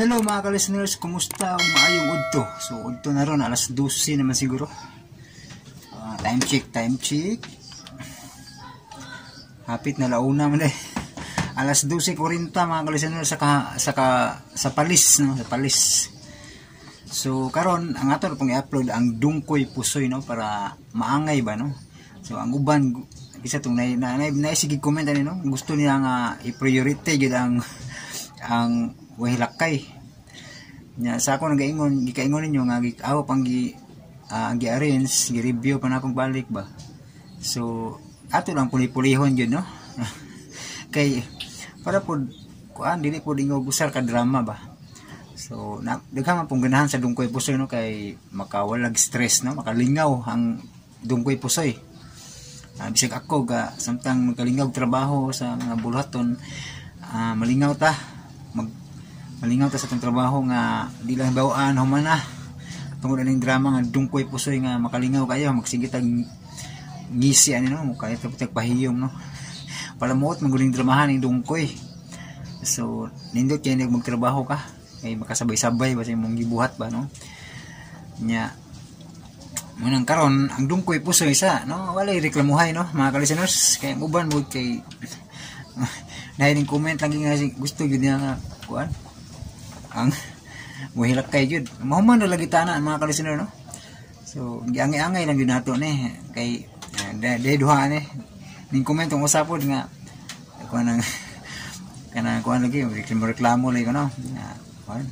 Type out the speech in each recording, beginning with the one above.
Hello, mga ka-listeners, kumusta ug maayong udto? So udto na ron, alas 12 naman siguro. Time check, time check. Hapit na launa man eh. Alas 12:40, mga ka-listeners, sa Palis, no, sa Palis. So karon ang ato pong i-upload ang Dungkoy Pusoy, no, para maangay ba, no. So ang uban isa tong na sige comment ani, no, gusto niya nga i-priority gyud ang Wahilakay. Nya sa ako nagaingon, gikaingon ninyo nga ako pang gi-arrange, gi-review pa na akong balik ba. So ato lang puli-pulihon gyud, no. Kay para pod kuan, dili pod ingog usar ka drama ba. So na daghan man pong ganahan sa Dungkoy Pusoy, no, kay makawalag stress, no, makalingaw ang Dungkoy Pusoy. Bisag ako ga samtang magkalingaw trabaho sa mga buluhaton, malingaw ta, malingaw ta sa atong trabaho nga di lang bawaan human na tungod aning drama nga Dungkoy Pusoy nga makalingaw kayo, magsige tag ngisi ani, no, kaya tag pahiyom, no, palamuot maguling dramahan ning Dungkoy. So nindot kay magtrabaho ka kay makasabay-sabay ba sa imong gibuhat ba, no. Nya munang karon ang Dungkoy Pusoy sa, no, walay reklamuhay, no, mga ka-listeners, kay ang uban mo kay nahiling comment lang nga gusto gyud niya nga kuan ang muhilak kay gyud. Mahuman na lagi tana, mga ka-listener, no. So giangay-angay lang gyud nato ni kay de duha ni ning comment ang usapod nga kuan ang kanang kuan lagi reklamo reklamo lagi ko, no. Kuan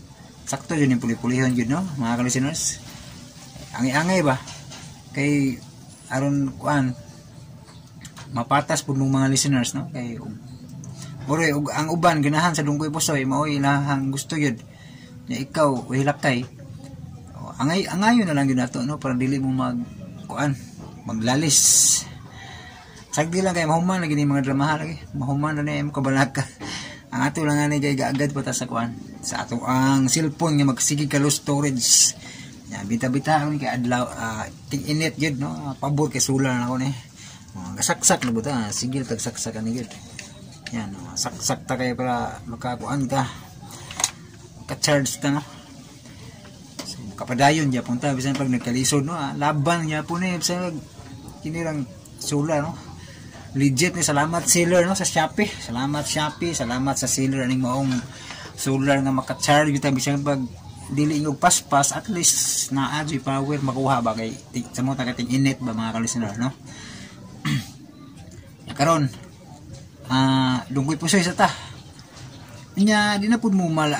sakto yun yung puli-pulihon gyud, no, mga ka-listeners. Angay-angay ba kay aron kuan mapatas pud mong mga listeners, no, kay uri ug ang uban ganahan sa Dungkoy Pusoy, mao ilahang gusto yun nya ikaw uhilakay. Angay angayon na lang gyud nato, no, para dili mo mag kuan maglalis. Sagdi lang kay mahuman lagi ni mga dramahan lagi, mahuman na ni mo kabalaka. Ang ato lang ani kay gaagad pa ta sa kuan sa ato ang cellphone nga magsige ka low storage ya, bita-bita ni kay adlaw, ting init gyud, no. Pabor kay solar na ako ni. Gasaksak na buta, sigil tag saksak ani gyud yan, no? Saksak ta kay para makakuan ka, ka-charge ta, no. So kapadayon gyapon ta bisan pag nagkalisod, no. Laban gyapon ni bisan kini lang solar, no. Legit ni. Salamat seller, no, sa Shopee. Salamat Shopee, salamat sa seller aning maong solar nga maka-charge gyud ta bisan pag dili ingog paspas, at least naa jud power makuha ba kay sa mo ta kating init ba, mga ka-listener, no. Ya karon, Dungkoy Pusoy sa ta. Nya di na pud mo mala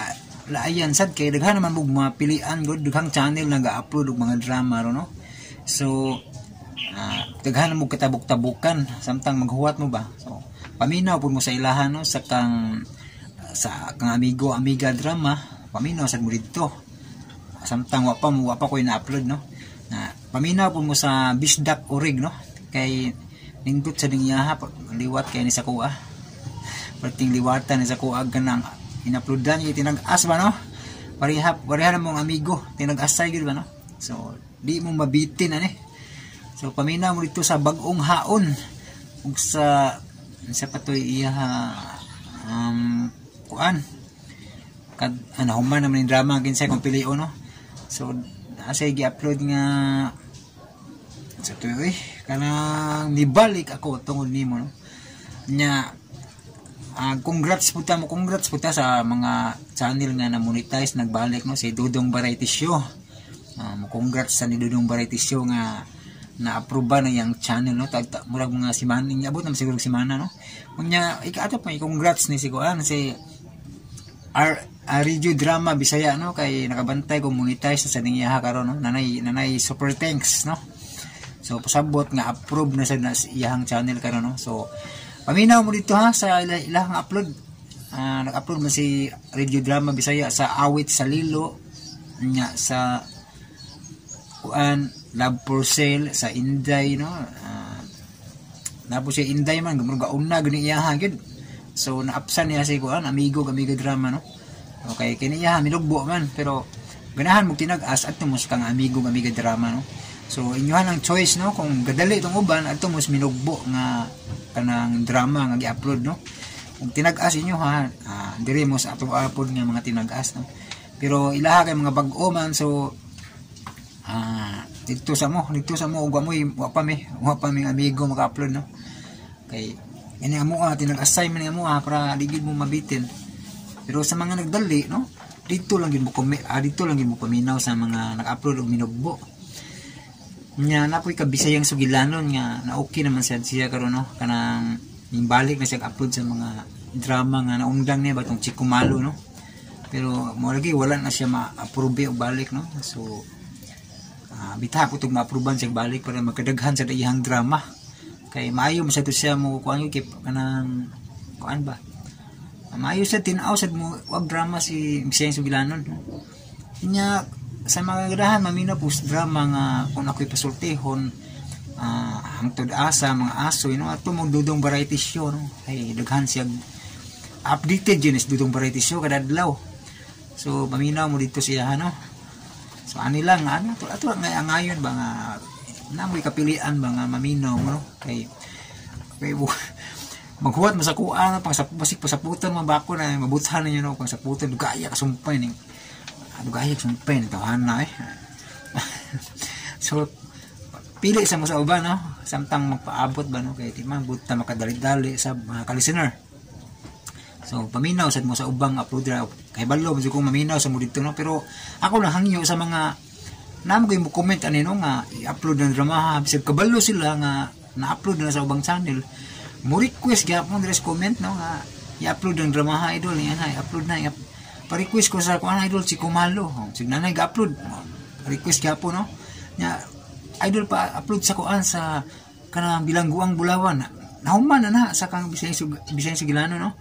laayan sad kay daghan naman mo mapilian gud, daghang channel nga ga-upload og mga drama ro, no. So daghan mo katabok-tabukan samtang maghuwat mo ba. So paminaw pud mo sa ilahan, no, sa kang amigo amiga drama, paminaw sad mo didto samtang wa pa koy na-upload, no. Na paminaw pud mo sa Bisdak Orig, no, kay nindot sa ding iyaha liwat kay ni sa kuha, perting liwatan ni sa kuha kanang inuploadan kay tinag-as ba, no. Pareha pareha na mong amigo tinag-asay gyud ba, no. So di mo mabitin ani. So paminaw mo dito sa Bagong Haon ug sa patoy iya kuan kad ano human naman yung drama kinsay kung pilion, no. So asa gi-upload nga sa tuyo eh kanang nibalik ako tungod nimo, no. Nya congrats po ta mo, congrats po ta sa mga channel nga na monetize, nagbalik, no, si Dudong Variety Show. Congrats sa ni Dudong Variety Show nga na-approve na yang channel, no. Tag murag mga simana, abot na siguro simana, no. Unya ika-ato pa congrats ni si kuan si R Radio Drama Bisaya, no, kay nakabantay ko monetize na sa ning iyaha karon, no. Nanay super thanks, no. So pasabot nga approve na sa iyahang channel karon, no. So paminaw mo dito ha sa ilahang upload. Nag-upload man si Radio Drama Bisaya sa Awit sa Lilo nya sa kuan Love for Sale sa Inday, no. Napo si Inday man gumurga una gani iyaha gyud. So naapsan niya si kuan amigo amiga drama, no. Okay kini iyaha milugbo man pero ganahan mo tinag-as adto mo sa kang amigo amiga drama, no. So inyohan ang choice, no, kung gadali itong uban adto mo sa minugbo nga kanang drama nga gi-upload, no. Kung tinag-as inyo ha, diri mo sa atong upload nga mga tinag-as, no. Pero ilaha kay mga bag-o man, so dito sa mo ug wa pa mi amigo maka-upload, no, kay ini amo tinag-assign man amo para di gyud mo mabitin. Pero sa mga nagdali, no, dito lang gyud mo dito lang gyud mo paminaw sa mga nag-upload og minugbo. Nya napoy ka Bisayang sugilanon nga na okay naman siya karon, no, kanang balik na siya upload sa mga drama nga naundang niya batong Chico Malo, no. Pero mo lagi wala na siya ma-approve og balik, no. So bitaha ko tug ma-approvean siya balik para magkadaghan sa iyang drama. Kay maayo man sad siya mo kuan kay kanang kuan ba. Maayo sa tin-aw sad mo wag drama si Bisayang Sugilanon, no? Nya sa mga gadahan mamina po drama nga kung ako'y pasultihon, hangtod asa mga aso, you know, ato mong Dudong Variety Show, no. Ay daghan siya updated yun is Dudong Variety Show kada adlaw. So paminaw mo dito siya, no. So ani lang ano ato ato nga angayon ba nga namoy kapilian ba nga maminaw mo, no, kay kay maghuwat mo sa kuan, no, basik pasaputan mo bako na mabuthan ninyo, no, pangsaputan dugaya ka sumpay ning dugaya ka sumpay ning tawhan na eh. So pili sa mo sa uban, no, samtang magpaabot ba, no, kay di man buta makadali-dali sa mga ka-listener. So paminaw sad mo sa ubang uploader kay balo mo kung maminaw sa mo dito, no. Pero ako lang hangyo sa mga namo ko comment ani, no, nga i-upload ng drama bisag kabalo sila nga na-upload na sa ubang channel. Mo request gyapon diri sa comment, no, nga i-upload ang drama ha idol, yan ha, i-upload na, pa-request ko sa kuan idol si Kumalo, sig nanay ga-upload, request gyapon, no, nya idol pa upload sa kuan sa kanang Bilangguang Bulawan, nahuman na na sa kang Bisayang Sugilano, no.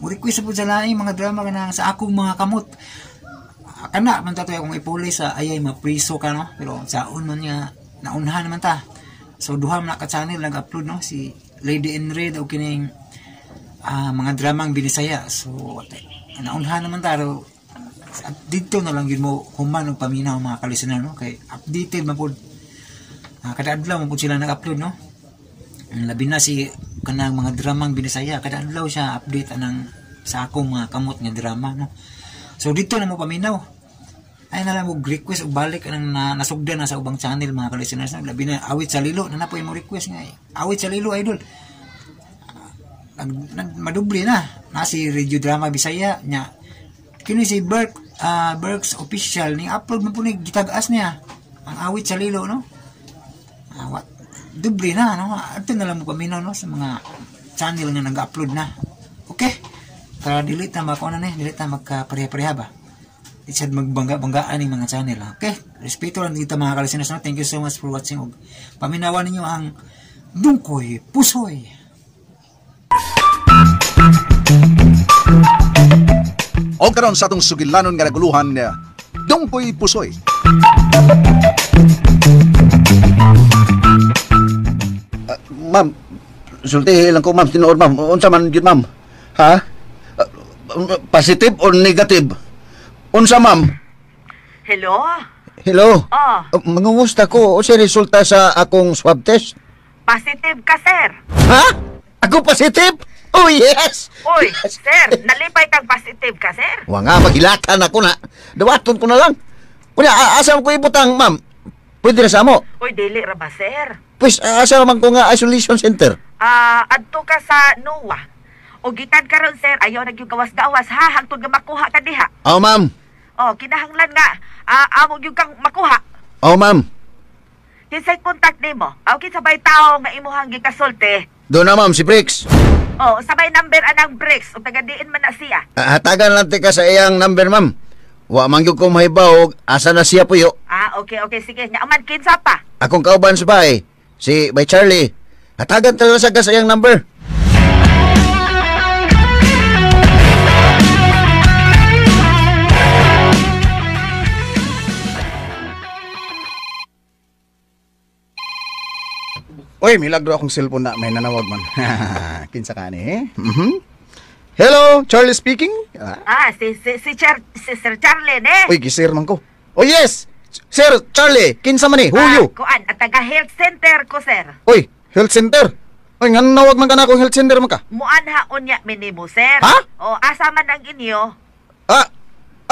Mo request pud sa laing mga drama kanang sa akong mga kamot, kana man tatoy akong ipuli sa ayay mapriso ka, no, pero saon man nga naunhan naman ta. So duha man ka channel nag-upload, no, si Lady in Red o kining mga dramang Binisaya. So naunhan naman ta, at dito na lang yun mo human og paminaw mga ka-listener, no, kay updated man pud, kada adlaw man pud sila nag-upload, no. Labi na si kanang mga dramang Binisaya, kada adlaw siya update anang sa akong mga kamot nga drama, no. So dito na mo paminaw. Ay na lang mo request og balik anang nasugdan na sa ubang channel mga ka-listeners, no? Labi na Awit sa Lilo, na napoy mo request nga Awit sa Lilo idol. Madubli na na si Radio Drama Bisaya nya. Kini si Berks Official ni upload man po ni gitag-as niya ang Awit sa Lilo, no. Dubli na, no. Adto na lang mo paminaw, no, sa mga channel nga nag-upload na. Okay? Para dili ta makuha na ni, dili ta magkapareha-pareha ba. Isad magbangga-banggaan ng mga channel. Okay? Respeto lang dito mga ka-listeners, no? Thank you so much for watching. Og paminawan ninyo ang Dungkoy Pusoy. O karon sa atong sugilanon nga naguluhan, Dungkoy Pusoy. Ma'am, sultihi lang ko ma'am, tinuod ma'am. Unsa man gyud ma'am? Ha? Positive or negative? Unsa ma'am? Hello? Hello. Oh. Mangungusta ko unsay resulta sa akong swab test? Positive ka, sir. Ha? Ako positive? Oh yes. Uy, Yes. sir, nalipay kang positive ka, sir. Wa nga maghilatan ako na. Dawaton ko na lang. Kunya asa ko ibutang ma'am? Pwede na sa amo. Uy, dili ra ba, sir? Pues asa man ko nga isolation center? Adto ka sa NOAA. O gikan karon, sir, ayaw na gyud gawas-gawas ha, hangtod nga makuha ka diha. Oh ma'am. Oh, kinahanglan nga amo gyud kang makuha. Oh ma'am. Kinsay contact nimo? Aw kinsa bay tawo nga imuhang gikasulti? Doon na ma'am si Briggs. Oh, sabay number anang Briggs ug taga diin man na siya. Hatagan lang tika sa iyang number ma'am. Wa man gyud ko mahibaw asa na siya puyo. Ah, okay, okay, sige. Nya aman kinsa pa? Akong kauban sa bahay, si Bay Charlie. Hatagan talaga sa iyang number. Uy, milagro akong cellphone na may nanawag man. Kinsa ka ni? Eh? Mhm. Hello, Charlie speaking. Si Sir Charlie ne. Uy, gisir man ko. Oh yes. Sir Charlie, kinsa man ni? Who you? Kuan, at taga health center ko, sir. Uy, health center. Uy, nga nawag man ka na akong health center man ka. Muanha unya minimo, sir. Ha? O asa man ang inyo? Ah,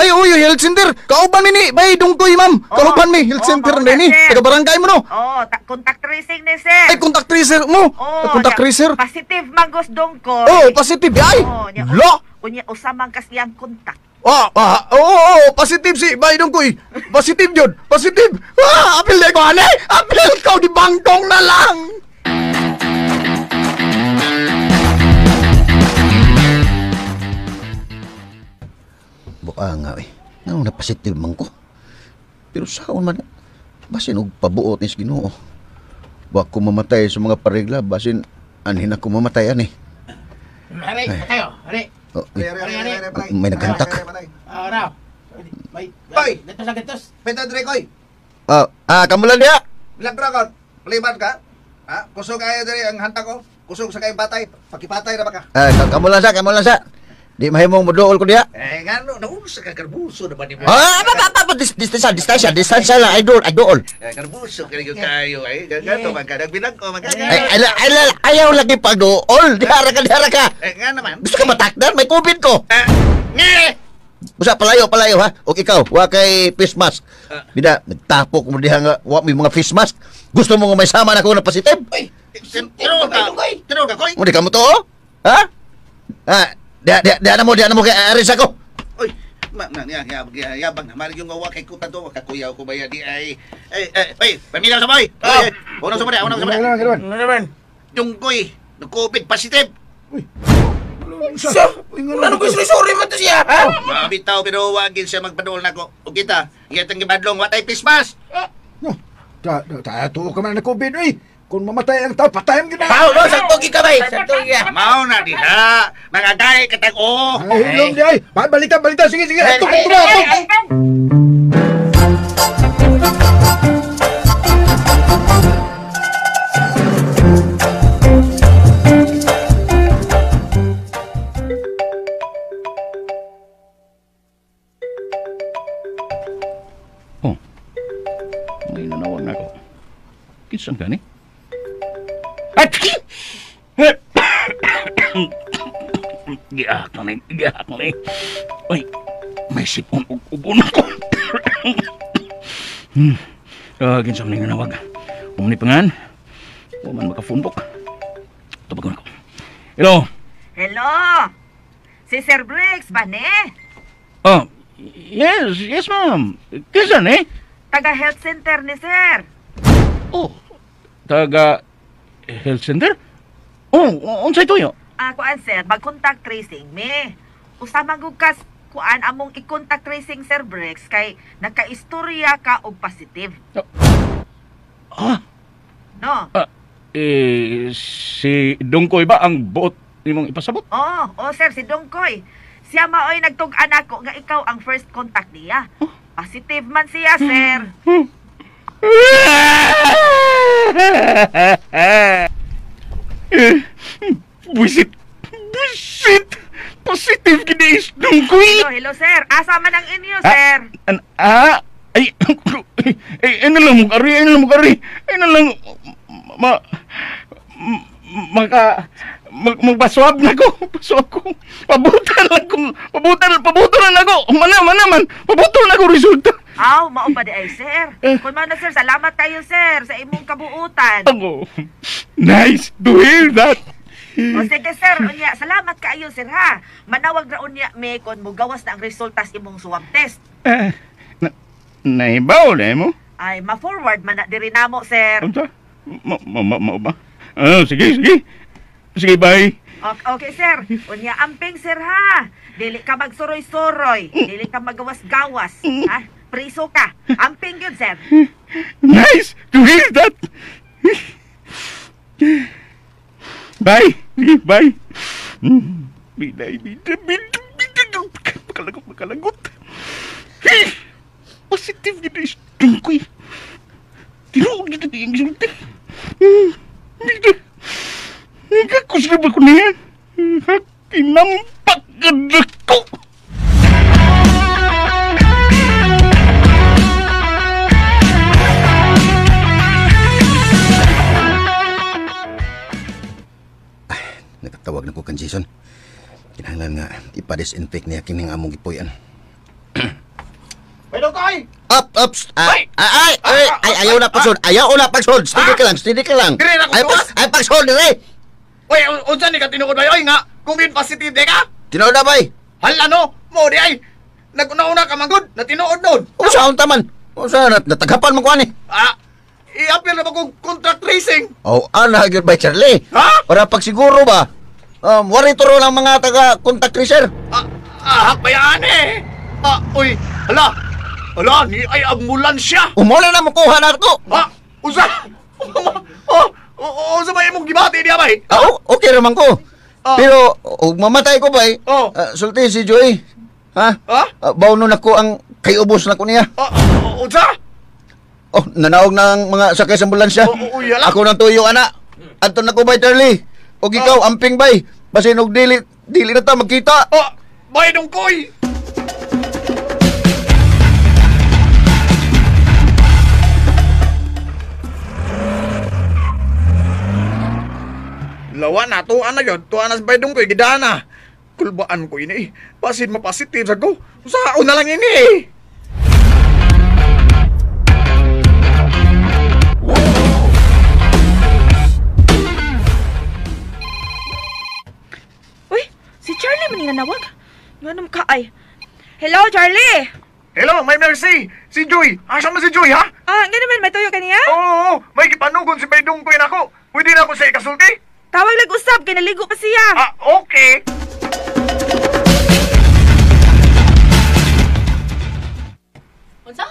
Ay, uy, health center. Kauban mi ni, bay Dungkoy, ma'am. Kauban mi, health center mauna, ni. sir. Taga barangay mo no. Oh, contact tracing ni sir. Ay, contact tracer mo. Oh, contact tracer. Positive manggos Dongkoy. Oh, positive ay. Oh, nya, Lo. Unya usa man kas iyang contact. Oo, positive si Bay Dungkoy. Positive yun. Positive. Ah, apil na ko, ane. Apil ko, di bangkong na lang. Buka nga eh. Nga na positive man ko. Pero saon man, basin og pabuot ni sa Ginoo. Wa ko mamatay sa mga paregla, basin anhin ako mamatay ani. Hari, tayo. Hari. Oh, eh, Hari, may naghantak. Raw. May, Hoy! Gatos na gatos. Pwede Dre, koy. Kamulan diha. Bilang dragon, paliban ka. Ha? Kusog ayo dre ang hanta ko. Kusog sa kayong patay. Pakipatay na ba ka? Kamulan sa, kamulan sa. Di mahimong moduol ko diha. Eh, nga no, nausa ka karbuso na ba ni mo? Ba, distansya, distansya, distansya lang, idol, idol. Eh, karbuso ka rin kayo eh. Ganto man ka, nagbilang ko man ka. Ay, ay, ay, ayaw lagi pagduol. Dihara ka, dihara ka. Eh, nga naman. Gusto ka matakdan? May COVID ko. Eh, nge! Busa, palayo, palayo ha. O ikaw, wa kay face mask. Bida, nagtapok mo diha nga, wa may mga face mask. Gusto mo nga may sama na ko na positive? Uy, tinuod ka. Tinuod ka, koy. Mo di ka mo to, oh? Ha? Diha na mo, kay aris ako. Uy, ma, na, ya, ya, ya, yabang na. Mari yung gawa kay kuta to. Kakuyaw ko ba yan? Di ay, ay, ay, ay, paminaw sa boy. Ay, unang sa unang sa Ano naman? Yung koy, nag-COVID positive. Sa, ano ko sorry man to siya, ha? Mabitaw pero wagin siya magpadol nako. O kita, iyatang gibadlong watay face mask. No, ta ta tuo ka man na COVID oy. Kung mamatay ang tao, patayan gyud na. Pao, no, sa tugi ka bay, sa tugi ka. Mao na diha. Mga gay katag o. Ay, hilom di ay. Balita, balita. Sige, sige. Ato, ato, ato. Oh. May nanawag na ako. Kinsang gani? At! Giak na ni, giak na ni. Uy, may sipon og ubo na ko. Kinsang ni nanawag. Umni pangan. Wa man maka-phone book. Tubagon ako. Hello. Hello. Si Sir Briggs ba ni? Oh, yes, yes ma'am. Kinsa ni? Taga health center ni sir. Oh, taga health center? Oh, unsay tuyo? Kuan sir, mag-contact tracing me. Usa man gud kas kuan among i-contact tracing Sir Briggs kay nakaistorya ka og positive. No. Si Dungkoy ba ang buot nimong ipasabot? Oh, sir, si Dongkoy. Siya maoy nagtug-an ako nga ikaw ang first contact niya. Positive man siya, sir. Buisit! Buisit! Positive gini is Dungkoy! Hello, hello, sir. Asa man ang inyo, sir? Ay, ay, ano lang mo kari, ano lang mo kari, ano lang, magpaswab na ko, paswab ko, pabutan lang ko, pabutan lang ako, mana man, pabutan na ko resulta. Aw, mao ba di ay, sir? Kung man na, sir, salamat kayo, sir, sa imong kabuutan. Ako, nice to hear that. O sige, sir, unya, salamat kaayo, sir, ha. Manawag ra unya me kon mogawas na ang resulta sa imong swab test. Naibaw na mo? Ay, ma-forward man na diri namo, sir. Unsa? Ma ba? Sige, sige. Sige, bye. Okay, sir. Unya, amping, sir, ha. Dili ka magsuroy-suroy. Dili ka magawas-gawas. Ha? Priso ka. Amping yun, sir. Nice to hear that. Bye. Sige, bye. Bida, bida, bida, bida. Makalagot, makalagot. Positive yun is tungkoy. Tinuod yun ang sulti. Bida. Nagkakus na ba ko niya? Tinampak ka ko. Nakatawag na ko kan Jason. Kinahanglan nga ipa-disinfect niya kining among gipuy-an. Dongkoy! Up, up. Ay, ay, ay, ay, ayaw na pagsod. Ayaw na pagsod. Steady ka lang, steady ka lang. Dire na ko. Ay, pagsod, dire. Uy, unsa ni ka tinuod bay? Oy nga, COVID positive de ka? Tinuod na bay. Hala no, mo di ay. Naguna-una ka manggod, na tinuod nun. Unsa unta man? Unsa na natagapan man ko ani? Ah, i-appeal na ba kong contract tracing? Oh, ana gyud bay Charlie. Ha? Para pagsiguro ba? Wari turo lang mga taga contact tracer. Ah, hakbayaan eh. Ah, uy, hala. Hala, ni ay ambulansya. Umuna na mo kuha na ako. Ha? Unsa? Oh, unsa may imong gibati diya bay? Ah, okay raman ko. Oh. Pero og mamatay ko bay. Oh. Sulti si Joy. Ha? Ha? Bawno na ko ang kayubos na ko niya. Unsa? Oh, nanaog ng mga sakay sa ambulansya. Oh, uy, hala. Ako nang tuyo ana. Adto na ko bay Charlie. Og ikaw amping bay. Basin og dili dili na ta magkita. Oh, bay Dongkoy. Lawa na, tuwa na yun. Tuwa na sa bay Dongkoy, gidana. Kulbaan ko ini. Basin mapasitive sa ko. Usaon na lang ini eh. Uy, si Charlie man nga nawag. Nganong ka ay? Hello, Charlie! Hello, may Mercy! Si Joy! Asa man si Joy, ha? Ah, nga naman, may tuyo kaniya? Oo, may gipanugon si Bay Dongkoy nako. Pwede na ako sa ikasulti? Tawag lang usab, kay naligo pa siya. Ah, okay. Unsa?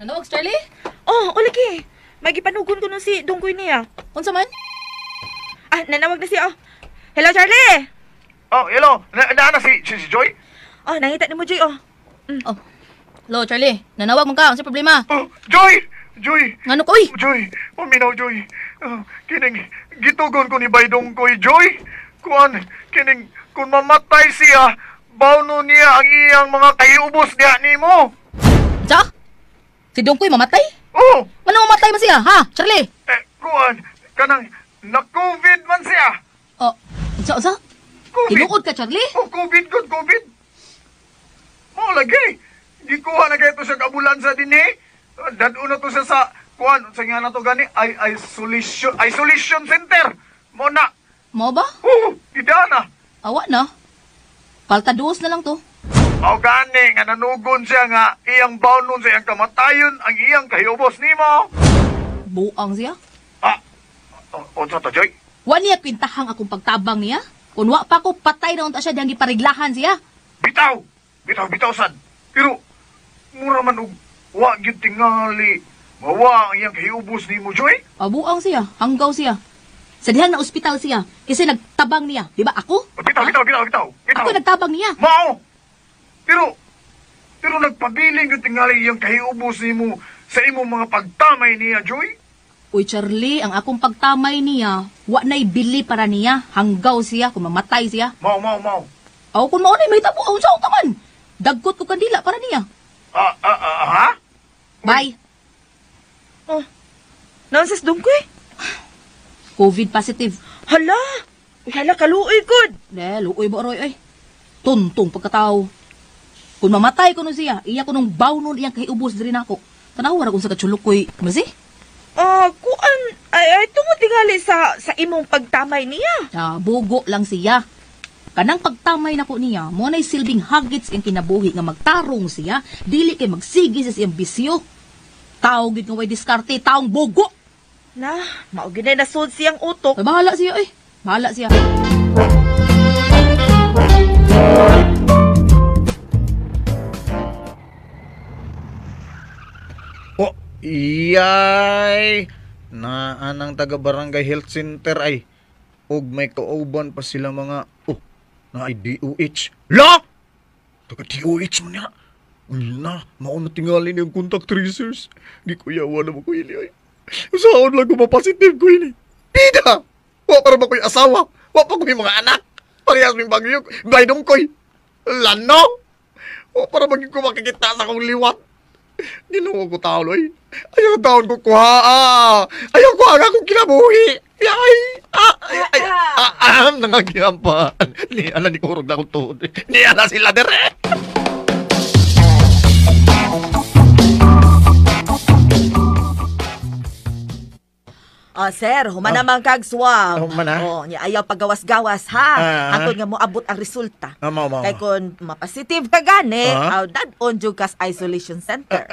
Nanawag si Charlie? Oh, ulagi. May gipanugon ko nun si Dongkoy niya. Unsa man? Ah, nanawag na siya, oh. Hello, Charlie! Oh, hello. Na si Joy? Oh, nangita ni mo, Joy, oh. Oh. Hello, Charlie. Nanawag man ka. Unsa problema? Oh, Joy! Joy! Ngano ko, uy? Joy! Paminaw, Joy. Kining, gitugon ko ni Bay Dongkoy, Joy. Kuan, kining, kung mamatay siya, bawno niya ang iyang mga kaiubos niya nimo. Unsa? Si Dongkoy mamatay? Oh! Ngano mamatay man siya, ha, Charlie? Eh, kuan, kanang, na-COVID man siya. Oh, unsa, unsa? COVID. Tinuod ka, Charlie? Oh, COVID, good, COVID. Mo lagi. Gikuha na kayo to sa ambulansa din eh. Dad-o na to siya sa kuan, sa nga na to gani, ay isolation center. Mo na. Mo ba? Oo, gidana. Awa na. Palta duos na lang to. Mao gani nga nanugon siya nga iyang bawnon sa iyang kamatayon ang iyang kahiubos nimo. Buang siya. Ah, unsa to, Joy? Wa niya kwintahang akong pagtabang niya. Kun wa pa ko patay na unta siya diyang gipariglahan siya. Bitaw! Bitaw, bitaw sad. Pero mura man og wa gyud tingali. Mawa ang iyang kahiubos nimo, Joy. Abuang siya, hanggaw siya. Sa dihang na ospital siya, kasi nagtabang niya. Di ba ako? Bitaw, bitaw, bitaw, bitaw. Ako nagtabang niya. Mao! Pero nagpabiling yung tingali iyang kahiubos nimo sa imong mga pagtamay niya, Joy. Uy, Charlie, ang akong pagtamay niya, wa na'y bili para niya. Hanggaw siya, kung mamatay siya. Mao, mao, mao. Aw, kung mao na'y mahitabo, aw, sa taman. Dagkot ko kandila para niya. Ha? Bye. Oh, nonsense Dongkoy. COVID positive. Hala! Uy, hala, kaluoy good. Ne, luoy ba, Roy, ay. Tuntong pagkatao. Kung mamatay ko nun siya, iya ko nung baw nun iyang kahiubos diri nako. Tanawa ra kung sa katsulukoy. Masi? Kuan, ay, tungod tingali sa imong pagtamay niya. Ah, bugo lang siya. Kanang pagtamay nako niya, mo na'y silbing hagits ang kinabuhi nga magtarong siya, dili kay magsigi sa siyang bisyo. Tao gid nga way diskarte, taong bugo. Na, mao gid na nasud siyang utok. Ay, bahala siya eh. Bahala siya. Oh, iyay. Naanang taga Barangay Health Center ay og may kauban pa sila mga na ay DOH. La! Taga DOH man niya. Na, mauna tingali niyang contact tracers. Gikuyawa na mo ko ili ay. Usaon lang ko mapositive ko ini. Bida! Wa para ba ko'y asawa? Wa pa ko'y mga anak? Parehas ming bagyog. Bay Dongkoy. Lano! Wa para maging ko makikita sa akong liwat. Ginoo ko tao, loy. Ayaw taon ko kuha. Ayaw ko ang akong kinabuhi. Ay! Ay! Ay! Nangagiampan. Ni ala ni kurog na akong tuhod. Ni ala sila dire. Sir, human naman kag swab. Human na? Oh, nya ayaw pagawas-gawas ha. Hangtod nga moabot ang resulta. Mao, mao, Kay kun mapositive ka gani, dad-on jud kas isolation center.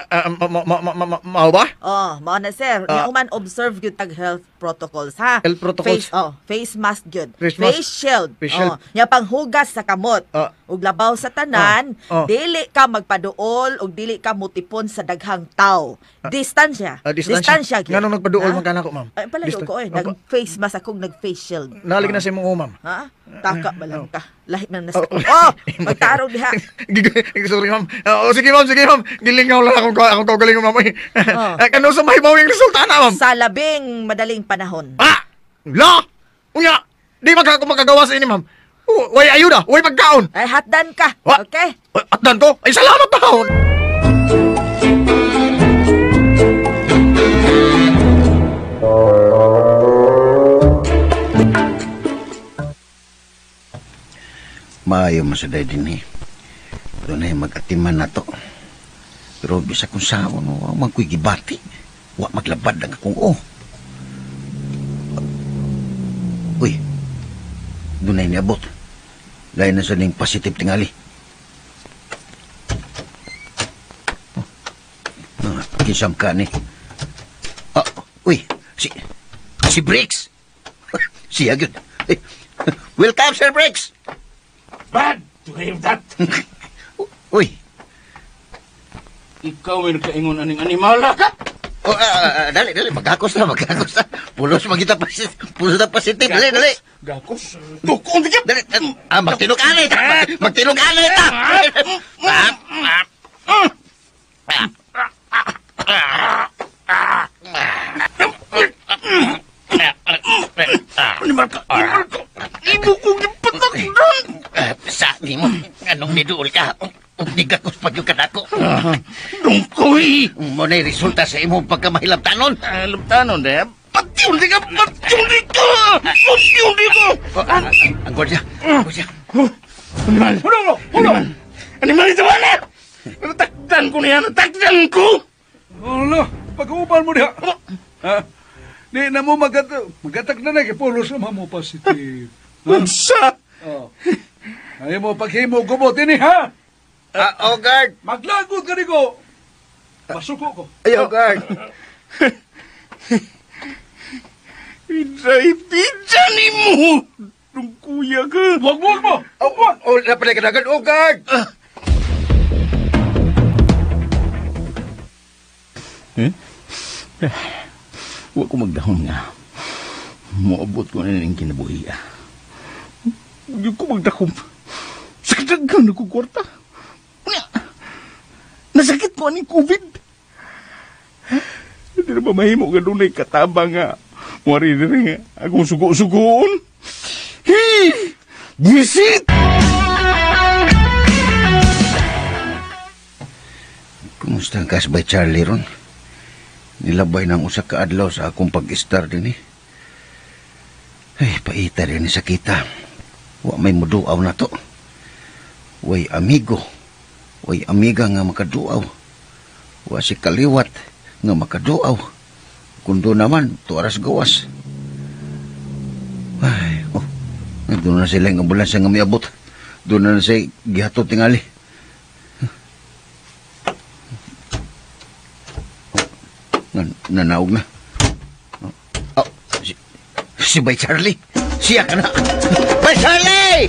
Mao ba? Oh, mao na sir. Nya human observe gyud tag health protocols ha. Health protocols. Face, face mask gyud. Face mask. Face shield. Face shield. Oh, nya panghugas sa kamot. Ug labaw sa tanan, dili ka magpaduol ug dili ka mutipon sa daghang tao. Distansya. Distansya. Distansya gyud. Nganong nagpaduol Ha? man kana ko, ma'am? Ay, palayo ko eh. Nag-face mask ako, nag-face shield. Nalig na sa imong ma'am. Ha? Taka ba lang ka? Lahi man na sa... Oh! Magtarong diha. Sorry, ma'am. Sige, ma'am. Sige, ma'am. Gilingaw lang akong kaugalingon, ma'am. Oh. Ano sa mahibaw yung resulta na, ma'am? Sa labing madaling panahon. Ah! La! Unya! Di makagawa sa ini, ma'am. Way ayuda! Way pagkaon! Ay, hatdan ka. Okay? Hatdan ko? Ay, salamat taon! Maayo masaday din eh. Doon ay mag-atiman na to. Pero bisa kung saan, no, man ko'y gibati. Wa maglabad ang akong o. Uy, doon ay niabot. Lain na sa ning positive tingali. Oh, kisam ka ni. Oh, uy, si Briggs. Siya yun. Welcome, Sir Briggs. Bad to hear that. Uy. Ikaw may nagkaingon aning animala ka. Oh, dali, dali. Magkakos na, magkakos na. Pulos magita positive. Pulos na positive. Dali, dali. Gakos. Tukong di ka. Dali. Magtinog-anay ta. Magtinog-anay ta. Animal ka. Animal ka. Ibo kong ipatakdan. Sa ni mo, anong niduol ka? Nigakos pag yung kanako. Dungkoy! Mo na'y resulta sa imong pagkamahilabtanon. Hilabtanon, eh? Patiun di ka! Patiun di ka! Patiun di ka! Ang gwardiya! Ang gwardiya! Animal! Animal! Animal ito ba na? Natakdan ko niya! Natakdan ko! Ano? Pag-uupan mo niya. Ha? Di na mo magatak na na kay pulos naman mo positive. Unsa? Oh. Ayaw mo paghimo gumot ini ha? Oh, guard! Maglagot ka niko! Pasuko ko. Ayaw, guard! Pidya ni mo! Nung kuya ka! Wag mo, wag mo! Oh, oh, napalay ka na agad. Oh, guard! Huwag ko magdahom nga. Moabot ko na ng kinabuhi. Huwag ko magdahom. Sakit ang nagkukwarta. Nasakit ko aning COVID. Hindi na ba mahimo nga doon ay kataba nga. Wari rin nga. Akong sugo-sugoon. Hey! Buisit! Kumusta ang kasbay Charlie ron? Nilabay ng usa ka adlaw sa akong pag-istar din eh. Ay, paita rin sa kita. Wa may muduaw na to. Way amigo. Way amiga nga makaduaw. Wa si kaliwat nga makaduaw. Kundo naman, tuaras gawas. Ay, oh. Doon na sila yung ambulansya nga miabot. Doon na sila gihatod tingali. Nanaog na. Oh, si Bay Charlie. Siya ka na. Bay Charlie!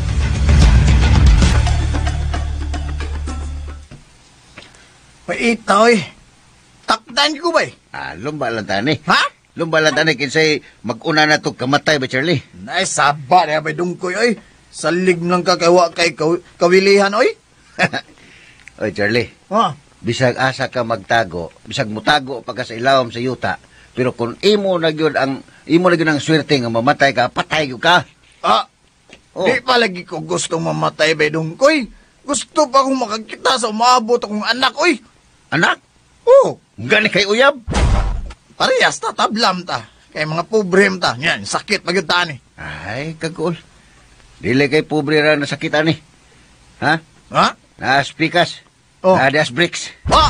Paita, oy. Takdan ko ba eh? Ah, lumba lang tani. Ha? Lumba lang tani kinsay mag-una na to kamatay ba Charlie? Nay, saba na bay dungkoy, oy. Salig lang ka kay wa kay kawilihan, oy. Oy, Charlie. Ha? Bisag asa ka magtago, bisag mutago pa ka sa ilawom sa yuta, pero kung imo na gyud ang swerte nga mamatay ka, patay gyud ka. Ah. Oh. Di pa lagi ko gusto mamatay bay dungkoy. Gusto pa akong makakita sa umaabot akong anak, oy. Anak? Oo. Gani kay uyab? Parehas ta, tablam ta. Kay mga pobre ta. Yan, sakit pa gyud ta ni. Ay, kagul. Dili kay pobre ra nasakit ani. Ha? Ha? Naas pikas. Oh. Naas bricks. Ah!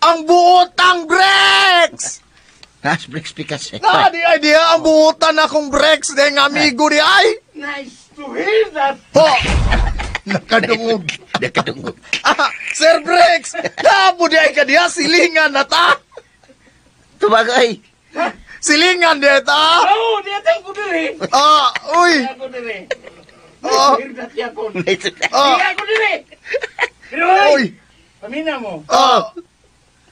Ang buotang bricks! Nas Bricks Pikas. Na, di ay diha ang buutan akong Brex di ang amigo di ay. Nice to hear that. Ho! Nakadungog. Nakadungog. Ah, Sir Brex, nabo di ay ka diha, silingan na ta. Tubagay. Silingan di ta. Oh, di atang ko diri. Ah, uy. Ako diri. Ah. Nice to hear that yakon. Nice to Ah. Di ako diri. Pero Uy. Pamina mo. Ah.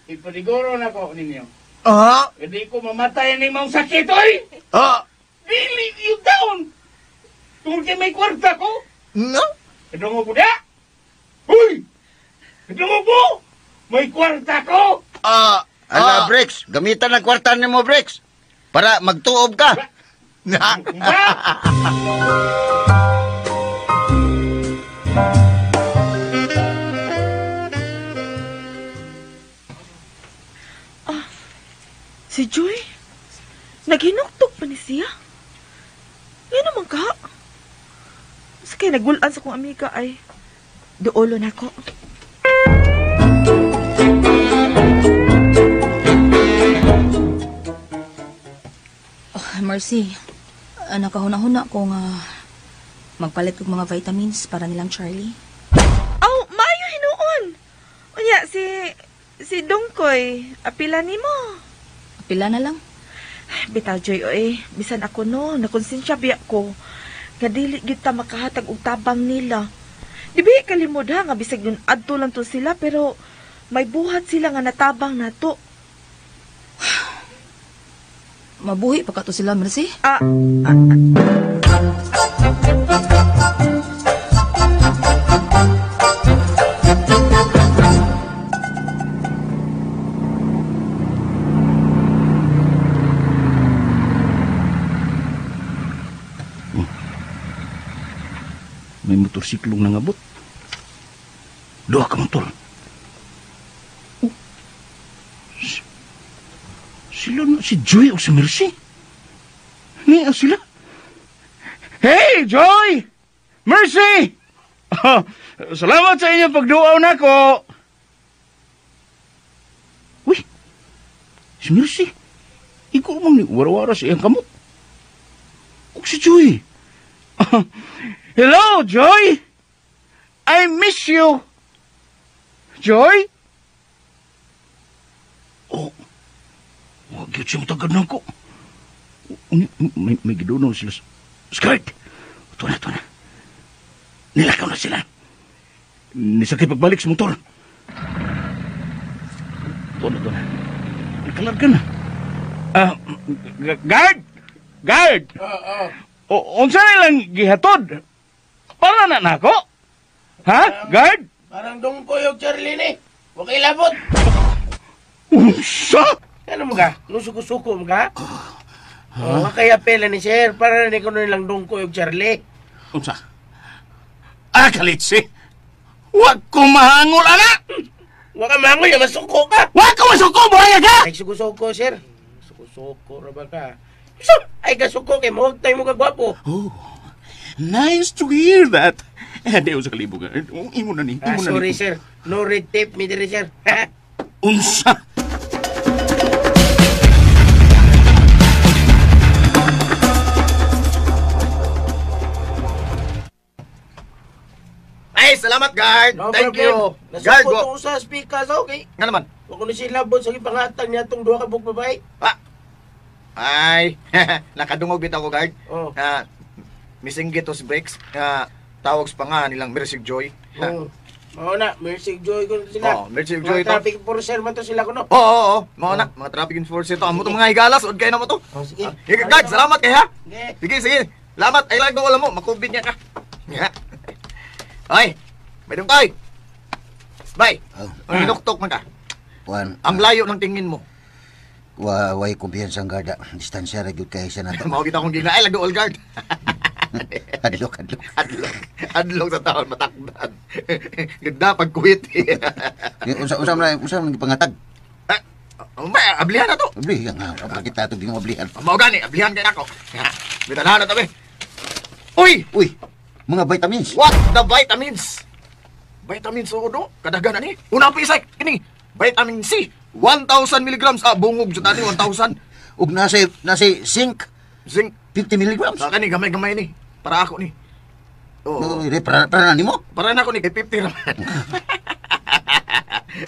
Ipadiguro na ko ninyo. Ah. Hindi ko mamatay ni maong sakit, oy! Ah. Dili you down! Tungkol kay may kwarta ko. No? Kadungo ko da! Uy! Kadungo ko! May kwarta ko! Ah. Ala, Bricks, gamitan ang kwarta nimo, Bricks. Para magtuob ka. Si Joy, naghinuktok pa ni siya. Ngayon naman ka. Sa kaya nagulaan sa kong amiga ay duolo na ko. Oh, Mercy, nakahuna-huna ko nga magpalit og mga vitamins para nilang Charlie. Aw, maayo hinuon. Unya, si Dongkoy, apila nimo. Apila na lang. Ay, bitaw, Joy, oy. Bisan ako, no. Nakonsensya biya ko. Nga dili gyud ta makahatag og tabang nila. Di ba kalimod ha, nga bisag yun adto lang to sila, pero may buhat sila nga natabang nato. Mabuhi pa ka to sila, Mercy. Ah, May motorsiklong nangabot. Duha ka motor. Oh. Sila na si Joy o si Mercy? Niya sila. Hey, Joy! Mercy! Salamat sa inyong pagduaw nako. Uy, si Mercy. Ikaw man ni warawara sa iyang kamot. O si Joy. Hello, Joy! I miss you! Joy? Oh, wag yun siyang tagad na ako. May gidunaw sila. Skirt! Ito na, ito na. Nilakaw na sila. Nisakay pagbalik sa motor. Ito na, ito na. Nakalarga na. Guard! Guard! Oo. Unsa na lang gihatod? Para na nako? Ha? Guard? Parang dungkoy og Charlie ni. Wa kay labot. Unsa? Ano mo ka? Nusuko-suko mo ka? Oh, kaya pela ni sir. Para ni kuno nilang dungkoy og Charlie. Unsa? Ah, kalitsi. Wa ko mahangol, ana! Wa ka mahangol, masuko ka. Wa ko masuko, buhay ka! Ay, suko-suko, sir. Suko-suko ra ba ka? So, ay kasuko kay mohugtay mo ka gwapo. Oh. Nice to hear that. Eh, di sa kalibog. Imo na ni. Imo na sorry, ni. Sir. No red tape, mi diri, sir. Unsa? Ay, salamat, guard. No Thank problem. you. Guard, Nasukot ko sa speakers, okay? Nga naman. Wa ko ni sila bon sa gipangatag niya tong duha ka buok babae. Ah. Ay, nakadungog bitaw ko, guard. Oh. Ah, misinggit to si Bricks. Tawag sa panga nilang Mercy Joy. Oh. Mao na, Mercy Joy ko sila. Oh, Mercy Joy Mga to. traffic enforcer man to sila kuno. Oo, oo, oo. Mao na, mga traffic enforcer to. Amo to mga higalas, ud kayo na mo to. Oh, sige. Sige, guard, salamat kay ha. Sige. Sige, sige. Salamat. Ay lang ko alam mo, makubid niya ka. Ya. Ay, may dungkoy. Bye. Oh. Ang hinuktok man ka. Kuan, Ang layo ng tingin mo. wa way kumpiyansa ang garda. Distansya ra gyud kay siya nato. Mao kita akong gina. Ay, lagdo all guard. Adlok, adlok. Adlok. Adlok sa taon matakdan. Ganda pagkuwit. Unsa unsa man unsa man gipangatag? May ablihan na to. Ablihan nga, pakita to di mo ablihan. Mao gani, ablihan kay nako. Bitanahan na to be. Uy! Uy, mga vitamins. What the vitamins? Vitamins oo do, kadaghan ani. Una pa isay kini, vitamin C, 1000 milligrams ah bungog sa tani 1000. Ug nasa zinc. Zinc. 50 milligrams. Sa kani gamay-gamay ni. Para ako ni. Oo. Oh, para na nimo? Para na ako ni kay 50 raman.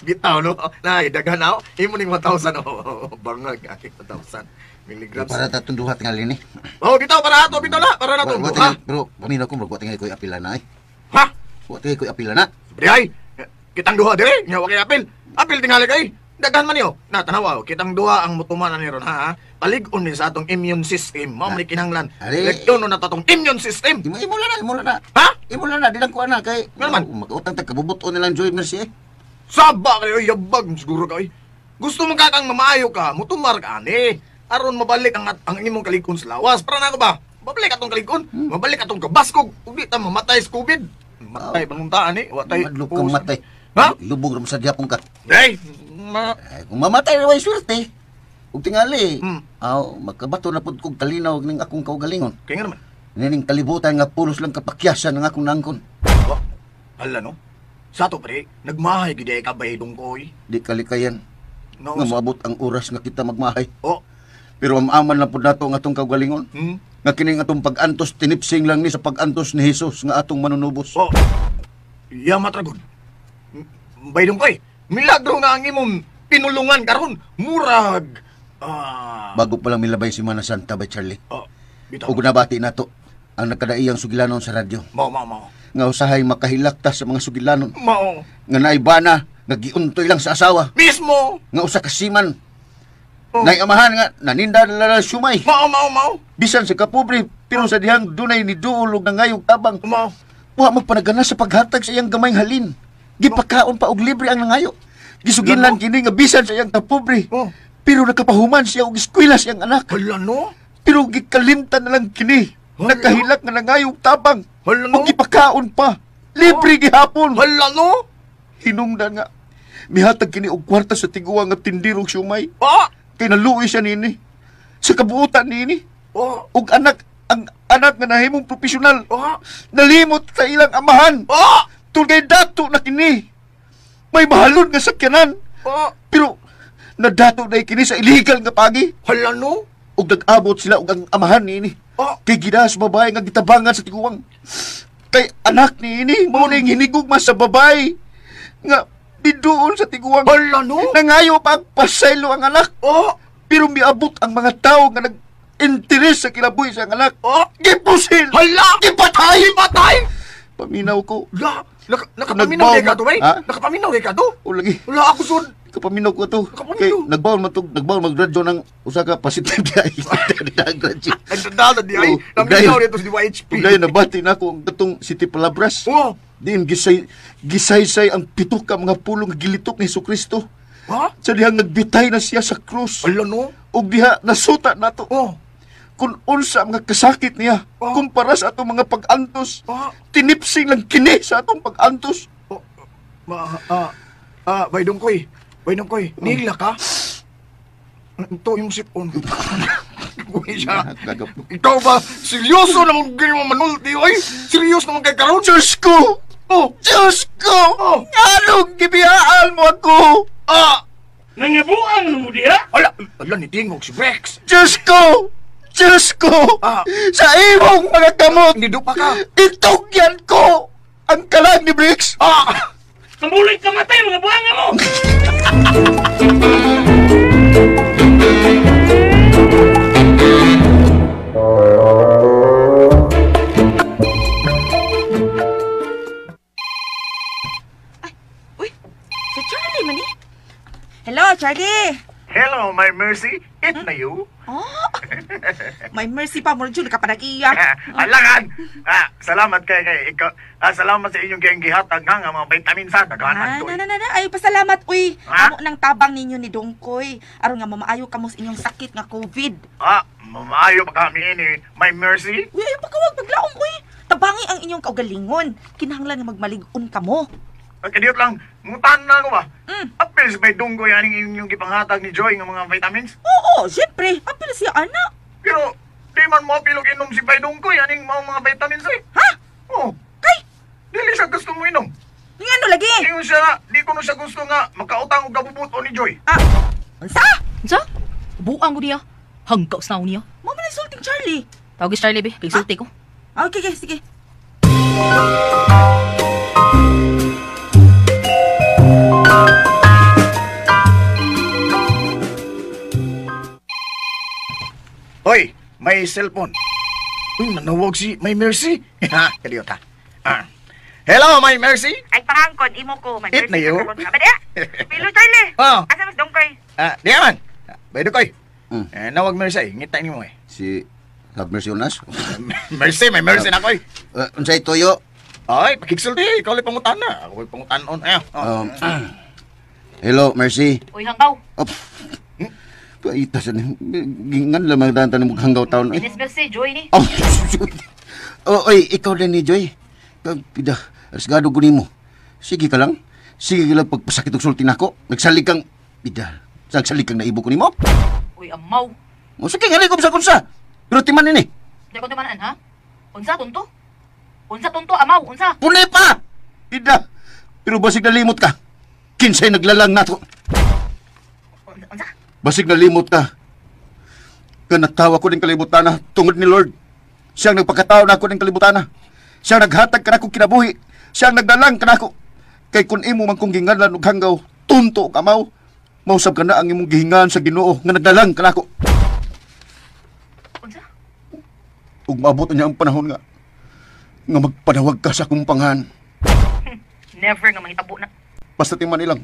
Bitaw no. Na daghan na. Imo ning 1,000 oh. Bangag ay 1,000 milligrams. Para tatong duha tingali ni. Oh, bitaw para ato, bitaw na, para na to. Ha? Pero paminaw ko murag wa tingali koy apila na ay. Ha? Wa tingali koy apila na. Pre ay. Kitang duha dire, nya wa kay apil. Apil tingali kay. Daghan man niyo. Na tanawa, kitang duha ang mutuman na ni ron ha. Palig-on ni sa atong immune system. Mao man ni kinahanglan. Lig-on na atong immune system. Imo na. Ha? Imo na, di lang ko ana kay. Nga naman. Makautang tag kabubuton nilang Joy Mercy eh. Saba kayo, yabag siguro ka. Gusto mo kakang mamaayo ka, mutumar ka ani. Aron mabalik ang imong kalig-on sa lawas. Para na ako ba? Mabalik atong kalig-on, mabalik atong kabaskog. Ug di ta mamatay sa COVID. Matay panguntaan eh. Wa tay. Madlok kang matay. Ha? Lubog ra mo sa gyapon ka. Hey, ay, kung mamatay ra way swerte. Ug tingali, aw makabato na pud kog kalinaw ning akong kaugalingon. Kaya nga naman. Nining kalibutan nga pulos lang kapakyasan ang akong nangkon. Oh, hala no. Sa to pre, nagmahay gid ay kabay dungkoy. Di kalikayan. No, nga moabot ang oras nga kita magmahay. Oh. Pero amaman lang pud nato ang atong kaugalingon. Nga kining atong pag-antos tinipsing lang ni sa pag-antos ni Hesus nga atong manunubos. Oh. Yamat ra gud. Bay dungkoy, milagro nga ang imong pinulungan karon. Murag. Bago pa lang milabay si Mana Santa bay Charlie. Oh, bitaw. Ug nabati nato ang nakadaiyang sugilanon sa radyo. Mao mao. Nga usahay makahilakta sa mga sugilanon. Mao. Nga naibana nga giuntoy lang sa asawa. Mismo. Nga usa ka seaman. Oh. Naiamahan nga naninda na lang sumay. Mao mao mao. Bisan sa kapobre pero sa dihang dunay ni duol og nangayog tabang. Mao. Wa magpanagana sa paghatag sa iyang gamayng halin. Gipakaon pa og libre ang nangayo. Gisuginlan kini nga bisan sa iyang kapobre. Oh. Pero nakapahuman siya og eskwela siyang anak. Hala no. Pero gikalimtan na lang kini. Hala. Nakahilak nga nangayog tabang. Hala no. Og gipakaon pa. Libre gihapon. Hala no. Hinungdan nga mihatag kini og kwarta sa tiguang nga tindirong siumay. Oh. Kay naluoy siya niini. Sa kabuotan niini. Oh. Og anak, ang anak nga nahimong profesional. Oh. Nalimot sa ilang amahan. Oh. Tungkay dato na kini. May mahalon nga sakyanan. Oh. Pero nadato na kini sa illegal nga pagi. Hala no. Og nag-abot sila og ang amahan niini. Oh. Kay gidas babae nga gitabangan sa tiguang. Kay anak niini mao ning hinigugma sa babae nga diduol sa tiguang. Hala no. Nangayo pa ang pasaylo ang anak. Oh. Pero miabot ang mga tao nga nag-interes sa kinabuhi sa anak. Oh. Gipusil. Hala. Gipatay. Gipatay. Paminaw ko. La, nakapaminaw kay ka to, bay? Nakapaminaw kay ka to? O lagi. Wala ako sud. Kapaminaw ko to. Kay nagbaon man to, nagbaon mag-graduate ng usa ka positive di ay. Nag-graduate. Nagdadala di ay. Naminaw dito sa DYHP. Ug dayon nabati na ako ang katong City Palabras. Oh. Diin gisaysay ang pito ka mga pulong nga gilitok ni Hesukristo. Ha? Sa dihang nagbitay na siya sa krus. Hala no. Ug diha nasuta nato. Oh. Kung unsa mga kasakit niya oh. Kumpara sa atong mga pag-antos. Oh. Tinipsing lang kini sa atong pag-antos. Oh. Bay dungkoy. Bay dungkoy, nila ka? Ito yung sipon. Uy siya. Ikaw ba? Seryoso namang ganyan manulti, oy? Seryoso naman kay karon? Diyos ko! Oh. Diyos ko! Oh. Anong gibiyaan mo ako? Ah! Nangabuang mo diha? Ala, ala ni Tingog si Rex. Diyos ko! Diyos ko! Ah. Sa imong mga kamot! Nido pa ka! Itugyan ko! Ang kalag ni Briggs! Ah! Kamuloy kamatay mga buanga mo! Ay, uy! Si Charlie man eh! Hello, Charlie! Hello, my mercy. It na you. Oh, my mercy pa, Morjul, ka pa nag-iyak. Alangan! Salamat kay ikaw. Salamat sa inyong giyang gihatag nga mga vitamin sa daghanan to. Na. Ay, pasalamat, uy. Amo nang tabang ninyo ni Dongkoy. Aron nga mamaayo kamo sa inyong sakit nga COVID. Mamaayo pa kami ni my mercy. Uy, ayaw pa kawag paglaom, uy. Tabangi ang inyong kaugalingon. Kinahanglan nga magmalig-on kamo. Kadiyot lang, mutan na ako ba? Apil sa may Dongkoy aning inyong gipanghatag ni Joy nga mga vitamins? Oo, siyempre. Apil siya, anak. Pero, di man mo apil og inom si Bay Dongkoy aning mga vitamins eh. Ha? Oo. Kay? Dili siya gusto mo inom. Nga ano lagi? Ingon siya nga, di ko no siya gusto nga makautang og gabubuto ni Joy. Unsa? Unsa? Buang ko diya. Hanggaw sa niya. Mo man sulting Charlie. Tawag Charlie be, kay sulti ko. Okay, okay, sige. Hoy, may cellphone. Uy, nanawag si May Mercy. Ha, kaliyo ta. Ah. Hello, May Mercy. Ay, pangangkon, imo ko. May It na yun. Pilo, Charlie. Oh. Asa mas dongkoy? Ah, di man. Baydo koy. Eh, nawag Mercy, ngita nimo eh. Si Have mercy on us. Mercy, may mercy na koy. Unsay tuyo? Ay, pakigsulti, ikaw lang pangutana. Ako pangutanon. Ayo. Oh. Hello, Mercy. Uy, hanggaw. Oh. Paita sa ni. Gingan lang magdanta ng hanggaw taon. Eh. Miss Mercy, Joy ni. Oh, oh, oy, ikaw din ni Joy. Pida, arisgado ko nimo. Sige ka lang. Sige ka lang pagpasakit og sulti nako. Nagsalig kang pida. Nagsalig kang naibo ko nimo. Uy, amaw. O sige, nga ko sa kunsa. Pero timan ini. Di ko timanan, ha? Unsa tunto? Unsa tunto, amaw, unsa? Puni pa! Pida. Pero basig nalimot ka. Kinsay naglalang nato. Unsa? Basig nalimot ka. Kanatawa ko ng kalibutan na tungod ni Lord. Siyang nagpakatao na ako ng kalibutan na. Siyang naghatag kanako kinabuhi. Siyang nagdalang kanako. Kay kun imo man kong ginganlan og hanggaw, tunto og amaw, mausab ka na ang imong gihingan sa Ginoo nga nagdalang kanako. Unsa? Ug maabot niya ang panahon nga magpanawag ka sa akong panghan. Never nga mahitabo na. Basta timan ilang.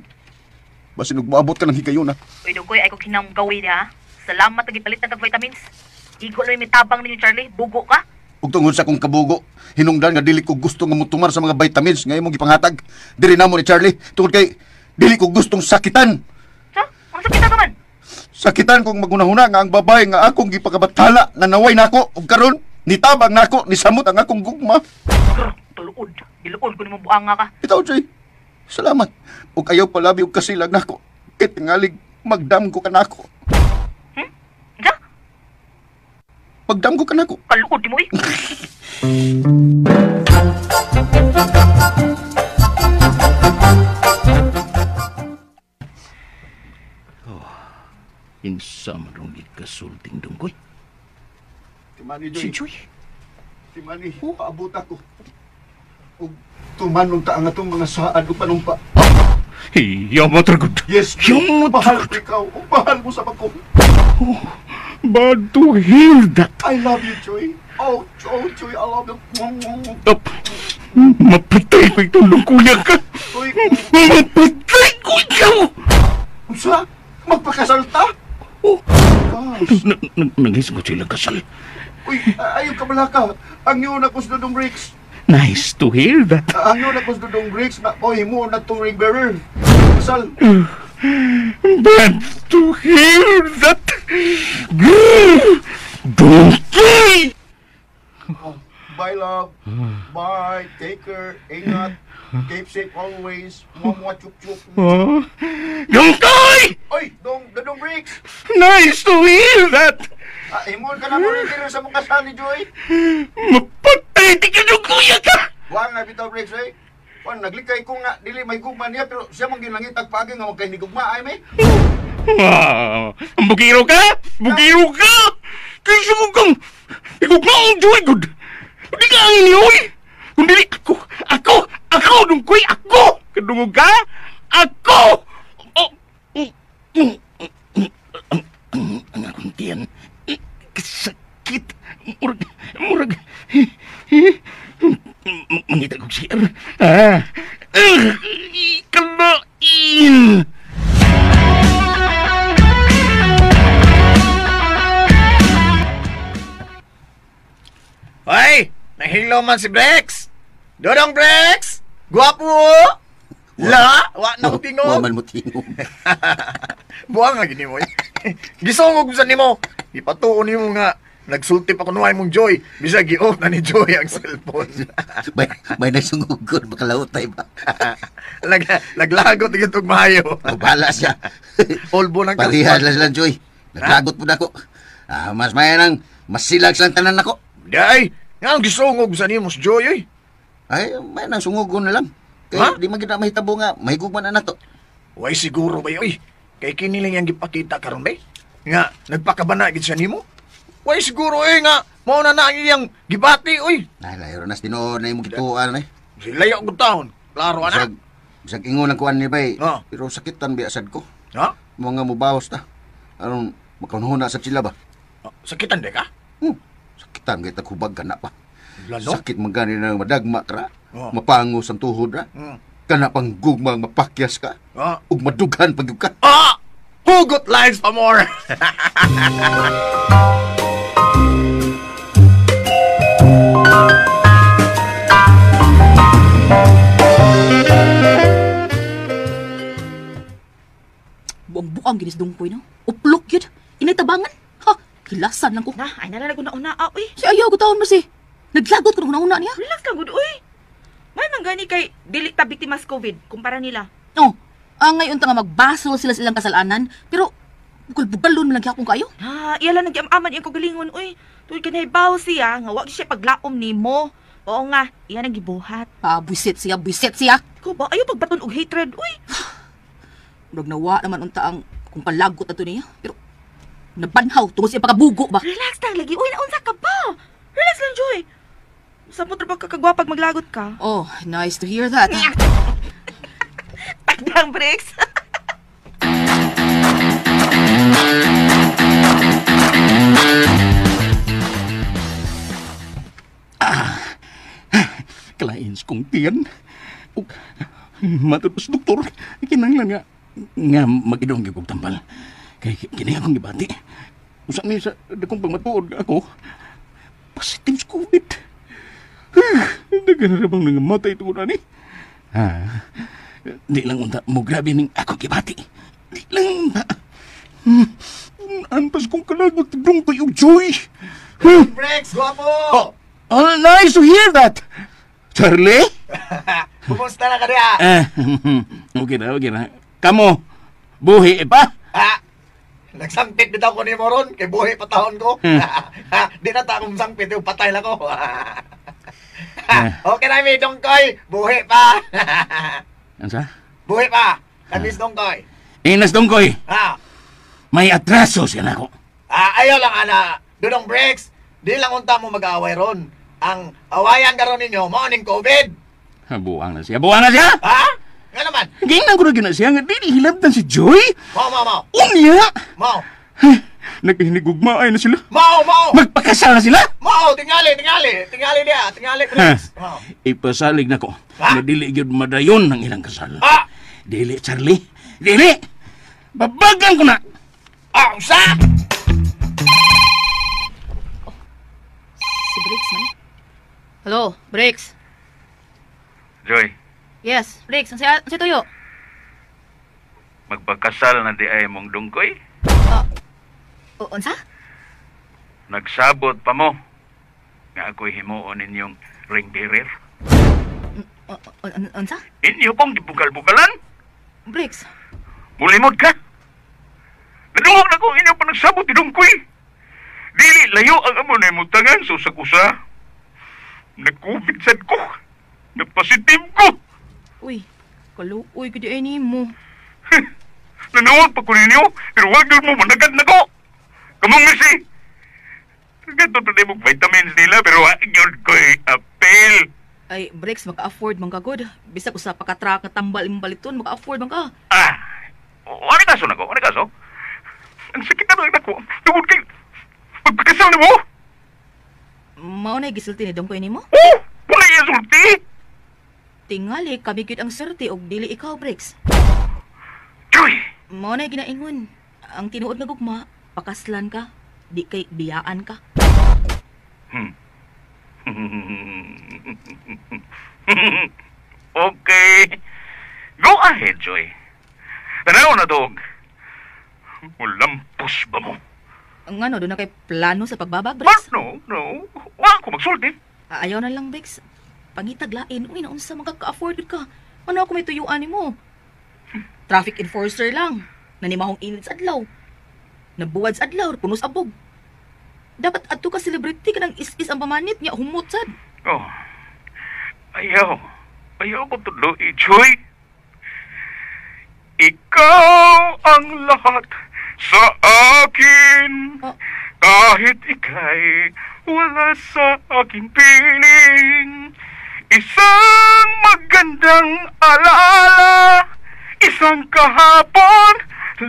Basin ug maabot ka ng higayuna. Uy, dungkoy, ay ko kinamgawi niya, ha? Salamat na gipalit ng vitamins. Igo lang may tabang ninyo, Charlie. Bugo ka. Ug tungod sa akong kabugo, hinungdan nga dili ko gusto nga motumar sa mga vitamins nga imong gipanghatag. Diri namo ni Charlie tungod kay dili ko gustong sakitan. Sa? Ang sakitan ka man? Sakitan kong magunahuna nga ang babae nga akong gipakabathala na naway nako ug karon nitabang nako nisamot ang akong gugma. Grr, tuluod. Diluod ko nimo buanga ka. Bitaw, Joy. Salamat. Ug ayaw palabi og kasilag nako. Kay tingalig magdamgo ka nako. Unsa? Magdamgo ka nako. Kaluod mo eh. Oh, insa man rong gikasulting dungkoy. Timani, Joy. Si Joy. Timani, paabot ako. Ug tumanong ta ang atong mga saad ug panumpa. Hiya tragod. Yes, Joy. Mahal ko ikaw. Ug mahal mo sa ako. Oh, bad to hear that. I love you, Joy. Oh, oh, Joy, I love you. Up. Mapatay ko itong lungkuya ka. Joy, mapatay ko ikaw. Unsa? Magpakasal ta? Oh. Nangis ko sila kasal. Uy, ayaw ka malaka. Ang yun ako sa Dodong Bricks. Nice to hear that. Ang yun ako sa Dodong Bricks na oy mo na to ring bearer. Kasal. Bad to hear that. Donkey! Oh, bye, love. Bye. Take care. Ingat. Keep safe always. Mwa chup chup. Oh. Dongkoy! Oy, Dong, Dodong Bricks. Nice to hear that. Ah, imon ka na mo rin sa mong kasal ni Joy. Mapatay di ka ng kuya ka! Buwan nga bitaw Bricks, eh. Juan, naglikay ko nga, dili may gugma niya, pero siya mong ginangitag paagi nga magkay ni gugma, ay may. Ah, bugiro ka? Bugiro ka? Kaysa mo kang igugma ang Joy good. Di ka ang inihoy. Kung dili ako, ako, dungkoy, ako! Kadungog ka? Ako! Oh, ang akong tiyan. Sakit. Murag. Mangita kong siya. Ah. Kalain! Hoy! Nahilo man si Brex! Dodong Brex! Guwapo! La! Wa na ko tingog! Wa man mo tingog. Buang nga gini mo. Gisungog sa nimo. Ipatuon nimo nga nagsulti pa kunuhay mong Joy. Bisag gi-off na ni Joy ang cellphone. May nagsungugod, makalautay ba? Laglagot gyud og maayo. O bahala siya. Olbo nang Pariha lang sila, Joy. Naglagot po na ako. Ah, mas may nang masilag silang tanan nako. Day, nga ang gisungog sa nimo si Joy oy. Ay, may nang sungugon na lang. Kay di man gid na mahitabo nga mahigugma na nato. Way siguro ba oy. Kay kini lang yang gipakita karon bay. Nga nagpakabana gid siya nimo. Way siguro nga mao na na ang iyang gibati oy. Ay, layo na tinuod na imong gituan eh. Layo gud taon. Klaro ana. Bisag ingon ang kuan ni bay. Oh. Pero sakitan biya sad ko. Ha? Mga mubawas ta. Aron makaunhuna sad sila ba? Sakitan de ka? Sakitan kay taghubag ka na pa. Lalo? Sakit man gani na madagma ra. Oh. Mapangos ang tuhod ra. Kana pang gugmang mapakyas ka. Oh. Ug madugan pag ka. Ah! Hugot lines pa more. Buang-buang ginis dungkoy no. Uplok yun. Inay tabangan. Ha, hilasan lang ko. Na, ay nalalag ko na una, uy. Si ayaw ko taon mo si. Naglagot ko na una niya. Relax lang gud, uy. May manggani kay dili ta biktima sa COVID kumpara nila. Oh, ang ngayon ta nga magbasol sila sa ilang kasalanan, pero bugal-bugalon man lang gyapon kayo. Ha, iya lang nagyamaman iyang kagalingon, uy. Tuod ka nahibaw siya nga wa siya paglaom nimo. Oo nga, iya nang gibuhat. Ah, buisit siya, buisit siya. Ikaw ba ayaw pagbaton og hatred, uy. Murag nawa naman unta ang kung palagot ato niya, pero nabanhaw tungod sa iyang pagkabugo ba. Relax lang lagi, uy, naunsa ka ba? Relax lang, Joy. Sa mo ba kakagwapag maglagot ka? Oh, nice to hear that. Takdang breaks. Kalains kong tiyan. Ug matud sa doktor, kinahanglan nga nga mag-idong gyud kog tambal. Kay kini akong gibati. Usa ni sa dakong pagmatuod ako positive sa COVID. Daghan ra bang nangamatay tungod ani? Ha. Di lang unta mo grabe ning ako gibati. Di lang unta. Anpas kong kalagot dungkoy og joy. Breaks, guwapo. Oh, nice to hear that. Charlie? Kumusta na ka diha? Okay na, okay na. Kamo, buhi pa? Ha? Nagsampit bitaw ko ni mo ron, kay buhi pa taon ko. Di na ta akong sangpit, yung patay lang ko. Okay na mi, Dongkoy. Buhi pa. Ansa? Buhi pa. Kamis Dongkoy. Inas Dongkoy. Ha? May atraso siya na ako. Ah, ayaw lang ana. Dudong Breaks, di lang unta mo mag-aaway ron. Ang awayan karon ninyo, mao ning COVID. Buang na siya. Buang na siya! Ha? Nga naman. Gingnan ko na gina siya nga dili hilabtan si Joy. Mao, mao, mao. Unya! Mao. Naghinigugmaay na sila. Mao, mao. Magpakasal na sila. Mao, tingali, tingali. Tingali diya, tingali Breaks. Mao. Ipasalig na ko Ha? na dili gyud madayon ang ilang kasal. Ha? Dili, Charlie. Dili! Babagan ko na! Ah, unsa? Si Briggs man. Hello, Briggs. Joy, Yes, Briggs. Ang siya tuyo. magpakasal na di ay mong dungkoy. O, unsa? Nagsabot pa mo nga ako'y himuon ninyong ring bearer. Unsa? Inyo kong gibugal-bugalan. Briggs. Mulimod ka. Nadungog na ko inyo pa nagsabot ni dungkoy. Dili layo ang amo na imong tangan sa usag-usa. Nag-COVID sad ko. Nagpositive ko. Uy, kaluoy gud ay nimo. Nanawag pa ko ninyo, pero wag yun mo managad na ko. Kamong misi. Ganito pa mong vitamins nila, pero wag yun ko'y apel. Ay, Briggs, maka-afford man ka gud. Bisag usa pa ka truck nga tambal imong baliton, maka-afford man ka. Ah, ano kaso na ko? Ano kaso? Ang sakit na lang ako. Tungod kay... Magpakasal na mo? Mao na gisulti ni Dongkoy nimo? Oh! Wala yung sulti! Tingali kami gyud ang swerte og dili ikaw, Briggs. Joy! Mao na ginaingon. Ang tinuod nga gugma, pakaslan ka, di kay biyaan ka. Okay. Go ahead, Joy. Tanaw na dog. Mulampos ba mo? Ang ano, doon na kay plano sa pagbabag, Briggs? No, no. Wa ko magsulti. Ayaw na lang, Briggs. Pangitag lain. Uy, naunsa makaka-afford ka. Ano ako may tuyuan nimo? Traffic enforcer lang. Nanimahong init sa adlaw. Nabuwad sa adlaw, puno sa abog. Dapat adto ka celebrity ka ng is-is ang pamanit niya, humot sad. Oh. Ayaw. Ayaw ko tuloy, Joy. Ikaw ang lahat sa akin. akin. Kahit ika'y wala sa aking piling. Isang magandang alaala, isang kahapon,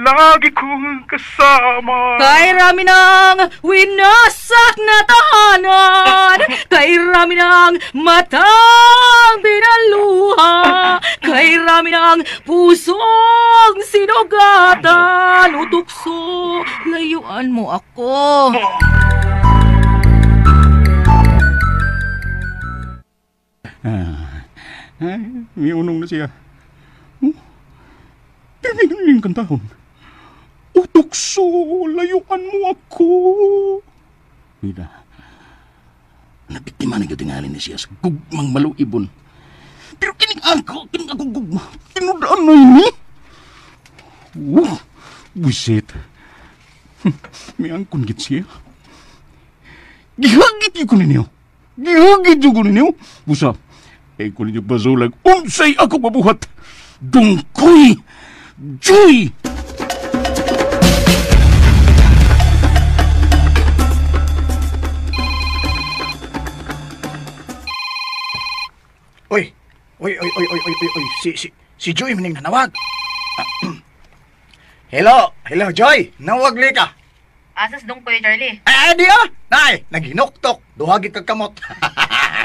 lagi kong kasama. Kay rami ng winasak na tahanan, kay rami ng matang binaluha, kay rami ng pusong sinugatan. O tukso, layuan mo ako. Ay, may unong na siya. Oh, pero yung kantahon. O tukso, layuan mo ako. Mira, nabiktima na katingalin ni siya sa gugmang maluibon. Pero kining ako gugma, tinudaan na ini. Oh, buset. May angkon git siya. Gihagit ko ninyo. Gihagit ko ninyo. Busa, ay ko ninyo basulag. Unsay ako mabuhat. Dungkoy! Joy! Oy. Oy, oy, oy, oy, oy, oy. Si Joy maning nanawag. Hello, hello Joy. Nawag li ka. Asas Dungkoy, Charlie. Ay, di ah. Nay, naghinuktok. Duhagi kag kamot.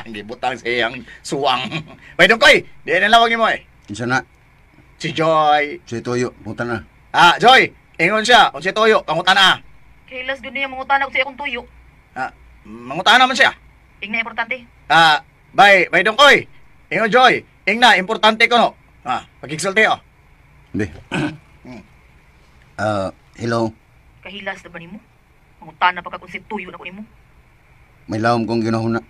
Hindi butang sa iyang suwang. Bay Dungkoy, di na lawag nimo eh. Kinsa na? Si Joy. Si Toyo, pangutan na. Ah, Joy, ingon siya. Kung si Toyo, pangutan na. Kailas gud niya mangutan og sa akong tuyo. Ah, mangutan naman siya. Ingna importante. Ah, bay Dungkoy. Ingon Joy, ingna importante ko no. Ah, pagigsulti oh. Hindi. Hello. Kahilas na ba nimo? Mangutan na pa ka kung si Toyo na ko nimo. May lawom kong ginahuna.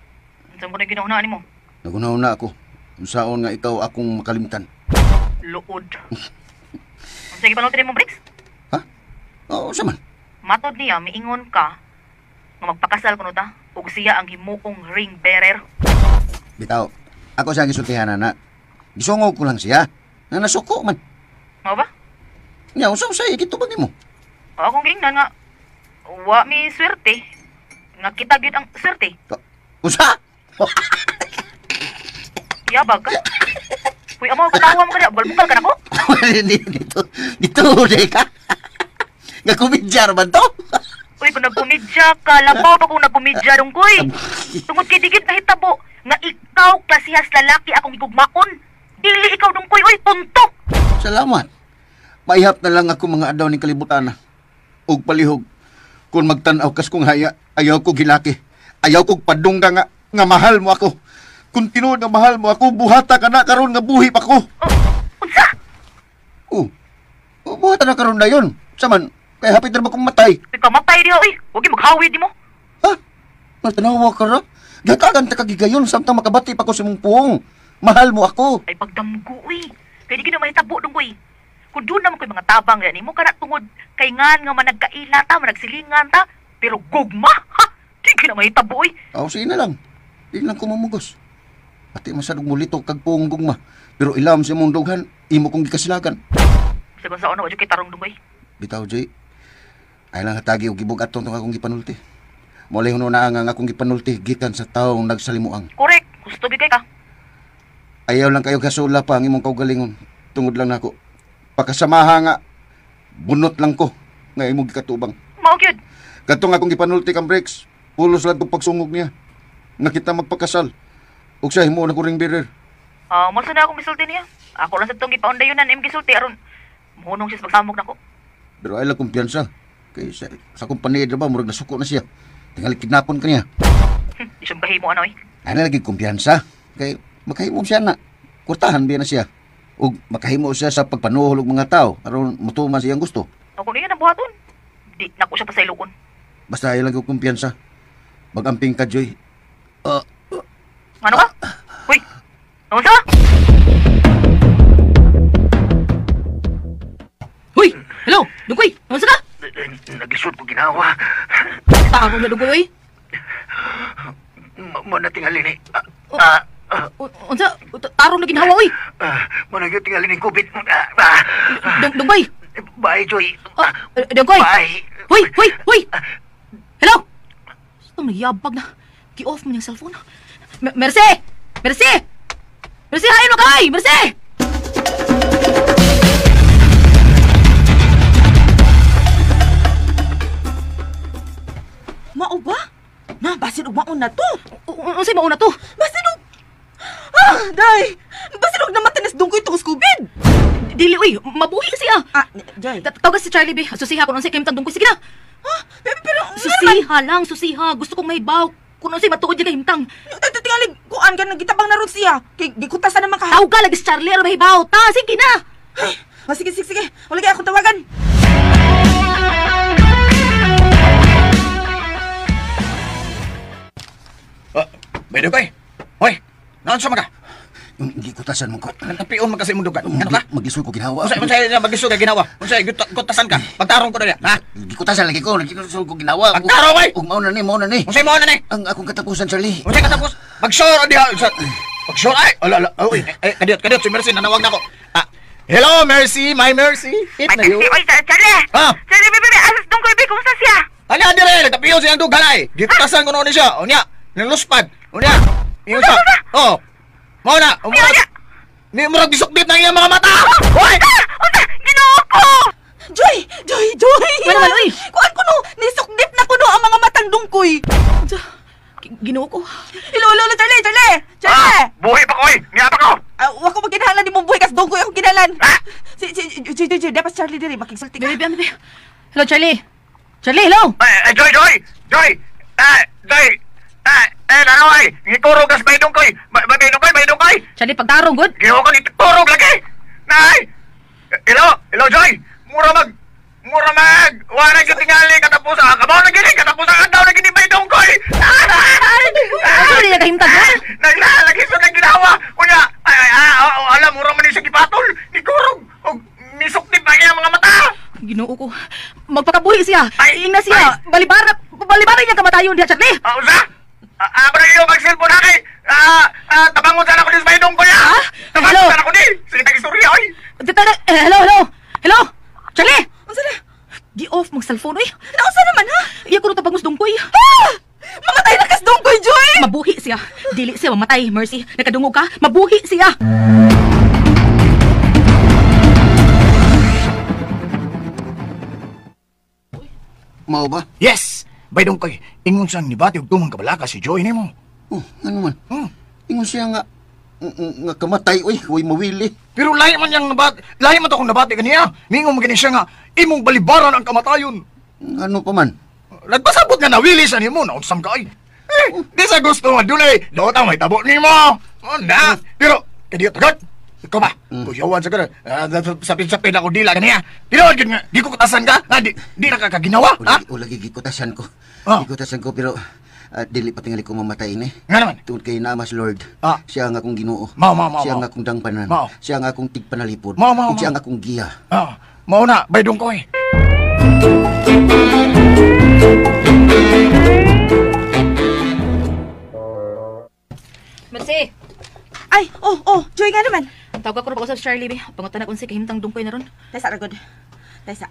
Unsa mo na ginahuna nimo? Nagunahuna ako. Unsaon nga ikaw akong makalimtan. Luod. Unsa gipanulti nimo, Briggs? Ha? Oo, unsa man? Matod niya miingon ka nga magpakasal kuno ta ug siya ang himuong ring bearer. Bitaw, ako sa gisultihan na. Gisungog ko lang siya. Na nasuko man. Mao ba? Nya unsa usay gitubag nimo? Akong giingnan nga wa mi swerte. Nga kita gyud ang swerte. Unsa? Yabag ka. Uy, amo katawa mo kada, bukal ka nako. Dito dito ka. Nagkumidjar man to? Uy, kung nagkumidya ka, labaw pa kung nagkumidya Dungkoy. Tungod kay digid nahitabo nga ikaw klasihas lalaki akong gigugmaon. Dili ikaw Dungkoy, uy, puntok. Salamat. Maihap na lang ako mga adlaw ning kalibutan. Ug palihog kung magtan-aw kas kong haya, ayaw ko gilaki. Ayaw kog padungga nga mahal mo ako. Kung tinuod nga mahal mo ako, buhata ka na karon nga buhi pa ko. Oh, unsa? Oh, buhata na karon na yun. Saman, kay hapit na ba kong matay? Ikaw matay diha, oy. Huwag maghawid mo. Ha? Matanawa ka ra? Gatagan ta kagigayon samtang makabati pa ko sa mong puong. Mahal mo ako. Ay pagdamgo, oy. Kaya di ka na mahitabo Dungkoy. Kung doon naman ko'y mga tabang yan, mo kana tungod kay ngan nga managkaila ta, managsilingan ta, pero gugma, ha? Di ka na mahitabo, oy. Oh, sige na lang. Di lang ko mamugos. Pati masadog mulito kag puong gugma. Pero ilam sa imong dughan, imo kong gikasilagan. Sagon sa ono, wadyo kay tarong Dungkoy. Bitaw, Joy. Ay lang hatagi og gibug atong tong akong gipanulti. Mao lay huno na ang akong gipanulti gikan sa taong nagsalimuang. Correct. Gusto gyud kay ka. Ayaw lang kayo gasula pa ang imong kaugalingon. Tungod lang nako. Pakasamaha nga bunot lang ko nga imong gikatubang. Mao gyud. Kadtong akong gipanulti kang Briggs, pulos lang kong pagsungog niya. Nakita magpakasal. Ug siya himo na ko ring bearer. Mo sa na akong gisulti niya. Ako lang sa tong gipaundayunan imong gisulti aron mohunong siya sa pagsamok nako. Pero ay lang kumpiyansa. Kay sa akong paniid ba murag nasuko na siya. Tingali kidnapon ka niya. Di siya makahimo ano eh. Ay lagi kumpiyansa. Kay makahimo siya na. Kurtahan biya na siya. Ug makahimo siya sa pagpanuhol og mga tao aron motuman siyang gusto. Ako niya nang buhaton. Di nako siya pasaylokon. Basta ay lang kumpiyansa. Magamping ka, Joy. Ano ka? Uy! Ano sa? Uy! Hello! Dungkoy! Ano sa ka? Naglisod ko ginawa. Tago na Dungkoy, uy! Mo na tingali ni... Unsa? Tarong na ginhawa, uy! Mo na tingali ni COVID. Dungkoy! Bye, Joy. Dungkoy! Bye! Hoy, hoy, hoy. Hello. Itong nagyabag na. Gi-off mo niyang cellphone. Mercy! Mercy! Mercy, hain mo kay! Mercy! Mao ba? Na, basin og mauna to. Unsay mauna to? Basin og... Ah, day! Basin og namatay na si Dungkoy tungos COVID. Dili, uy. Mabuhi siya. Ah, Joy. Tawagan si Charlie, be. Susiha kung unsay kahimtang Dungkoy. Sige na. Ha? Pero... Susiha lang, susiha. Gusto kong mahibaw. Kung unsay matuod niya kahimtang. Tingali, kuan ka, nagitabang na ron siya. Kay, gikutasan naman ka. Tawag ka lagi si Charlie, aron mahibaw. Ta, sige na. Ay, sige, sige, sige. Wala kaya akong tawagan. Bay Dungkoy. Hoy, naon sa maga? Gikutasan mo ko. Nagtapion man kasi imong dugan. Ano ka? Magisol ko ginawa. Unsay na magisol ka ginawa? Unsay gutasan ka? Pagtarong ko na niya, ha? Gikutasan lagi ko, nagisol ko ginawa. Pagtarong ay. Ug mao na ni. Unsay mao na ni? Ang akong katapusan, Charlie. Unsay katapos? Mag-sure diha. Mag-sure ay. Ala ala. Oy, ay kadiyot si Mercy nanawag na ko. Ah, hello Mercy, my Mercy. Hit na yun. Oy, Charlie. Ah. Charlie, bebe, asas Dungkoy, be, kumusta siya? Ala dire, nagtapion siyang dugan ay. Gikutasan ko noon siya. Unya, niluspad. Unya. Ingon siya. Oh. Mao na, umurag. Ni murag gisukdit na iyang mga mata. Hoy! Unsa? Ginoo ko! Joy! Joy! Joy! Wala man, oy! Kuan ko no! Nisukdip na kuno ang mga matang Dungkoy! Ginoo ko. Hello, hello, hello, Charlie! Charlie! Charlie! Ah, buhi pa ko, oy! Niya pa ko! Wa ko magkinahanglan ni mong buhi kas Dungkoy akong kinahanglan. Ah! Si, Joy, Joy, Joy, dapat Charlie diri makigsulti ka. Baby, baby. Hello, Charlie. Charlie, hello! Ay, Joy, Joy! Joy! Joy! Laro ay! Ngiturog kas bay Dungkoy! Bay Dungkoy, bay Dungkoy! Charlie, pagtarong, good? Ginoo ko, ngiturog lagi! Nay! Hello! Hello, Joy! Mura mag! Wala yung tingali katapusan! Kabaw na gini! Katapusan ang daw na gini bay Dungkoy! Ano niya kahimtag ha? Naglalagi sa naginawa! Unya! Ay, alam, mura man siya gipatol! Nikurog! Og nisukdip ang iyang mga mata! Ginoo ko. Magpakabuhi siya! Ay! Ingna siya! Balibara! Balibara niya kamatayon diha, Charlie! Usa! Ako na iyong mag-cellphone na kay! Tabangon sana ko din sa bay Dungkoy, ha? Tabangon sana ko din! Sige, tag-istorya, oy! Hello, hello! Hello! Charlie! Unsa na? Gi-off mong cellphone, oy! Naunsa naman, ha? Iya ko tabangos Dungkoy. Ah! Mamatay na kas Dungkoy, Joy! Mabuhi siya. Dili siya mamatay, Mercy. Nakadungog ka? Mabuhi siya! Mao ba? Yes! Bay Dungkoy, ingon siyang nibati og tumang kabalaka si Joy nimo. Oh, ano man? Ingon siya nga kamatay, oy, way mawili. Pero lahi man niyang nabati, lahi man to akong nabati kaniya. Ningon man gani siya nga imong balibaran ang kamatayon. Ano pa man? Nagpasabot nga nawili sa nimo, naunsam ka ay. Di sa gusto nga dunay, daot ang may tabo nimo. Oh, na. Pero kadiyot agad. Ikaw ba? Kuyawan sa kana. Sapin-sapin ako dila kaniya. Tinuod gyud nga, di ko kutasan ka. Nga di na ka kaginawa, ha? O lagi gikutasan ko. Gikutasan ko pero dili pa tingali ko mamatay ni. Nga naman. Tungod kay Namas Lord. Siya ang akong Ginoo. Mao. Siya ang akong dangpanan. Mao. Siya ang akong tigpanalipod. Mao. Siya ang akong giya. Mao na, bay Dungkoy. Mercy! Ay, oh, Joy nga naman. Tawag ko rin sa Charlie, be. Pangutan na kung si kahimtang Dungkoy na ron. Taysa, ragod. Taysa.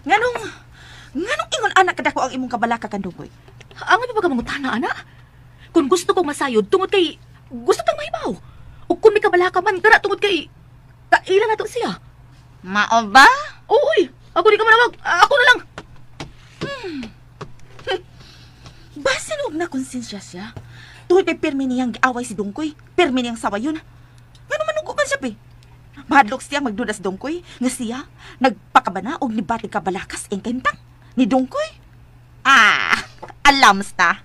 Nganong ingon anak kadako ang imong kabalaka kan Dungkoy? Ang pa ba mangutana, ana? Kung gusto kong masayod, tungod kay gusto tang mahibaw. O kung may kabalaka man, tara tungod kay kaila na to siya. Mao ba? Oo, oy. Ako di ka manawag. Ako na lang. Basin og na konsensya siya. Tungod kay pirmi niyang giaway si Dungkoy. Pirmi niyang sawayon. Ngano manugo man siya, be? Mahadlok siya magduda sa Dungkoy. Nga siya, nagpakabana og nibati kabalakas ang kahimtang ni Dungkoy. Ah, alams na.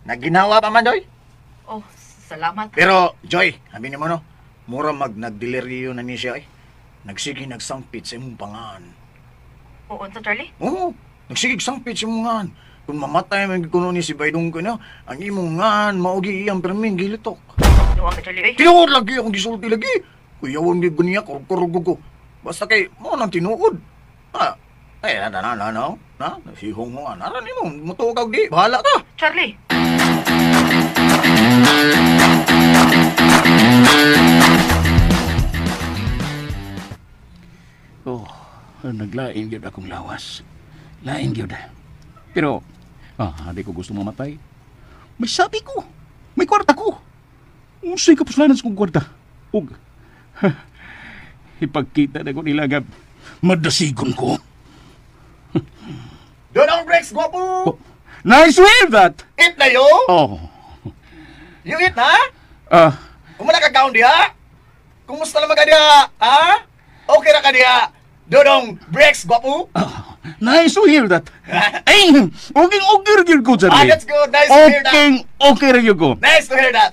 Naginawa pa man, Joy? Oh, salamat. Pero, Joy, sabi ni mo no, mura mag nagdeliryo na ni siya eh. Nagsige nagsangpit sa imong pangan. Oo, unsa, Charlie? Oo, nagsige sangpit sa imong ngan. Kung mamatay man kuno ni si Bay Dungkoy no, ang imong ngan maogi iyang perming gilitok. Tinuod ka, Charlie, oy. Tinuod lagi akong gisulti lagi. Kuyawan gyud niya kurog ko. Basta kay mo nang tinuod. Ah, ay na na na na. Na, sihong mo nara nimo, mutuo ka di, bahala ka. Charlie. Oh, naglain gyud akong lawas. Lain gyud. Pero, di ko gusto mamatay. May sabi ko. May kwarta ko. Unsay kapuslanan sa kong kwarta. Ug, ipagkita na ko nila nga madasigon ko. Doon ang breaks, gwapo! Oh, nice to hear that! Eat na yo! Oh. You eat na? Kumana ka kaon diha? Kumusta naman ka diha? Ha? Okay ra ka diha? Dodong breaks, gwapo! Nice to hear that. Ay, okay, okay ko, Charlie. Ah, that's good. Nice to hear that. Okay, okay ko. Nice to hear that.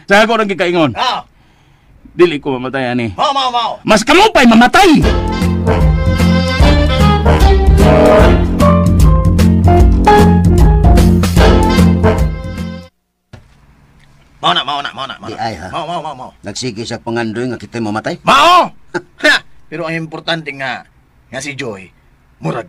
Sa ako nang gikaingon. Ah. Dili ko mamatay, ani. Mao, mao, mao. Mas kamo pa'y mamatay! Mao na, mao na, mao na. Di ay, ha? Mao, mao, mao, mao. Nagsige sa pangandoy nga kita'y mamatay? Mao! Ha! Pero ang importante nga, nga si Joy, murag.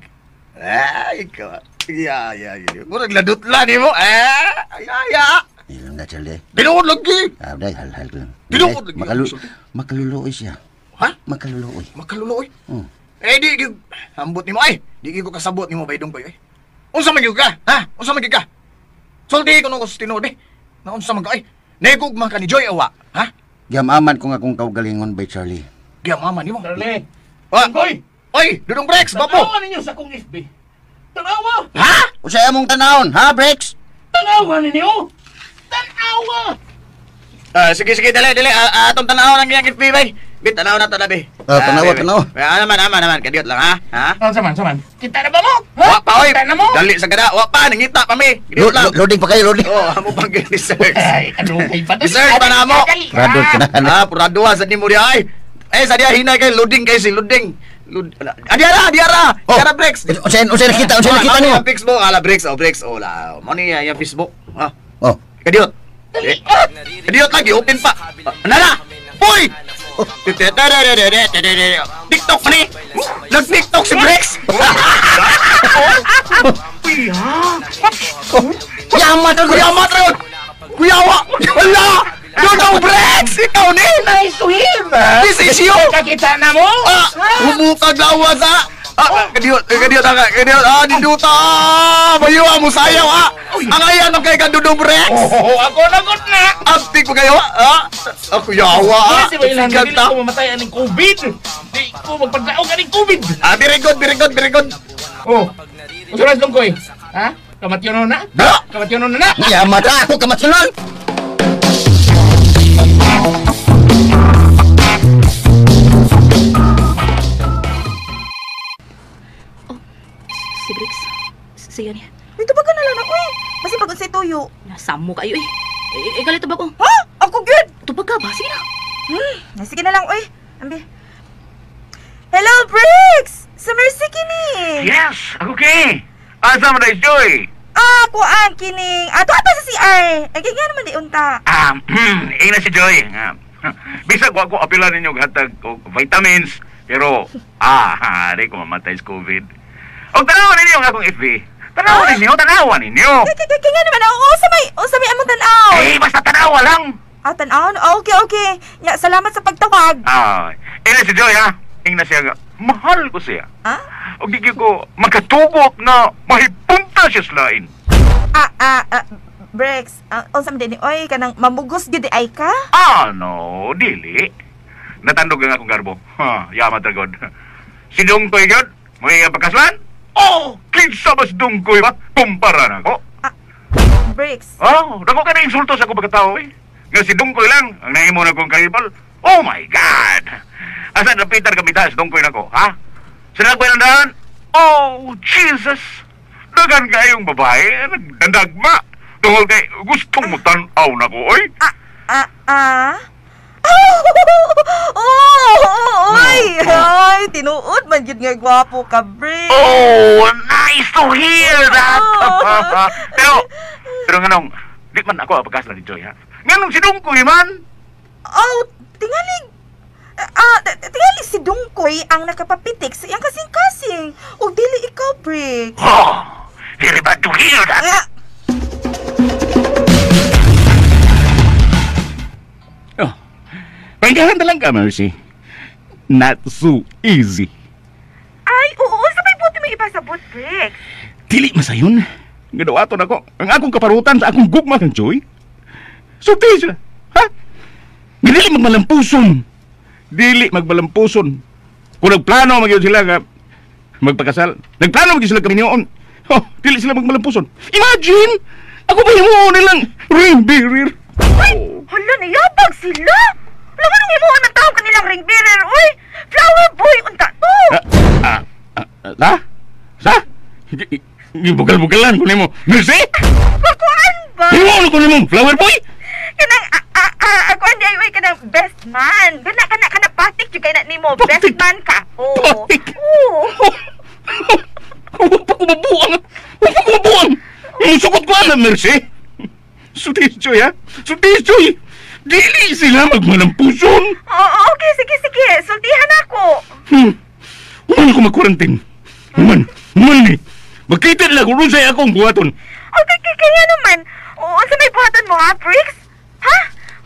Ay, ikaw. Ya, ya, ya. Murag ladutla ni mo. Eh, ya, ya. Ilang na, Charlie. Tinuod lagi. Ah, dai, hal-hal ko lang. Tinuod lagi. Makaluluoy siya. Ha? Makaluluoy. Makaluluoy? Eh, di, di, ambot ni mo, ay. Di ko kasabot ni mo, baydong ko, ay. Unsa man gyud ka? Ha? Unsa man gyud ka? Sulti ko nung sa tinuod, eh. Na unsa man ka, ay. Naigugma ka ni Joy, awa. Ha? Giyamaman ko nga kung kaugalingon bay, Charlie. Giyamaman ni mo. Charlie. Oy! Oy! Dudong Brex, bapo! Tanawa ninyo sa akong FB. Tanawa! Ha? Usay among tanawon, ha, Brex? Tanawa ninyo! Tanawa! Sige, sige, dali, dali. Atong tanawon ang iyang FB, bay. Bit, tanaw na to, labi. Tanawa, tanawa. Aman, aman, aman. Kadiyot lang, ha? Ha? Saman, saman. Kita na ba mo? Wa pa, oy. Kita na mo? Dali sa gada. Wa pa, nangita pa mi. Kadiyot lang. Loading pa kayo, loading. Oo, amo pang research. Ay, ano kay pa? Research pa na mo. Purado ka na. Ah, purado sa ni mo di ay. Eh, sa diya hinay kay loading kay si loading. Adiara, adiara. Adiara Brex. Unsay nakita, unsay nakita nimo? Facebook, ala Brex, oh Brex, oh la. Mo ni yang Facebook. Ha. Oh. Kadiyot. Kadiyot lagi open pa. Nala. Uy! TikTok pa ni. Nag-TikTok si Brex. Yamat ra, yamat ra. Kuyawa. Wala. Dodong Brex, ikaw ni. Nice to hear that. This is you. Kakita na mo. Humukag lawas ah. Kadiyot, kadiyot, kadiyot. Dinduta. Bayuwa mo sayaw ah. Ang ayan ang kay Dodong Brex. Oh, ako nagot na. Aptik mo kayo ah. Ako yawa ah. Di ba ilang dili ko mamatay aning COVID. Di ko magpaglaog aning COVID. Ah, very good, very good, very good. Oh. Usuras dongkoy. Ha? Kamatyonon na? Kamatyonon na na. Yamat ra ako kamatyonon. Oh, si Briggs. Siya niya. Dito ba ka na lang ako eh? Basta pagod sa tuyo. Nasamo kayo eh. Eh, galit ba ko? Ha? Ako good! Tubag ka ba? Sige na. Sige na lang, uy. Ambi. Hello, Briggs! Sa Mercy kini. Yes! Ako kini. Asa mo na Joy? Ah, kuan kining. Ato ato sa CR. Ay, nga naman di unta. Ina si Joy. Bisag wa ko apila ninyo hatag og vitamins, pero di ko mamatay sa COVID. Og tanawan ninyo ang akong FB. Tanawan ninyo, tanawan ninyo. Kaya nga naman, oo, sa may among tanaw. Eh, basta tanawa lang. Ah, tanaw? Okay, okay. Ya, salamat sa pagtawag. Ina si Joy, ha? Ina siya nga, mahal ko siya. Ha? O di ko makatugok na mahipunta siya sa lain. Brex, unsa man din ni oy kanang mamugos gyud ay ka? Ah, no, dili. Natandog ang akong garbo. Ha, yamat ra god. Si Dungkoy gyud, may pagkaslan? Oh, kinsa ba si Dungkoy ba? Kumpara na ko. Brex. Oh, dako ka na insulto sa akong pagkatao eh. Nga si Dungkoy lang ang nahimo na kong karibal. Oh my God! Asa na Peter kami ta si Dungkoy nako, ha? Sinagpay ng daan? Oh, Jesus! Dagan kayong babae, nagdandagma. Tungol kay gustong mo tan-aw na ko, oy. Oh, oy! Ay, tinuod man gyud nga gwapo ka, Briggs. Oh, nice to hear that. Pero nganong di man ako pagkasla ni Joy, ha? Nganong si Dungkoy man? Oh, tingalig. Tingali si Dungkoy ang nakapapitik sa iyang kasing-kasing. O dili ikaw, Briggs. Oh, very bad to hear that. Prangkahan na lang ka, Mercy. Not so easy. Ay, oo, sa may buti may ipasabot, Bricks. Dili masayon. Nga dawaton ako ang akong kaparutan sa akong gugma kang Joy. Sulti sila. Ha? Nga dili magmalampuson. Dili magmalampuson. Kung nagplano magyud sila nga magpakasal, nagplano magyud sila kami. Oh, dili sila magmalampuson. Imagine! Ako ba himuon nilang ring bearer? Ay, hala, niyabag sila! Wala ka nang himuon ng tao kanilang ring bearer, uy! Flower boy, unta to! Ha? Sa? Gibugal-bugalan ko nimo. Mercy? Pakuan ba? Himuon ko nimo, flower boy? Kanang, ako hindi ay, uy, kanang best man. Kana, patik yung kay na nimo. Best man ka. Oo. Patik? Oo. Huwag pa kumabuang! Huwag pa kumabuang! Musukot ko alam, Mercy! Sutis, Joy, ha? Sutis, Joy! Dili sila magmalampuson! Oo, okay, sige. Sultihan ako. Human ko mag-quarantine. Human ni. Magkita nila kung sa'yo akong buhaton. Okay, kaya naman. Unsa may buhaton mo, ha, Bricks? Ha?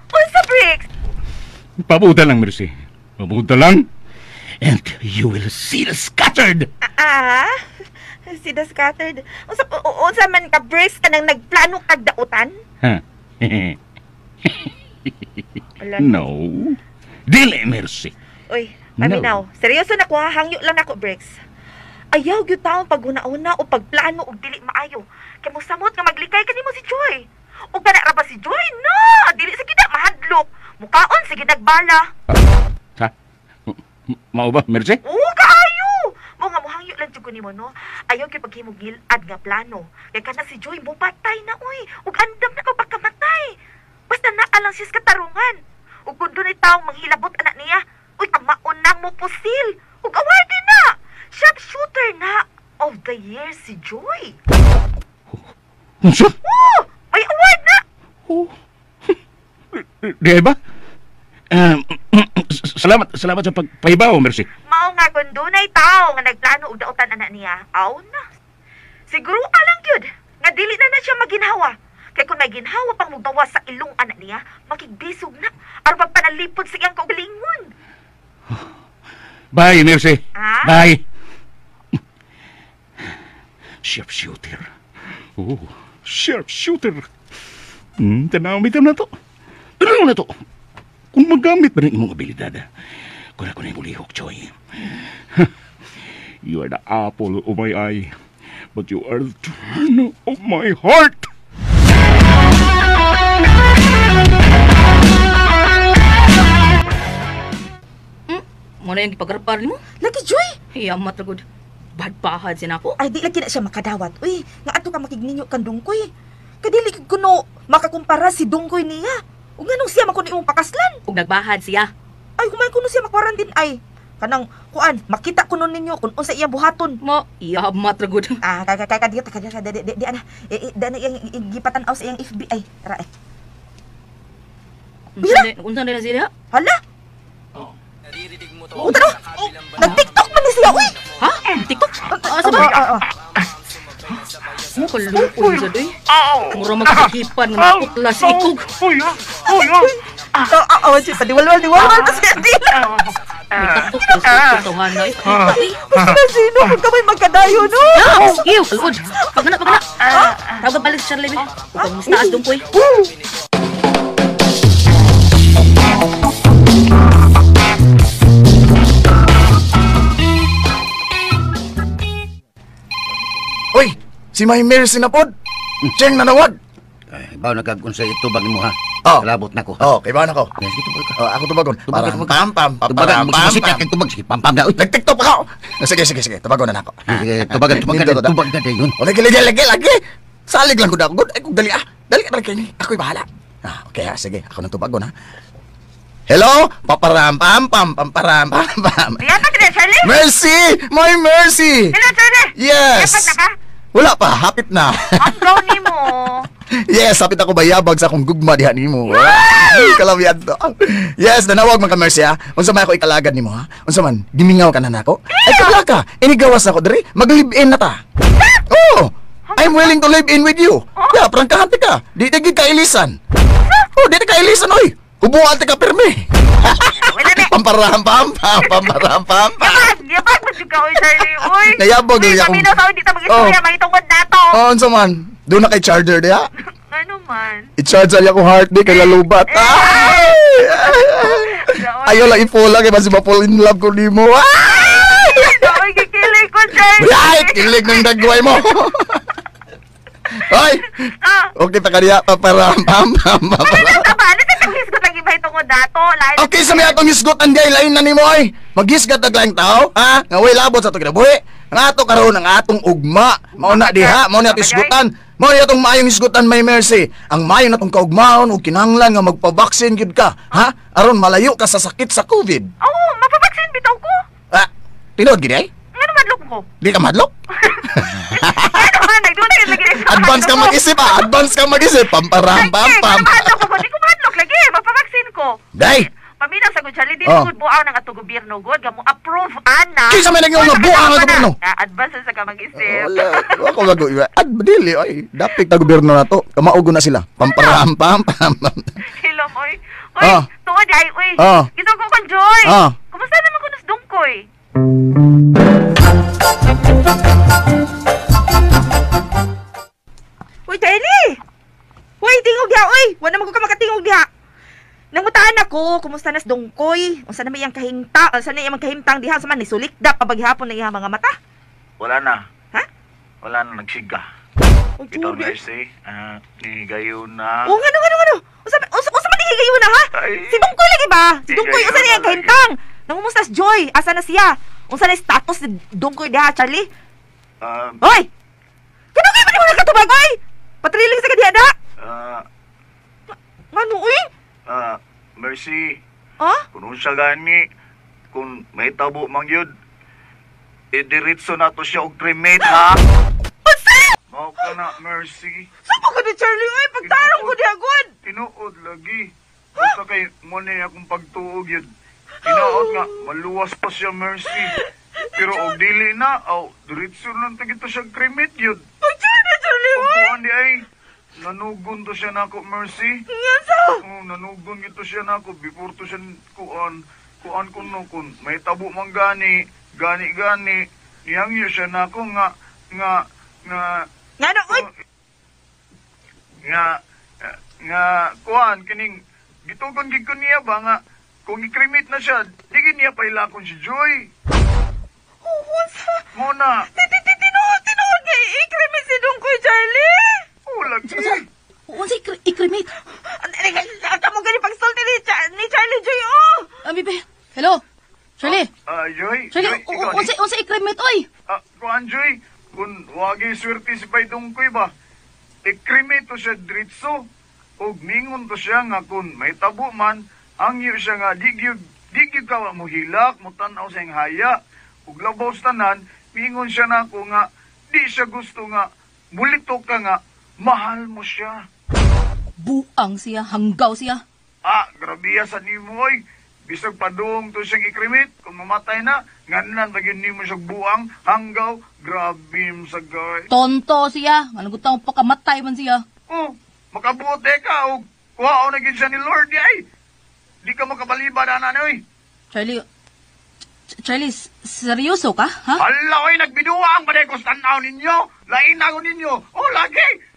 Unsa, Bricks? Pabuta lang, Mercy. Pabuta lang. And you will see the scattered. See the scattered. Unsa man ka, Bricks, kanang nagplano kag dautan? Ha? No. Dili, Mercy. Uy, paminaw. No. Seryoso na ko, ha? Hangyo lang ako, Bricks. Ayaw gyud taong paghuna-una o pagplano og dili maayo. Kay mosamot nga maglikay kanimo si Joy. Ug kana ra ba si Joy? No, dili sa kita mahadlok. Mukaon sige nagbala. Ha? Mao ba, Mercy? Oo, kaayo. Mo nga mohangyo lang jud ko nimo, no. Ayaw gyud paghimog ngilad nga plano. Kay kana si Joy mopatay na oy. Ug andam na pagkamatay. Basta naa lang siya sa katarungan. Ug kun dunay taong manghilabot anak niya, uy kamaon nang mo pusil. Ug award na. Sharpshooter na of the year si Joy. Unsa? Oh, may award na. Oh. Di ba? Salamat sa pagpahibaw, Mercy. Mao nga kun dunay tawo nga nagplano og dautan anak niya. Aw na. Siguro alang gyud nga dili na na siya maginhawa. Kay kung may ginhawa pang mugdawa sa ilong anak niya, makigbisog na aron pagpanalipod sa iyang kaugalingon. Bye, Mercy. Ah? Bye. Sharpshooter. Oh, sharpshooter. Tanaw bitaw na to. Tanaw na to. Kung magamit ba ng imong abilidad, kung ako na imong lihok, Joy. You are the apple of my eye, but you are the turn of my heart. Muna yung ipagarpar mo? Lagi, Joy! Hiyamat na good. Bahad-bahad siya na ako. Ay, di lagi na siya makadawat. Uy, nga ato ka makigninyo kang Dungkoy. Kadili kuno makakumpara si Dungkoy niya. Ug nganong siya man kuno imong pakaslan? Ug nagbahad siya. Ay, kumain kuno siya makwarantin ay. Kanang kuan, makita kuno ninyo kung unsa iyang buhaton. Mo, iyamat ra gud. Ah, kay kay kay di di di ana. Di ana iyang gipatan-aw sa iyang FBI. Ra. Unsa na sila? Hala. Oh, taro. Nag-TikTok man ni siya, uy. Ha? TikTok? Asa ba? Mo kaluoy sa doy. Mura magsakipan nga maputla si ikog. Uy, uy, uy. Aw, siya diwalwal, diwalwal pa siya dila. May katok sa tuhan na. Basta sino kung kamay magkadayo, no? Ew, kalod. Pagana, pagana. Tawag balik sa Charlie. Upang mas taas dungkoy. Uy, si May Mercy na pod. Cheng nanawag. Ay, baw nagkagunsa ito bag mo ha. Oh. Kalabot na ko. Oh, kay ba na ko? Sige, tubag ka. Oh, ako tubagon. Tubag, Parang pam pam pam Tubagan, pam pam. magsikat kag tubag. Sige, pam pam na. Uy. Nag-TikTok pa ako. Sige, sige, sige. Tubagon na nako. Sige, tubagan, tubagan, Nindot, tubag na dayon. O, lagi, lagi, lagi, lagi. Salig lang ko na ako. Good. Ay, kung dali ah. Dali ka dali. Ako'y bahala. Ah, okay ha. Sige, ako nang tubagon ha. Hello? Paparam pam pam pam param pam pam. Diyan ka na, Charlie? Mercy! My mercy! Hello, Charlie. Yes! Dapat na ka? Wala pa, hapit na. Ang go nimo. Yes, hapit ako bayabag sa akong gugma diha nimo. Ay, kalabian to. Yes, nanawag man ka Mercy ha. Unsa man ako ikalagad nimo ha? Unsa man, gimingaw ka na nako? Ay kabla ka. Inigawas nako diri, mag-live-in na ta. Oh, I'm willing to live in with you. Yeah, prangkahan ka. Di ta gid kailisan. Oh, di ta kailisan oy. Kubuan ka pirmi. Wala na. Pamparahan pam pam pamparahan pam pam. Yabag, yabag ba ka, oy, Charlie, oy. Nayabog, Uy, uy, akong- kami na sa di ta mag-istorya, Oh. mahitungod na to. Oh, unsa man? Doon na kay charger diha. Ano man? I-charge ali akong heartbeat kay lalubat. Ay! Ayaw lang i-fall lang kay basi ma-fall in love ko nimo. Ay! Oy, gikilig ko, Charlie. Ay, kilig ng dagway mo. Hoy! Ah. Okay pa kaniya paparam pam pam Ano pam. na ba? Ano sa tong lagi mahitungod na to? Lain Okay sa may atong hisgotan gay lain na nimo oy. Maghisgat og laing tao, ha? Nga way labot sa atong kinabuhi. Ang ato karon ang atong ugma. Mao na diha, mao na atong hisgutan. Mao na atong maayong hisgutan may mercy. Ang maayo natong kaugmaon ug kinahanglan nga magpa-vaccine gyud ka, ha? Aron malayo ka sa sakit sa COVID. Oo, mapabaksin bitaw ko. Ah, tinuod gid ay? Ngano madlok ko? Di ka madlok? Ano man, nagdunay yun lagi. Advance ka mag-isip ah, advance ka mag-isip. Pamparam pam pam. Ano madlok ko? Di ko madlok lagi. Mapabaksin ko. Day. Paminaw sa good Charlie, dili Oh. good buaw ng ato gobyerno good gamo approve ana. Kinsa may nag-ingon nga buang ang gobyerno? Ah, advance sa ka mag-isip. Wala, ako bago iba. Ad dili ay dapit na gobyerno na to. Kamaugo na sila. Pamparam pam pam. pam. Hilom oy. Oy, Ah. tuod ay oy. Ah. Gusto ko kang Joy. Ah. Kumusta naman kuno sa Dungkoy? Uy, Charlie! Uy, tingog diha, uy! Wala naman ko ka makatingog diha. Nangutaan ako, kumusta na sa Dungkoy? Unsa na may iyang kahimta, unsa na iyang kahimtang diha sa man nisulikda pa baghapon na iyang mga mata. Wala na. Ha? Wala na, nagsiga. Uy, Ito, Judy. Mercy. Ah, ni gayon na. Oh, ngano ngano ngano. Unsa unsa unsa man higayon na ha? Ay. Si Dungkoy lagi ba? Si Dungkoy unsa Higayon na iyang na lagi. kahimtang? Nangumusta si Joy? Asa na siya? Unsa na status ni Dungkoy diha, Charlie? Hoy! Kano kay man mo nakatubag oy? Patriling sa kadiha na. Ah, Ngano uy? ah, Mercy. Ha? Kung unsa gani, kung may tabo mang yun, idiritso na to siya og cremate, ha? Unsa? Mao ka na, Mercy. Saan ko ni Charlie oy? Pagtarong ko diha gud. Tinuod lagi. Basta kay mo na akong pagtuog yun. Tinaot nga, maluwas pa siya, Mercy. Pero og dili na, aw, diretso lang ta gito siya cremate yun. Uy, Charlie, Charlie Ug oy. kuan di ay, nanugon to siya nako, Mercy. Nga sa? Oh, nanugon gito siya nako before to siya kuan, kuan kuno kun may tabo man gani, gani gani. Niyangyo siya nako nga nga nga Ngano oy? nga nga kuan kining gitugon gid ko niya ba nga kung i-cremate na siya, di gid niya pailakon si Joy. Unsa? Mo na. Tinuod, tinuod nga i-cremate si Dungkoy, Charlie. Oh, lagi. Unsa i-cremate? Ata mo gani pagsulti ni Charlie Joy oh. Ah, bibi. Hello. Charlie. Ah, Joy. Charlie, Joy, ikaw ni. unsa unsa i-cremate oy? Ah, kuan Joy, kung wagi swerte si Paydungkoy ba, i-cremate to siya diretso. Og ningon to siya nga kung may tabo man, angyo siya nga di gyud ka mo hilak, mo tan-aw sa iyang haya. Ug labaw sa tanan, mingon siya nako nga di siya gusto nga mulito ka nga mahal mo siya. Buang siya, hanggaw siya. Ah, grabe sa nimo oy. Bisag padung to siyang i-cremate, kung mamatay na, nganan ba gyud nimo siya buang, hanggaw, grabe mo sa gay. Tonto siya. Anong gutang pakamatay man siya. Oh, makabuote ka og kuhaon na gyud siya ni Lord di ay. Di ka makabaliba na na oy. Charlie, Charlie, seryoso ka, ha? Hala oy, nagbiduang pa ko sa tan-aw ninyo. Lain na ako ninyo. Oh, lagi.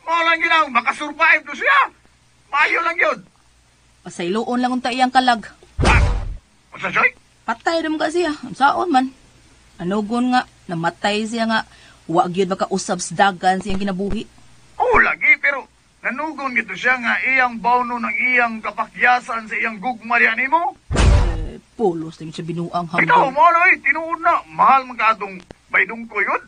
Mao lang ginaw, makasurvive to siya. Maayo lang yun. Pasayloon lang unta iyang kalag. Unsa, Joy? Patay naman ka siya. Ang saon man. Anugon nga, namatay siya nga. Wa gyud makausab sa dagan siyang kinabuhi. Oh, lagi, pero nanugon gito siya nga iyang bawno ng iyang kapakyasan sa iyang gugma diyan nimo. Eh, pulos na yun siya binuang Ikaw hanggaw. mo oy, tinuod na mahal man ka atong baydong ko yun.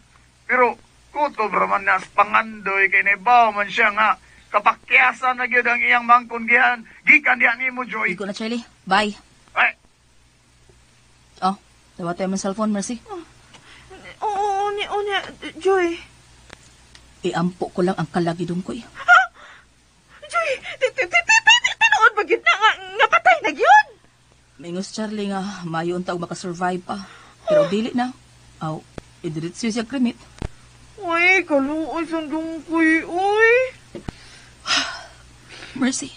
Pero kutob raman na sa pangandoy kay naibaw man siya nga kapakyasan na gyud ang iyang mangkon gihan gikan diyan nimo Joy. Igo na, Charlie. Bye. Ay. Oh, dawa tayo man cellphone, Mercy. Oo, ni oh, ni Joy. Iampo ko lang ang kalagi dungkoy. Joy, tinuod ba gyud na nga napatay na gyud? Mingos Charlie nga, mayo unta og makasurvive pa. Pero dili na. Aw, idiretso siya cremate. Uy, kaluoy sa dungkoy, uy. Mercy.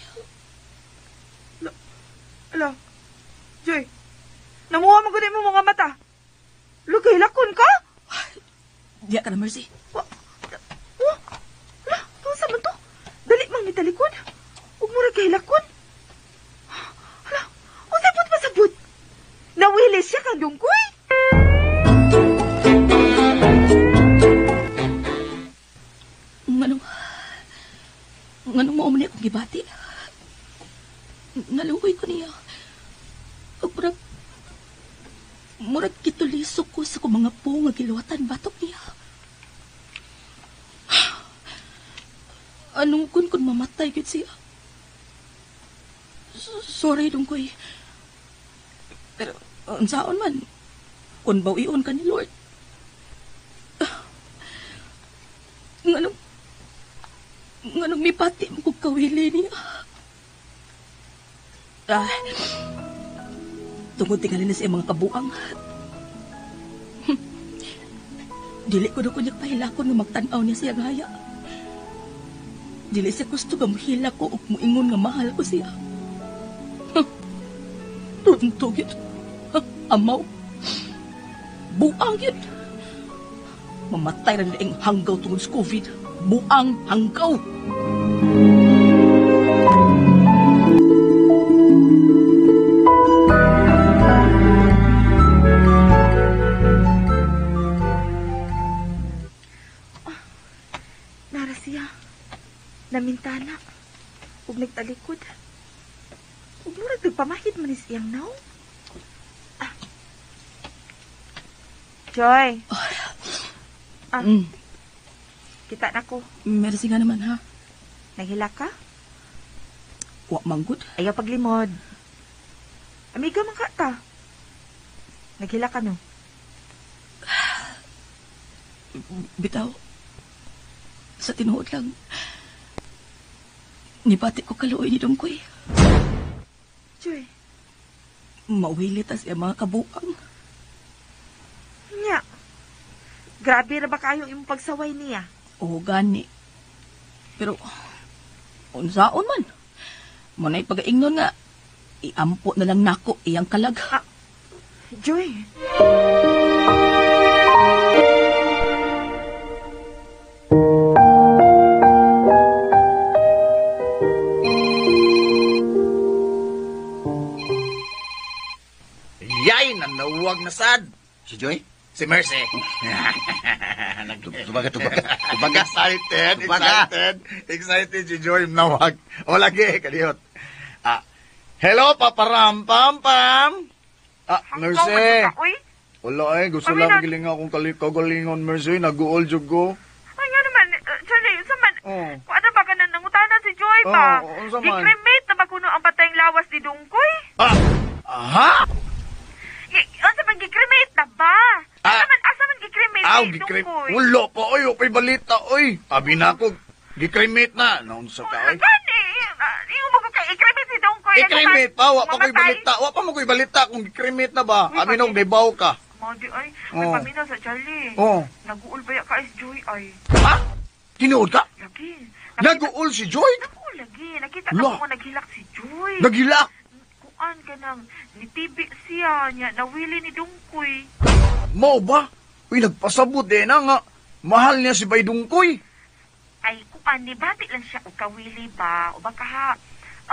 Nakita ka na, Mercy. Oh, ala, unsa man to? Dali mang nitalikod. Ug murag kahilakon. Ala, unsa pud pasabot? Nawili siya kang Dungkoy. Nganong mao man akong gibati? Naluoy ko niya. Ug murag gitulisok ko sa akong mga po nga giluwatan batok niya. Anong kun mamatay gid siya? Sorry, Dungkoy. Pero unsaon man, kun bawion ka ni Lord. Nganong mipati mo kong kawili niya? Tungod tingali na sa mga kabuang. Dili ko na kunyag pahilakon nga magtan-aw niya siya gaya. Dili siya gusto nga muhila ko o muingon nga mahal ko siya. Tunto yun. Amaw. Buang yun. Mamatay na ang hanggaw tungod sa COVID. Buang hanggaw. Nara siya. Namintana. Ug nagtalikod. Ug murag nagpamahid man is iyang naw. Ah. Joy. Ah. Kita na ko. Mercy nga naman, ha? Naghilak ka? Wa manggod. Ayaw paglimod. Amiga man ka ta. Naghilak ka no? Bitaw. Sa tinuod lang, nibati ko kaluoy ni Dungkoy. Joy. Mawili tas iya mga kabuang. Nya. Grabe na ba kayo imong pagsaway niya? Oo, gani. Pero, unsaon man. Muna'y pag-aingnon nga, iampo na lang nako iyang kalag. Ah, Joy. Yay, nanawag na sad. Si Joy? Si Mercy. Tubaga, tubaga. Tubaga. Excited, Tubaga. excited. Excited si Joy nawag. O lagi, kadiyot. Ah, hello, paparam pam pam. Ah, Mercy. Wala eh, gusto lang giling akong kagalingon, Mercy. Nag-uol jud ko. Ay, nga naman, Charlie, unsa man? Oh. Kung ano ba ka nang nangutana si Joy ba? Oh, unsa man? Gikremate na ba kuno ang patayng lawas ni Dungkoy? Ah, aha? Unsa man gikremate na ba? Ah. Asa man gikremate Aw, ni Dungkoy? Wala pa, oy, opay balita, oy. Abi na ako, gikremate na. Naunsa ka, oy. Gani, iyo mo ko kay i-cremate si Dungkoy. I-cremate pa, wa pa ko'y balita. Wa pa mo ko'y balita kung gikremate na ba. Abi nung nibaw ka. Modi ay, may Oh. paminaw sa Charlie. Oh. Nag-uul ba ya ka is Joy ay? Ha? Tinuod ka? Lagi. Nag-uul si Joy? Nag-uul lagi. Nakita La. ako nga naghilak si Joy. Naghilak? Kuan ka nang nitibi siya niya, nawili ni Dungkoy. Mao ba? Uy, nagpasabot eh na nga. Mahal niya si Bay Dungkoy. Ay, kuan, nibati lang siya o kawili ba? O baka ha?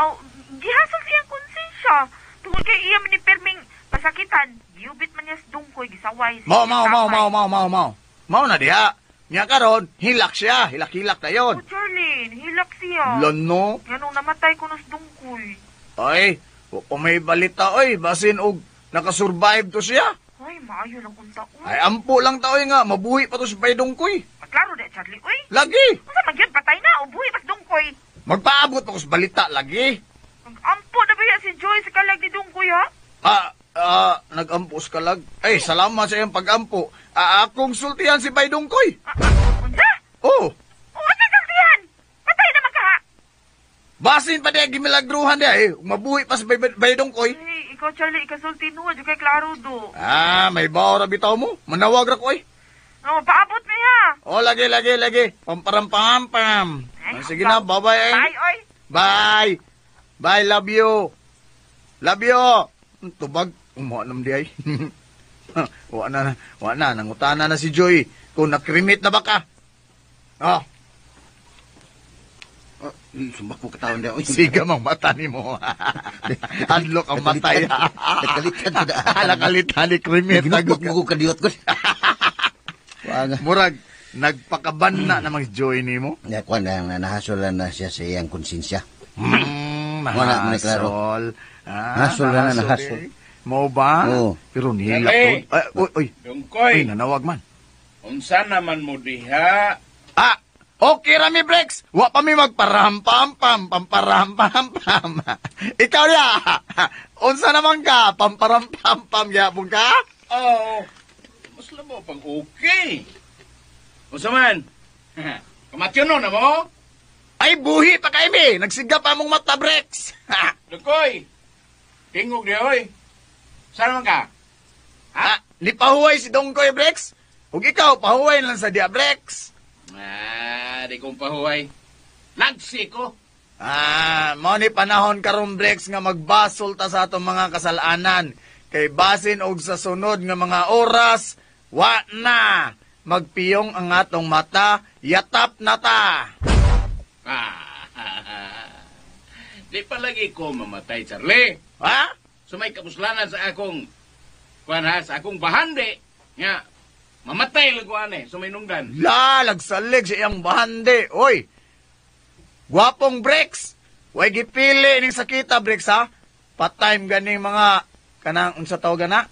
Aw, gihasol siyang konsensya. Tungod kay iya man ni Perming pasakitan, giyubit man niya si Dungkoy, gisaway. Mao, mao, mao, mao, mao, mao, mao. Mao na diha. Niya karon, hilak siya. Hilak-hilak na yon. O, Charlene, hilak siya. Lano? Ganong namatay ko na si Dungkoy. Ay, wa may balita, oy. Basin og nakasurvive to siya. Ay, maayo lang kung taon. Ay, ampo lang taoy nga. Mabuhi pa to si Bay Dungkoy. Klaro na, Charlie, uy. Lagi. Unsa man gyud, patay na o buhi pas Dungkoy. Magpaabot ako sa balita, lagi. Ampo na ba ya si Joy sa kalag ni Dungkoy, ha? Nag-ampo sa kalag. Ay, salamat sa iyong pag-ampo. Akong sultihan si Bay Dungkoy. Unsa? Oh. Unsa sultihan? Patay na man ka, ha? Basin pa diya, gimilagruhan diya, eh. Mabuhi pa si Bay Dungkoy. Ay, ikaw, Charlie, ikasulti nuwa. Diyo kay klaro do. Ah, may bawo ra bitaw mo. Manawag ra ko, eh. Oh, paabot mi, ha? Oh, lagi, lagi, lagi. Pamparampampam. Ay, Sige na, bye-bye, eh. Bye, oy. Bye. Bye, love you. Love you. Tubag. Umuha nam di ay. Wa na, wa na. Nangutana na si Joy. Kung nakrimit na ba ka? Oh. Sumbak ko katawan daw. Siga mang mata ni mo. Adlok ang matay. Nakalitan ko na. Nakalitan ni krimit. Ginukbok mo ko kadiyot ko. Murag, nagpakaban na namang joy ni mo. Ya, kuan na nahasol na siya sa iyang konsensya. Wala mo ni klaro. Ah, Nahasol na nahasol. Mo ba? Oo. Pero nihilak to. Ay, oy, oy. Dungkoy. Uy, nanawag man. Unsa naman mo diha? Ah, okay rami Brex. Wa pa mi magparampampam, pamparampampam. Ikaw ya. Unsa naman ka? Pamparampampam gyapon ka? Oo. Mas labo pang okay. Unsa man? Kamatyo no na mo? Ay, buhi pa kay mi. Nagsiga pa mong mata, Brex. Dungkoy. Tingog di oy. Saan naman ka? Ha? Ni pahuway si Dongkoy, Brex. Ug ikaw, pahuway lang sa dia, Brex. Ah, di kong pahuway. Lagsi ko. Ah, mao ni panahon karon Brex nga magbasol ta sa atong mga kasalanan. Kay basin og sa sunod nga mga oras, wa na magpiyong ang atong mata, yatap na ta. Ah, di palagi ko mamatay, Charlie. Ha? So may kapuslanan sa akong kuan ha, sa akong bahandi nga mamatay lang ko ane, so may nungdan. La, lagsalig sa iyang bahandi. Oy, gwapong Brex. Way gipili ning sakita, Brex, ha? Patime ganing mga, kanang unsa tawag na?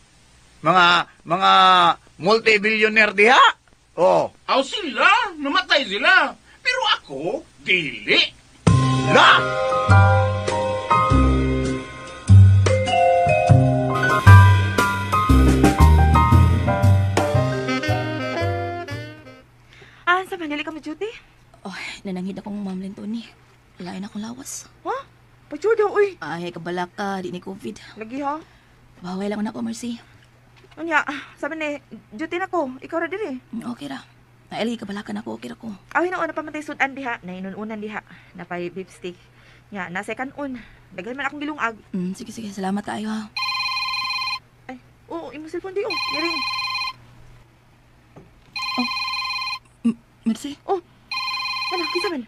Mga multi-billionaire diha. Oh. Aw sila, namatay sila. Pero ako, dili. La! Ah, sa manili ka mo duty? Oh, nananghid akong Ma'am Lentoni. Lain akong lawas. Ha? Pagyo daw, uy. Ay, kabala ka, di ni COVID. Lagi ha? Baway lang na ako, Mercy. Unya, sabi ni, duty na ko. Ikaw ra diri. Okay ra. Nailagi kabalakan ako, okay ra ko. Aw, hinoon na pamatay sudan diha. Nainununan diha. Napay beef steak. Nya, nasa kanon. Daghan man akong gilungag. Sige, sige. Salamat kaayo ha. Ay, oo, imong cellphone di oh. Niring. Oh. Mercy? Oh. Ano, kinsa man?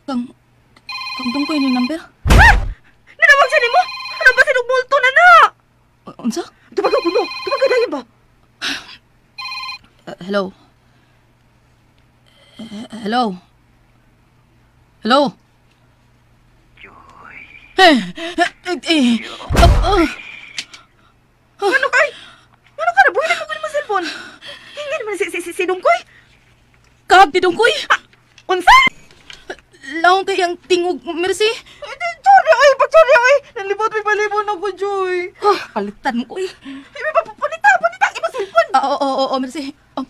Kang Dongkoy ni number? Ha! Nanawag siya nimo? Ano ba sinong multo na na? Unsa? Tumaga ko no. Tumaga dayon ba? Hello? Hello? Hello? Joy. Ano kay? Ano ka na? Buhay na ko mo cellphone. Hingi naman si Dongkoy. Kag ni Dongkoy? Unsa? Laong kay ang tingog, Mercy. Sorry, ay, pag-sorry, ay. Nalibot, may palibon ako, Joy. Oh, palitan mo ko, eh. Ay, punita, punita, ang imong cellphone. Oo, Mercy. Oh.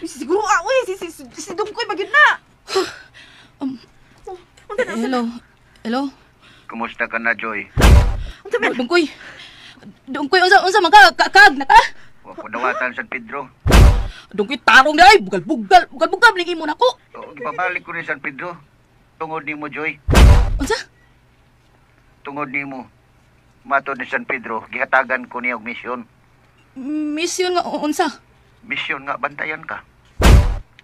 Siguro, uy, si Dongkoy, magyud na. Hello? Hello? Kumusta ka na, Joy? Dongkoy. Dongkoy, unsa man ka? Kag na ka? Wa ko dawatan San Pedro. Dongkoy, tarong na ay. Bugal-bugal. Bugal-bugal, lingin mo na ko. Oo, gipabalik ko ni San Pedro. Tungod nimo, Joy. Unsa? Tungod nimo. Matod ni San Pedro, gihatagan ko niya og misyon. Misyon nga unsa? Misyon nga bantayan ka.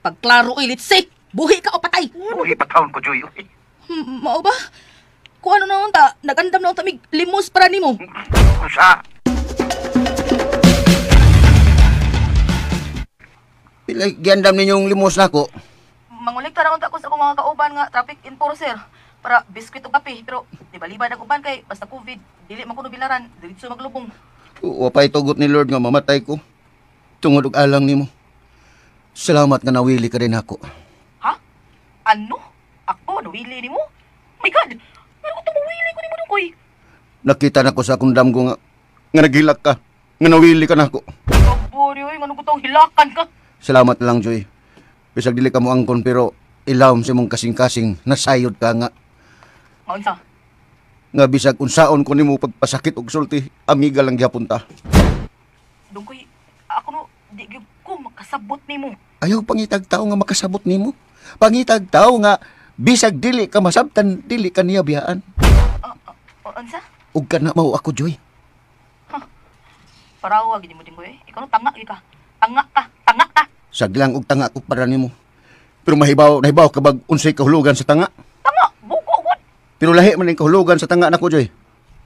Pagklaro kay litsi, buhi ka o patay. Buhi pa taon ko, Joy. Mao ba? Kung ano na unta, nagandam na unta mig limos para nimo. Unsa? Pila giandam ninyong limos nako? Mangulikta ra unta ko sa akong mga kauban nga traffic enforcer para biskwit ug kape, pero di balibad ang uban kay basta COVID, dili man kuno bilaran, diretso maglubong. Wa pa'y tugot ni Lord nga mamatay ko. Tungod og alang nimo. Salamat nga nawili ka rin ako. Ha? Ano? Ako nawili nimo? My God! Ano ko tumuwili ko nimo Dongkoy? Nakita na ko sa akong damgo nga naghilak ka, nga nawili ka nako. Kabori oy, ngano ko tong hilakan ka? Salamat lang, Joy. Bisag dili ka mo angkon pero ilawom sa imong kasing-kasing nasayod ka nga. Unsa? Nga bisag unsaon ko nimo pagpasakit og sulti, amiga lang gyapon ta. Dongkoy, ako no di gyud ko makasabot nimo. Ayaw pangitag tao nga makasabot nimo. Pangitag tao nga bisag dili ka masabtan, dili ka niya biyaan. Unsa? Ug kana mao ako, Joy. Huh. Parawa gid mo Dongkoy. Ikaw no tanga gyud ka. Tanga ka, tanga ka. Saglang og tanga ko para nimo. Pero mahibaw, nahibaw ka bag unsay kahulugan sa tanga? Tanga, bugo gud. Pero lahi man ang kahulugan sa tanga nako, Joy.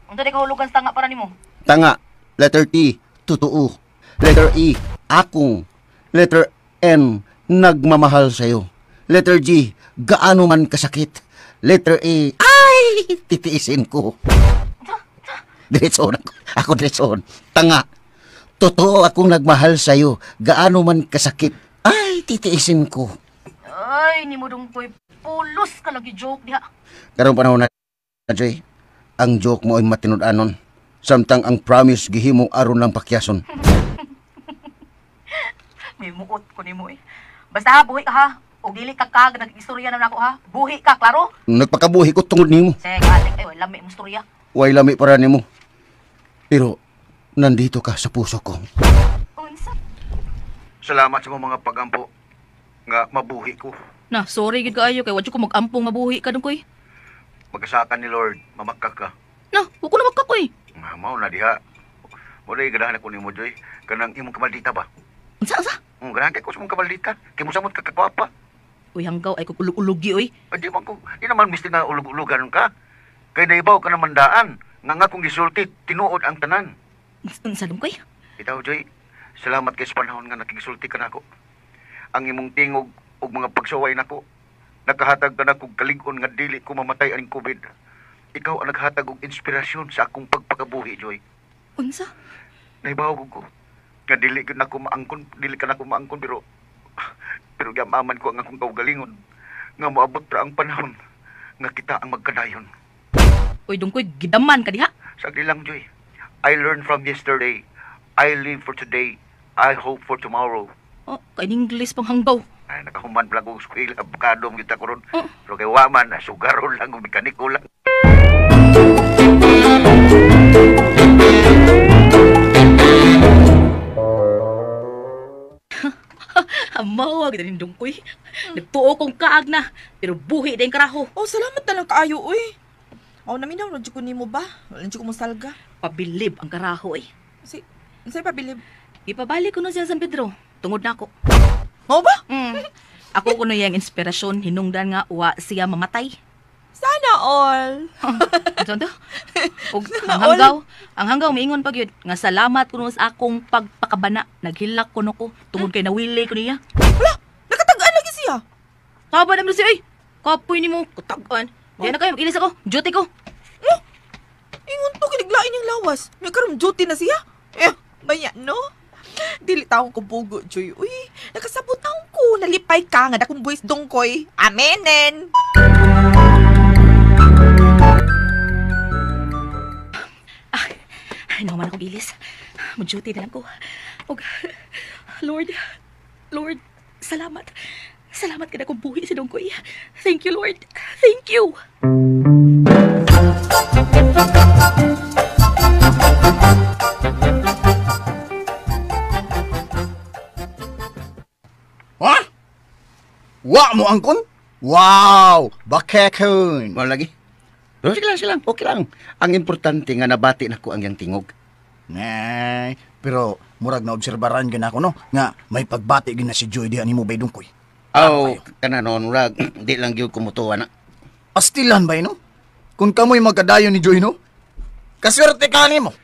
Unsa di kahulugan sa tanga para nimo? Tanga, letter T, totoo. Letter E, akong. Letter N, nagmamahal sa'yo. Letter G, gaano man kasakit. Letter A, ay, titiisin ko. Diretsoon ako. Ako diretsoon. Tanga, totoo akong nagmahal sa'yo. Gaano man kasakit. Ay, titiisin ko. Ay, nimo Dungkoy, pulos ka lagi joke diha. Karong panahon na, Joy, ang joke mo ay matinud-anon. Samtang ang promise gihimo aron lang pakyason. May muot ko nimo eh. Basta ha, buhi ka ha. O dili ka kag nag-istorya na nako ha. Buhi ka, klaro? Nagpakabuhi ko tungod nimo. Sige, alik ay lami mo istorya. Way lami para nimo. Pero nandito ka sa puso ko. Unsa? Salamat sa mga pagampo nga mabuhi ko. Na, sorry gid kaayo kay wa jud ko mag-ampong mabuhi ka Dungkoy. Magkasakan ni Lord, mamakak ka. Na, wa ko na magkakoy. Mao na diha. Wala ganahan ako nimo, Joy. Kanang imong kamaldita ba? Unsa unsa? Ganahan kay ko sa imong kamaldita. Kay mosamot ka kagwapa. Uy, hanggaw ay kog ulog-ulogi oy. Ay, di man ko, di naman misti na ulog-ulogan ka. Kay naibaw ka naman daan. Nga nga kong gisulti, tinuod ang tanan. Unsa Dungkoy? Itaw, Joy, salamat kay sa panahon nga nakigisulti ka nako. Ang imong tingog ug mga pagsuway nako. Nakahatag ka na kog kalig-on nga dili ko mamatay aning COVID. Ikaw ang naghatag og inspirasyon sa akong pagpakabuhi, Joy. Unsa? Nahibaw ko nga dili ka nako maangkon, dili ka nako maangkon pero gamaman ko ang akong kaugalingon nga moabot ra ang panahon nga kita ang magkadayon. Uy, Dungkoy, gidaman ka diha. Sagli lang, Joy. I learned from yesterday. I live for today. I hope for tomorrow. Oh, kay English pang hanggaw. Ay, nakahuman pala kong eskwela, abogado mo kita ko ron. Pero kay waman, sugaron lang, mekaniko lang. Amaw, gid ning Dungkoy. Nagtuo kong kaag na, pero buhi din karaho. Oh, salamat na lang kaayo, uy. Aw, naminaw na jud ko nimo ba? Wala jud ko mosalga. Pabilib ang karaho, eh. Si, unsay pabilib? Ipabalik ko no siya San Pedro. Tungod na ako. Mao ba? Ako kuno yang inspirasyon hinungdan nga wa siya mamatay. Sana all. Ano to? Og ang hanggaw miingon pa gyud nga salamat kuno sa akong pagpakabana. Naghilak kuno ko tungod kay nawili ko niya. Wala, nakatag-an lagi siya. Kaba naman siya ay. Kapoy nimo katag-an. Di na kayo mag-ilis ako. Duty ko. Oh, ingon to kiniglain yung lawas. May karon duty na siya. Eh, maya no. Dili taong ko bugo, Joy. Uy, nakasabot taong ko. Nalipay ka nga dakong buwis Dungkoy. Amenen! Ay, naman ako gilis. Mag-duty na lang ko. Og, Lord, Lord, salamat. Salamat ka na kong buhi si Dungkoy. Thank you, Lord. Thank you. Ha? Wa mo angkon? Wow! Bakekon! Wala lagi. Pero sige lang, sige lang. Okay lang. Ang importante nga nabati na ko ang iyang tingog. Nay, pero murag na obserbaran gyud ako no nga may pagbati gyud na si Joy diha nimo bay Dungkoy. Aw, kana noon murag di lang gyud kumutuwa na. Astilan bay no? Kung kamoy magkadayon ni Joy no? Kaswerte ka nimo.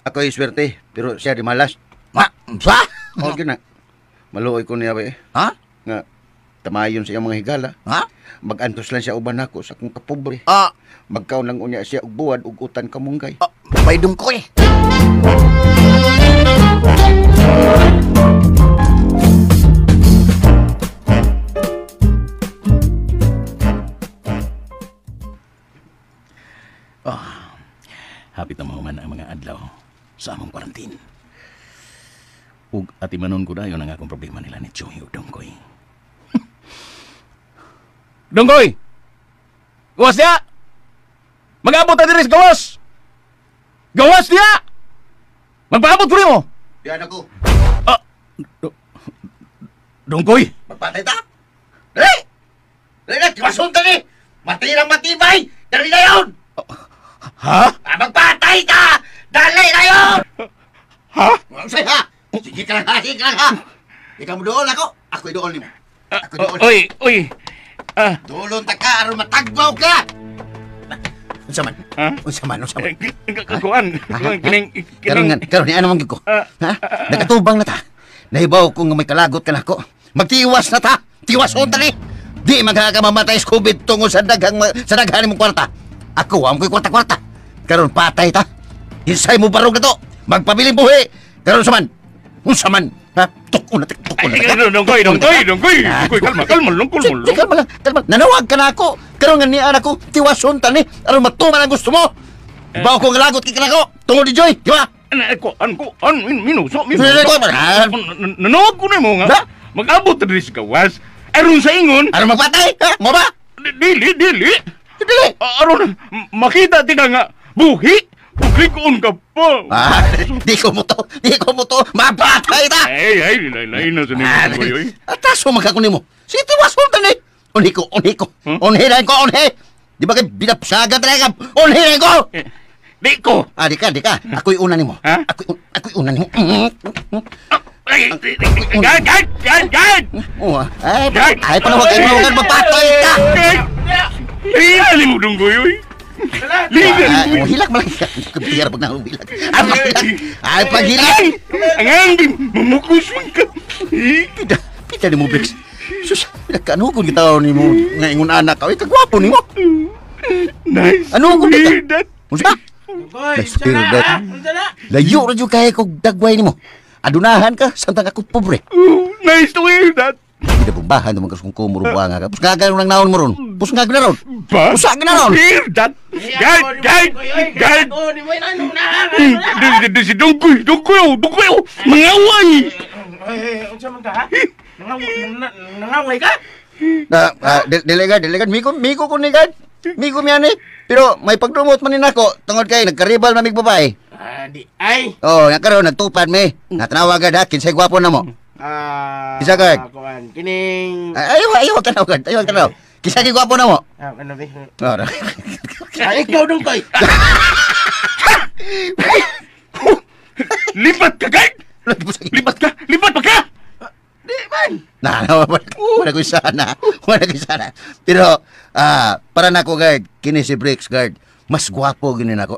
Ako'y swerte, pero siya di malas. Ma, sa? Okay na. Maluoy ko niya ba eh. Ha? Nga tamayon sa iyang mga higala. Ha? Magantos lang siya uban nako sa akong kapobre. Ah, magkaon lang unya siya og buwad ug utan kamunggay. Ah, bay Dungkoy. Oh, hapit na mahuman ang mga adlaw sa among kwarantin. Ug atimanon ko dayon ang akong problema nila ni Joy ug Dungkoy. Dungkoy! Gawas niya! Mag-abot ta diri sa gawas! Gawas niya! Magpaabot ko nimo! Diyan ako. Ah, Dungkoy! Magpatay ta! Dali! Dali na! Tiwason ta ni! Matirang matibay! Dali na yun! Ha? Ah, magpatay ka! Dali na yun! Ha? Walang say ha! Sige ka lang ha! Sige ka lang ha! Ikaw mo doon ako! Ako'y dool nimo. Ako'y dool. Oy, oy. Ah. Doolon ta ka aron matagbaw ka. Unsa man? Ha? Unsa man? Unsa man? Kuan, kuan kining Karon nga, karon ni ano man gyud ko? Ha? Nakatubang na ta. Nahibaw ko nga may kalagot ka nako. Magtiwas na ta. Tiwas unta ni. Di man ka mamatay sa COVID tungod sa daghang sa daghan nimong kwarta. Ako wa ko'y kwarta-kwarta. Karon patay ta. Kinsay mo barog na to. Magpabiling buhi. Karon sa man. Unsa man? Ha? Tukon na, tukon na. Ay, dongkoy, dongkoy, dongkoy. Dongkoy, kalma, kalma, lungkol mo. Sige, kalma lang, kalma. Nanawag ka na ako. Karon nga niya ako, tiwason ta ni. Aron matuman ang gusto mo. Bawo ko nga lagot kay kanako. Tungod ni Joy, di ba? Ko, an ko, an minuso, minuso. Nanawag ko na mo nga. Mag-abot na sa gawas. Aron sa ingon. Aron magpatay, ha? Mo ba? Dili, dili. Dili. Aron makita tina nga buhi. Paglikon ka pa. Ah, di ko mo to. Di ko mo to. Mapatay ta. Ay, ay, lain na sa nimo ko yoy. Ataso magkakuni mo. Sige, tiwason ta ni. Unhi ko, unhi ko. Unhi ko, unhi. Di ba kay binapsaga talaga? Unhi ko. Di ko. Ah, di ka, di ka. Ako'y una nimo. Ako'y una nimo. Gad, gad, gad, gad. Oh, ay, ay, panawagan, panawagan, mapatay ka. Lina mo dunggoy, oy. Lina mo. Hilak man lang. Kubiyar pag nahubilak. Ay, paghilak. Ay, paghilak. Ang angin, mamukus man ka. Pita, pita ni mo, Briggs. Sus, pinagkanugon kita ni mo. Nga ingon anak ka. Ay, kagwapo ni mo. Nice. Ano kung dito? Unsa? Dungkoy, Nice to hear that. Layo ra jud kay kog dagway nimo. Adunahan ka, samtang ako pobre. Nice to hear that. Hindi bumbahan naman kung kumuro nga ka. Pusgagan lang naon mo ron. Pusgag na ron. Pusag na ron. Hear that. Gad, gad, gad. Si Dungkoy, Dungkoy, Dungkoy, mangaway. Unsa man ka ha? Nangaway ka? Delegan, delegan. Miko, miko ko ni gad. Miko miyan eh. Pero may pagdumot man ni nako tungod kay nagkaribal na mig babae. Ah, di ay. Oh, nga karon nagtupad mi. Natanawa gad ha, kinsay gwapo na mo. Ah, Isa gad. Kuan, kining Ayaw, ayaw tanaw gad, ayaw tanaw. Kinsa kay gwapo na mo? Ah, ano be? Oh, ah, ikaw Dungkoy. Lipat ka gad. Lipat ka, lipat pa ka. Di man. Na, wala ko sana. Wala ko sana. Pero para nako guard, kini si Briggs guard. Mas gwapo gini nako.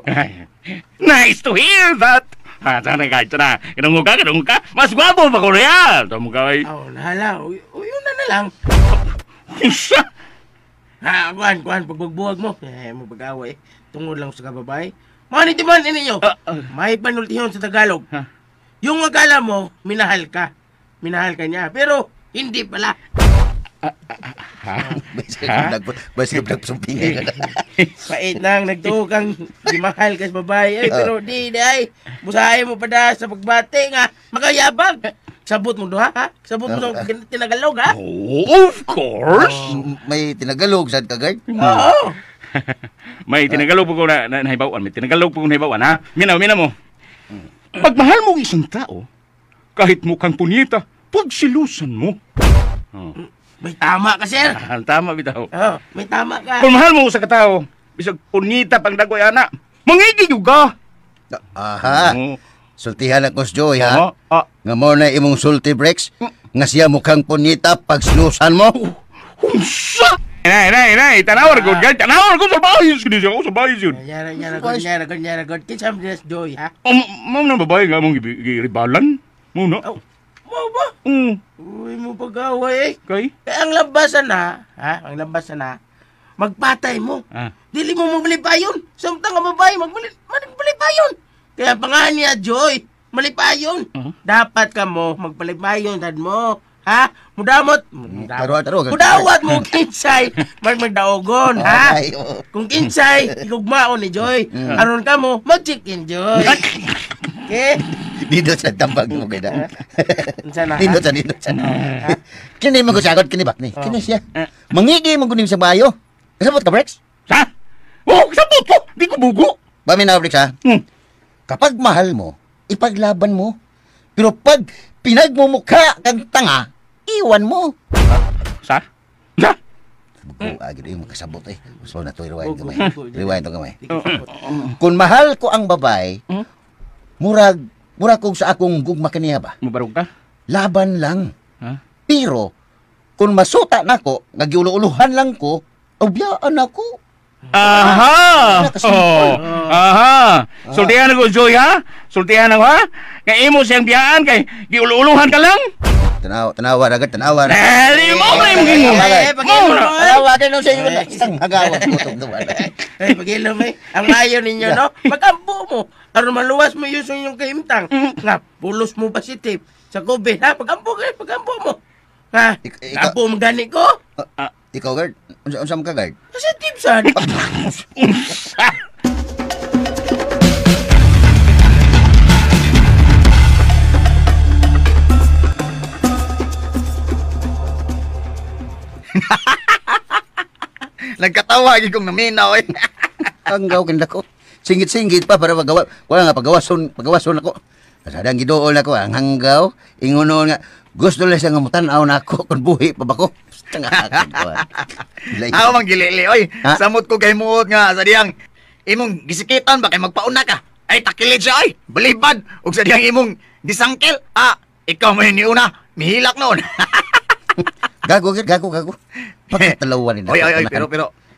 Nice to hear that. Ah, sana guard, sana. Kinungo ka, kinungo ka. Mas gwapo pa ko riyan. Tamo ka ay. Oh, nahala. Uyo na na lang. Unsa? Ha, kuan, kuan pagbugbuwag mo. Eh, mo pag-away. Tungod lang sa kababay. Mao ni timan ninyo. May panultihon sa Tagalog. Huh? Yung akala mo, minahal ka. Minahal ka niya, pero hindi pala. Basta nagsumpingan ka na. Pait lang, nagtuo kang di mahal ka sa babae. Ay, pero di, di ay. Busahin mo pa da sa pagbati nga. Makayabang. Sabot mo doha, ha? Sabot mo sa tinagalog, ha? Oh, of course. May tinagalog, sad ka, guard? Oo. May tinagalog po ko na nahibawan. May tinagalog po ko nahibawan, ha? Minaw, minaw mo. Pag mahal mo ang isang tao, kahit mukhang punita, pagsilusan mo. Oh. May tama ka, sir. Tama, bitaw. Oh, may tama ka. Kung mahal mo sa katao, bisag punita pang dagoy, ana, mangigig ka. Aha. Oh. Sultihan ako si Joy, ha? Oh, ah. Nga mo na imong sulti, Briggs, nga siya mukhang punita pagsilusan mo. Unsa? Inay, inay, inay, tanawar ko, guys. Tanawar ko sa bahay. Sige siya ako sa bahay yun. Nyara, nyara, god, nyara, god, nyara, god. Kinsa mo si Joy, ha? Oh, mo na babae nga mong giribalan. Muna. Oh, mo ba? Uy, mo pag-away eh. Kay? Kaya ang lambasan na, ha? Ang lambasan na, magpatay mo. Ah. Dili mo maglipayon. Samtang ang babae, magmalipayon. Kaya pangalan niya, Joy, malipayon. Uh-huh. Dapat ka mo, magpalipayon, tad mo. Ha? Mudamot. Taro, taro. Mudawat mo, kinsay. Magmagdaogon, ha? Ay, oo. Kung kinsay, igugmaon ni Joy. Aron ka mo, mag-chicken Joy. Okay? Dito sa tambag mo kaya. Unsa na, ha? Dito sa, dito sa. Kini mo ko sagot, kini ba? Kini, kini siya. Mangigi mo kunim sa bayo. Kasabot ka, Briggs? Sa? Oh, kasabot ko! Di ko bugo! Ba, minaw, Briggs, ha? Hmm. Kapag mahal mo, ipaglaban mo. Pero pag pinagmumukha kang tanga, iwan mo. Sa? Sa? Bugo, agad yung makasabot eh. So na to, rewind Bugo, gamay. bugo. Rewind to gamay. Di ko sabot. Kung mahal ko ang babae, murag, murag kong sa akong gugma kaniya ba? Mubarog ka? Laban lang. Ha? Pero kung masuta nako, nga giulo-uluhan lang ko, abyaan ako. Aha! Oh. Aha! Sultihan ako, Joy, ha? Sultihan ako, ha? Kay imo siyang biyaan, kay giulo-uluhan ka lang? Tanawa, agad, tanawa. Eh, mo na yung gingon. Tanawa, ganun sa inyo. Isang hagawan ko itong duwan. Ay, pag-ilom eh. Ang mayo ninyo, no? Mag-ampo mo. Aron maluwas mo yun sa inyong kahimtang. Nga, pulos mo positive sa COVID, ha? Pag-ampo ka, pag-ampo mo. Ha? Ampo mo gani ko? Ikaw, guard? Unsa mo ka, guard? Positive, sad. Unsa? Nagkatawa gid kong naminaw eh. Ang gaw kinda ko. Singit-singit pa para magawa. Wala nga pagawason ako. Kasadang giduol ako ang hanggaw. Ingonon nga gusto lang siya nga mutan-aw na ako kun buhi pa ba ko. Ako mang gilili oy. Samot ko kay muot nga sa diyang imong gisikitan ba kay magpauna ka. Ay takilid siya oy. Balibad ug sa diyang imong gisangkel. Ah, ikaw man niuna. Mihilak noon. Gago. Pagkatalawan nila. Oy,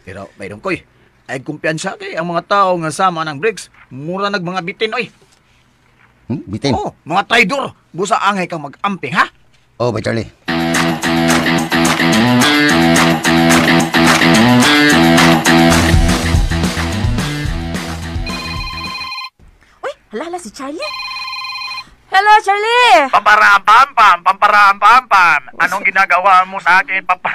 pero mayroon koy. Ay kumpiyansa kay ang mga tao nga sama ng BRICS, mura nag mga bitin oy. Bitin? Oh, mga traidor. Busa angay kang mag-amping, ha? Oh, bye Charlie. Uy, hala si Charlie. Hello, Charlie! Pamparampampam, pamparampampam. Anong ginagawa mo sa akin, papa?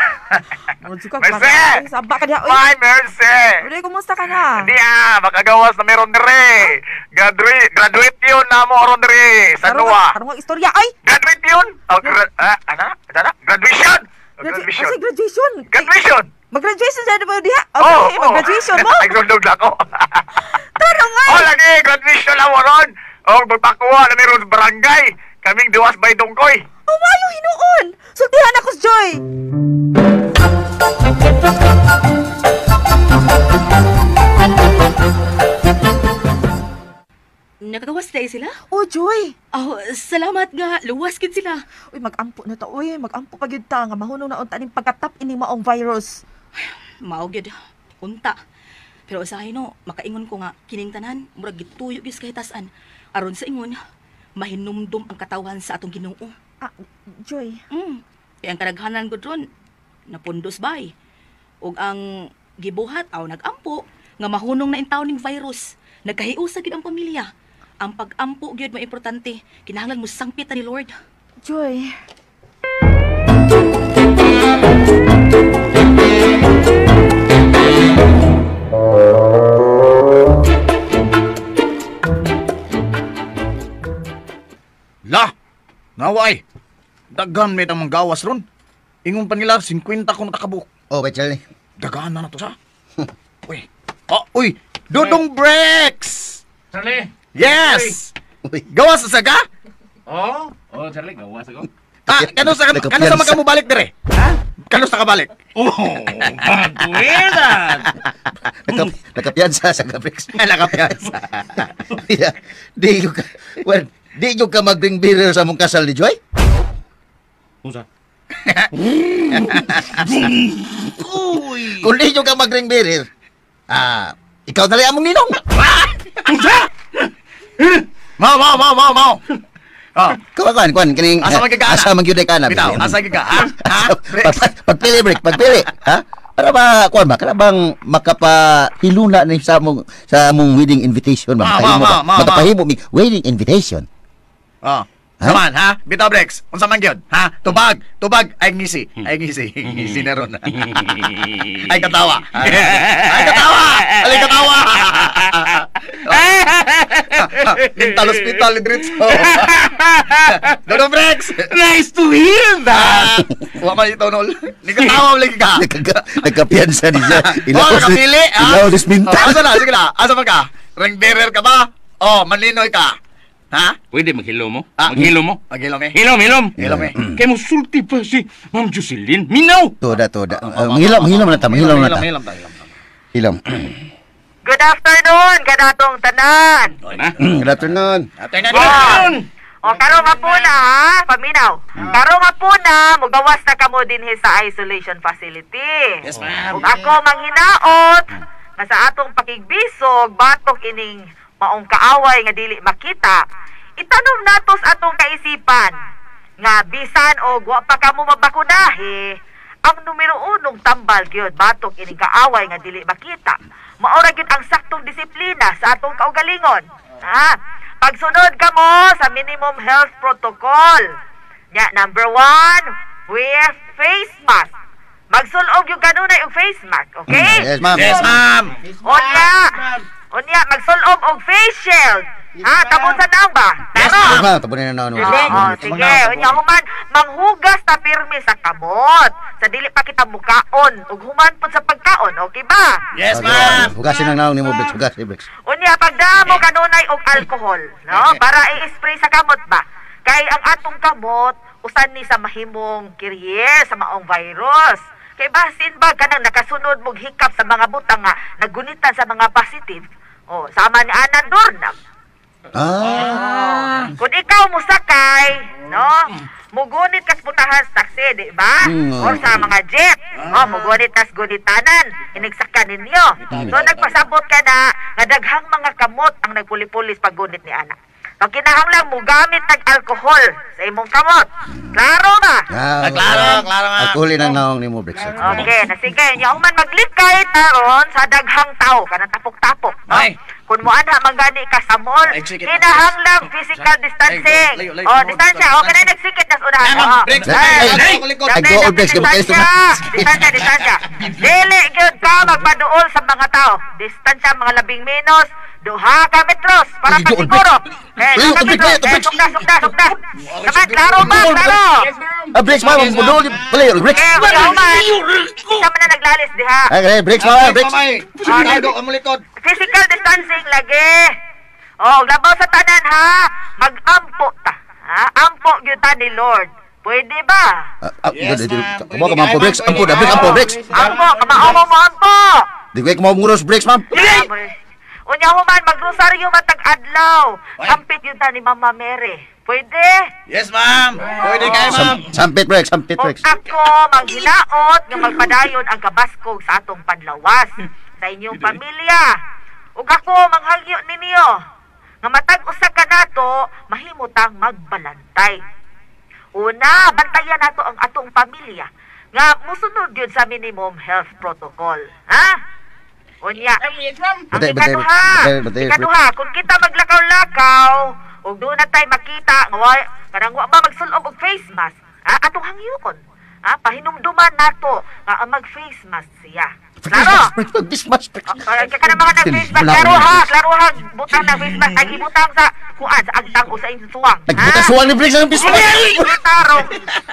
Mercy! Saba ka diha, oy. Bye, Mercy! Uy, kumusta ka na? Hindi ah, makagawas na meron dire. Graduate yun na mo ron dire sa Noa. Karong istorya, ay! Graduate yun? Oh, ana? Graduation! Graduation. Graduation! Graduation! Mag-graduation sa mo diha? Okay, oh, mag-graduation mo? Ay, grundog na ako. Tarong ay! Oh, lagi, graduation na mo ron! Oh, magpakuha na meron sa barangay. Kaming duwas by Dongkoy. Oh, mayo hinuon! Sultihan ako si Joy! Nakagawas na sila? Oh, Joy! Oh, salamat nga. Luwas gid sila. Uy, mag-ampo na ta. Uy, mag-ampo pa gyud ta. Nga mahunong na unta ning pagkatap ining maong virus. Mao gyud. Unta. Pero usahay no, makaingon ko nga, kining tanan, murag gituyo gyud sa kahitasan. Aron sa ingon, mahinumdum ang katawhan sa atong Ginoo. Ah, Joy. Kaya ang kadaghanan ko dron, napundos bay. Ug ang gibuhat aw nagampo nga mahunong na intaw ning virus. Nagkahiusa gyud ang pamilya. Ang pag-ampo gyud mo importante. Kinahanglan mo sangpitan ni Lord. Joy. La! Naway! Daghan may tamang gawas ron. Ingon pa nila, 50 ko natakabuk. Oh, wait, Charlie. Daghan na to sa. Uy. Oh, uy! Dudong Breaks! Charlie! Yes! Uy. Gawas sa saga? Oh, oh, Charlie, gawas ako. Ah, kano sa makamubalik dire? Ha? Kano sa kabalik? Oh, bagueran! Nakapiyansa sa ka, Breaks. Nakapiyansa. Di ko ka, well, di nyo ka mag-ring bearer sa mong kasal ni Joy? Unsa? Kung di nyo ka mag-ring bearer, ikaw na lang among ninong. Unsa? Mao. Oh. Kuan kining asa man gyud ka? Asa man gyud ka na? Bitaw, asa gyud ka? Ha? Pagpili break, pagpili, ha? Para ba kuan ba? Para bang makapahiluna ni sa mong wedding invitation ba? Makapahimo mi wedding invitation. Oh. Saman, ha? Bitaw Brex, unsa man gyud? Ha? Tubag, ay ngisi. Ay ngisi, ngisi na ron. Ay katawa. Ay katawa. Ay katawa. Mental hospital diretso. Dodo Brex. Nice to hear that. Wa man ito nol. Nikatawa lagi ka. Nagkapiyansa ni siya. Oh, nakapili, ha? Ilaw disminta. Asa na? Sige na. Asa man ka? Ring bearer ka ba? Oh, manlinoy ka. Ha? Pwede maghilo mo? Maghilo mo? Maghilo me? Hilom. Hilom me. Kaya mo sulti pa si Ma'am Jocelyn. Minaw! Toda. Manghilom na ta. Manghilom na ta. Hilom. Good afternoon, kanatong tanan. Good afternoon. Afternoon. O karong hapuna ha, paminaw. Karong hapuna mugawas na kamo dinhi sa isolation facility. Yes, ma'am. Ug ako manghinaot nga sa atong pakigbisog batok ining maong kaaway nga dili makita. Itanom nato sa atong kaisipan nga bisan og wa pa kamo mabakunahi, ang numero unong tambal gyud batok ining kaaway nga dili makita. Mao ra gyud ang saktong disiplina sa atong kaugalingon. Ha? Pagsunod kamo sa minimum health protocol. Nya number 1, wear face mask. Magsulob yung kanunay og face mask, okay? Yes, ma'am. Yes, ma'am. Unya, magsulob og face shield. Ha, tapos sa naong ba? Yes, Tama. ma'am. Tabunin na naon. Oo, sige. Unya human, manghugas ta pirmi sa kamot. Sa dili pa kita mukaon ug human pud sa pagkaon, okay ba? Yes, ma'am. Hugasin ang naong nimo, Briggs. Hugasin, Briggs. Unya pagdamo kanunay og alcohol, no? Para i-spray sa kamot ba? Kay ang atong kamot usan ni sa mahimong carrier sa maong virus. Kay basin ba kanang nakasunod mog hikap sa mga butang nga nagunitan sa mga positive? Oh, sama ni Anan Dornam. Ah. Kung ikaw musakay, no? Mugunit kas putahan sa taxi, di ba? Or sa mga jeep. Oh, mugunit kas gunitanan. Inigsaka ninyo. So nagpasabot ka na nga daghang mga kamot ang nagpuli-pulis paggunit ni ana. Pag kinahanglan mo gamit tag alkohol sa imong kamot. Klaro ba? Ah, Klaro, klaro nga. Alkoholin ang naong nimo, Briggs. Okay, na sige. Nya human maglikay taron sa daghang tao kanang tapok-tapok, no? Ay. Kung mo ana manggani ka sa mall, Ay, sige. kinahanglan physical distancing. Ay, layo, layo. Oh, distansya. Okay na nagsikit nas unahan. Ay, ma'am, Oo. breaks. Ay, Ay, ay, ay, go on, Briggs. Distansya, distansya, distansya. Dili gyud ka magpaduol sa mga tao. Distansya mga 2 ka metros para Ay, go on, pasiguro. Eh, Ay, 2 ka go on, metros. Briggs. Eh, sukda, sukda, sukda. Naman, klaro ba? Klaro. Ah, Briggs, ma'am. Budol. Pala, Briggs. Eh, wala man. Isa man na naglalis diha. Ay, Briggs, ma'am. Briggs. Rinaldo, ang likod. Physical distancing lagi. Oh, labaw sa tanan ha. Mag-ampo ta. Ha? Ampo gyud ta ni Lord. Pwede ba? Yes, ma'am. Kamo ka, ma'am, po, Briggs. Ampo na, Briggs. Ampo, Briggs. Ampo, kamao mo ampo. Di ko kumaumuros, Briggs, ma'am. Unya human magrosaryo matag adlaw. Sampit yun ta ni Mama Mary. Pwede? Yes, ma'am. Pwede kayo, ma'am. Sampit, Briggs. Sampit, Kung Briggs. ako manghinaot nga magpadayon ang kabaskog sa atong panlawas sa inyong pamilya. Ug ako manghangyo ninyo nga matag usa ka nato mahimutang magbalantay. Una, bantayan nato ang atong pamilya nga musunod gyud sa minimum health protocol. Ha? Unya, ang Batay, batay, ikaduha, batay, batay, ikaduha, kung kita maglakaw-lakaw, ug doon na tayo makita, nga wa, kanang wa ba magsulob og face mask, ha, atong hangyoon. Ha, pahinumduman nato nga ang mag-face mask siya. Klaro? Briggs, Briggs, Briggs. Kaya ka na mga nag-face mask, klaro ha, klaro ha, butang na face mask, ang ibutang sa kuan, sa agtang o sa inyong suwang. Nagbutang suwang ni Briggs ang face mask.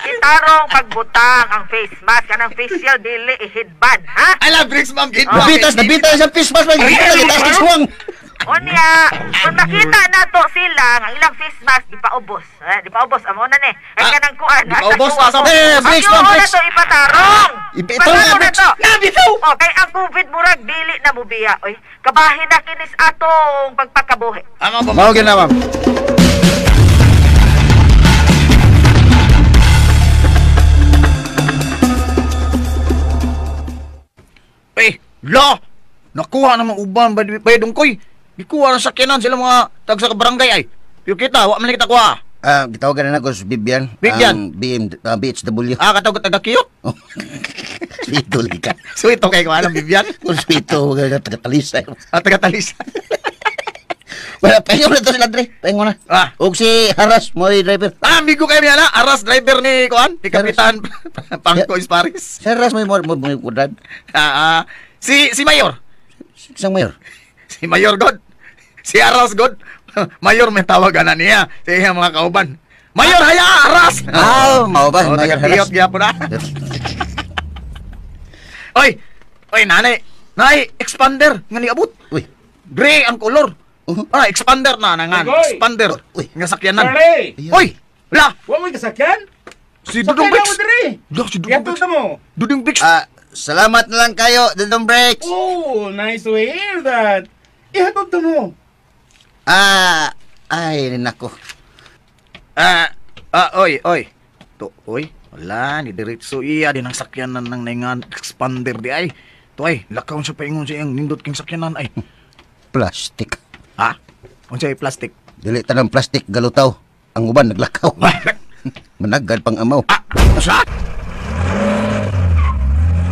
Itarong, pagbutang ang face mask, kanang face shield, dili i-headband, ha? I love Briggs, ma'am. Gid, Nabitas, nabitas ang face mask. Nabitas, nabitas ang suwang. Unya, kung makita na to sila, ang ilang face mask, di pa ubos. Eh, di pa ubos, amo na ni. Ay, kanang kuan. Di pa ubos, asa- Eh, Briggs, ma'am, Ang Briggs. na to ipatarong. Ipatarong na, na Briggs. to. Nabitaw! Okay, ang COVID murag, dili na mubiya. Oy, kabahin na kinis atong pagpakabuhi. Amo ba? Mao gyud na, ma'am. Eh, la! Nakuha naman uban ba ba dungkoy? Gikuha na sakyanan sila mga tag sa barangay ay. Pero kita, wa man kita kuha. Ah, gitawagan na nako si Bibian. Bibian? Ang BM, BHW. Ah, katawag taga Kiyot. Sweeto lagi ka. Sweet okay ko alam Bibian. Kung sweeto, taga Talisay. Ah, taga Talisay. Wala, pahingo na to sila, Dre. Pahingo na. Ah. Og si Haras, mo driver. Ah, amigo kayo niya na, Aras driver ni kuan, ni Kapitan Pangko Isparis. Si Haras mo mo drive. Ah, si Mayor. Isang mayor. Si Mayor God. Si Aras God. Mayor may tawagan na niya sa iyang mga kauban. Mayor haya Aras. Ah, mao ba? Oh, Mayor taga Kiyot Haras. gyapon na. Oy, oy nanay, nay expander nga niabot. Uy. Gray ang kolor. Uh-huh. Ah, expander na nangan. Uy. Expander Uy. nga sakyanan. Charlie! Oy, la, Wa mo'y kasakyan? si Dudong Sakyan Bricks. na mo diri. La, si Dudong Yato Bricks. na mo. Dudong Bricks. Ah, salamat na lang kayo, Dudong Bricks. Oh, nice to hear that. Ihatod na mo. Ah, ay nako. Oy, oy. To, oy. Wala, ni diretso iya din ang sakyanan ng naingan expander di ay. To ay, lakaw sa paingon sa iyang nindot king sakyanan ay. Plastic. Ha? Unsay plastic? Dili tanang plastic galutaw. Ang uban naglakaw. Managad pang amaw. Sa?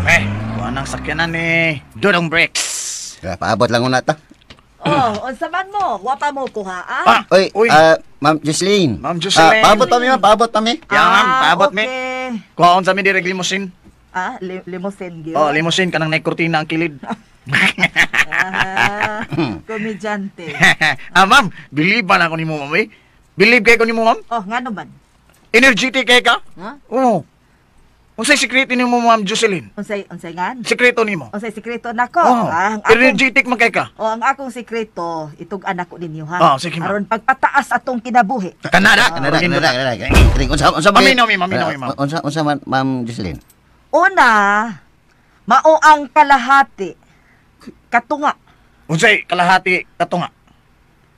Eh, kuha ng sakyanan ni Dudong Bricks. Paabot lang una ta. Oh, unsa man mo? Wa pa mo kuha ah? Oy, Ma'am Jocelyn. Ma'am Jocelyn. Paabot pa mi, ma'am. Paabot pa mi. Ya, ma'am, paabot mi. Okay. Kuhaon sa mi direct limousine. Ah, limousine gyud. Oh, limousine kanang nay kurtina ang kilid. Ah, komedyante. Ma'am, believe ba na ako nimo, ma'am? Eh? Believe kay ko nimo, ma'am? Oh, ngano man? Energetic kay ka? Ha? Oo. Unsay sikreto nimo, Ma'am Jocelyn? Unsay ngan? Sikreto nimo? Unsay sikreto nako? Oh, Ah, ang akong, energetic man kay ka. oh, ang akong sikreto itug-an ako ninyo ha. Oh, sige, ma'am. Aron pagpataas atong kinabuhi. Kanada, Kanada, kanada, kanada. Unsa unsa ba? Maminaw mi, maminaw mi, ma'am. Unsa man, Ma'am Jocelyn? Una, mao ang kalahati katunga. Unsay kalahati katunga?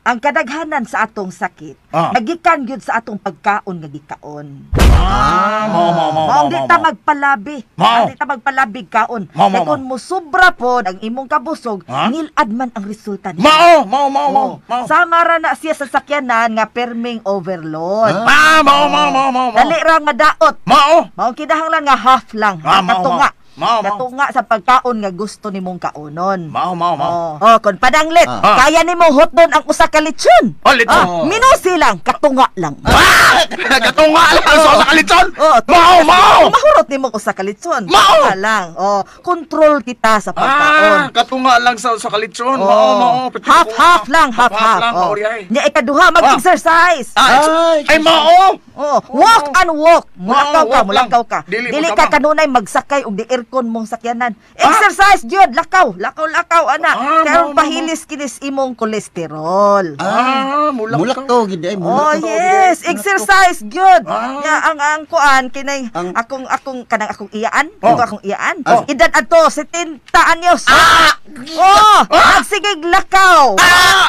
Ang kadaghanan sa atong sakit, nagikan gyud sa atong pagkaon nga gikaon. Ah, mao mao mao. Mao di ta magpalabi. Mao. Di ta magpalabi kaon. Mao, mao, Kay kung mosubra pod ang imong kabusog, nilad man ang resulta niya. Mao, mao, mao, mao, mao. Sama ra na siya sa sakyanan nga perming overload. Ah, mao, mao, mao, mao, mao. Dali ra madaot. Mao. Mao kinahanglan nga half lang. Ah, mao, katunga. mao. Mao, mao. Katunga sa pagkaon nga gusto nimong kaonon. Mao, mao, mao. Oh, kon padanglit, kaya nimo hotdon ang usa ka lechon. Oh, lechon. Minusi lang, katunga lang. Ah! Katunga lang sa usa ka lechon. Oh, Mao, mao. Mahurot nimo usa ka lechon. Mao. Katunga lang. Oh, control kita sa pagkaon. Ah, katunga lang sa usa ka lechon. Oh. Mao, mao. Half half lang, half half. lang, Oh. mao ay. Nya ikaduha mag-exercise. Ah, ay mao. Oh, walk and walk. Mulakaw ka, walk lang. mulakaw ka. Dili Dili mo ka tama. kanunay magsakay og di aircon mong sakyanan. Exercise gyud, lakaw, lakaw, lakaw ana. Ah, Karon mao, mao, pahilis kinis imong kolesterol. Ah, mulak. Mulak to gid ay Oh mulak. yes, exercise gyud. Ah. Nga ang kuan kinay akong akong kanang akong iyaan, Oh. ito akong iyaan. Oh. Edad adto 70 anyos. Ah! Oh, nagsigig lakaw. Ah!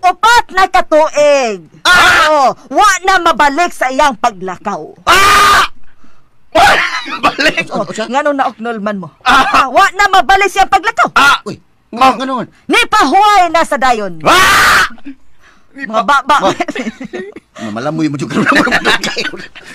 Upat na katuig. Ah! Oh, wa na mabalik sa iyang paglakaw. Ah! Balik. Oh, ngano na oknol man mo? Ah, wa na mabalik sa iyang paglakaw. Ah! Uy, ngano man? Ni pahuway na sa dayon. Ah! Mga baba. Mamalamoy mo jud karon mo.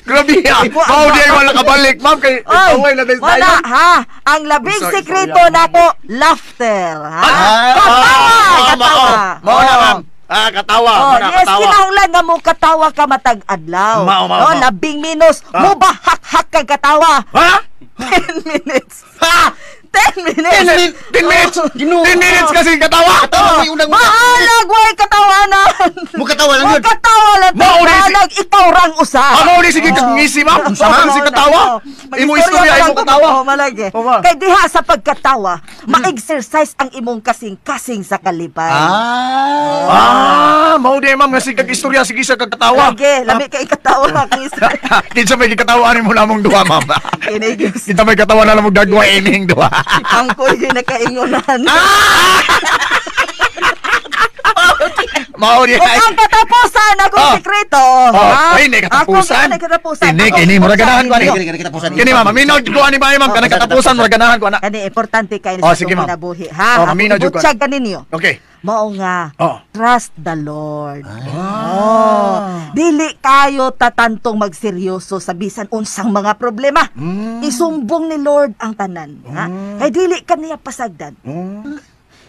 Grabe ah. Mao di ay wala kabalik, ma'am kay Oy, away na tayo. wala ha. Ang labing Sorry, sikreto sorry. nako, laughter. Ha? Ah, Katawa, ah, katawa. Mao na, ma'am. Ah, katawa, Oh, mao na, yes, katawa. kinahanglan nga mo katawa ka matag adlaw. Mao, mao, No, mao. labing minus, Ah. mo ba hak-hak kag katawa? Ha? 10 minutes. Ha? 10 minutes. 10 minutes. 10 minutes kasi katawa. Katawa mo unang Bahalag way katawanan. Mo katawa lang yun. Mo katawa lang. Mao ni si- Bahalag ikaw rang usa. Ano ni sige kag ngisi, ma'am? Oh. Sa si katawa. Imo istorya imo katawa. Oh, malagi. Oh, ma. Kay diha sa pagkatawa, ma-exercise ang imong kasing-kasing sa kalipay. Ah. Ah, mao di ma'am nga sige kag istorya sige sa kag katawa. Lagi, lami kay katawa kisa. Kinsa may gikatawaan nimo namong duha, ma'am? Kinigis. Kinsa may katawa na namong dagwa ining duha. Ang koy ginakaingonan. Mao di Ug ay. ang katapusan akong Oh. sikreto. Oh, ha? ay, hindi katapusan. Akong hindi katapusan. Ini Akong kini mura ganahan ko ani. Kini, kini, katapusan. Kini ma'am, maminaw jud ko ani ba ma'am kanang katapusan mura ganahan ko ana. Kani importante kay Oh, sa sige, atong ma'am. kinabuhi, ha? Oh, maminaw jud ko. Butsyag kaninyo. Okay. Mao nga, Oh. trust the Lord. Oh. Dili kayo tatantong magseryoso sa bisan unsang mga problema. Isumbong ni Lord ang tanan, ha? Kay dili ka niya pasagdan.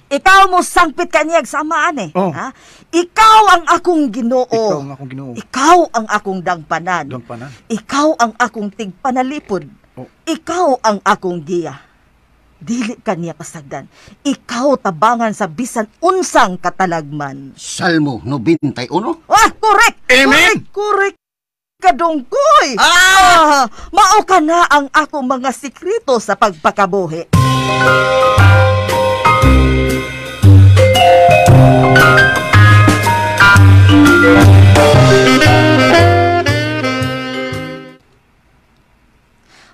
Ikaw mo sangpit kaniya samaan eh. Oh. Ha? Ikaw ang akong Ginoo. Ikaw ang akong Ginoo. Ikaw ang akong dangpanan. Dangpanan. Ikaw ang akong tigpanalipod. Oh. Ikaw ang akong giya. Dili ka niya pasagdan. Ikaw tabangan sa bisan unsang katalagman. Salmo 91. Ah, correct! Amen! Correct, correct kadungkoy! Ah! Mao ka na ang akong mga sikreto sa pagpakabuhi.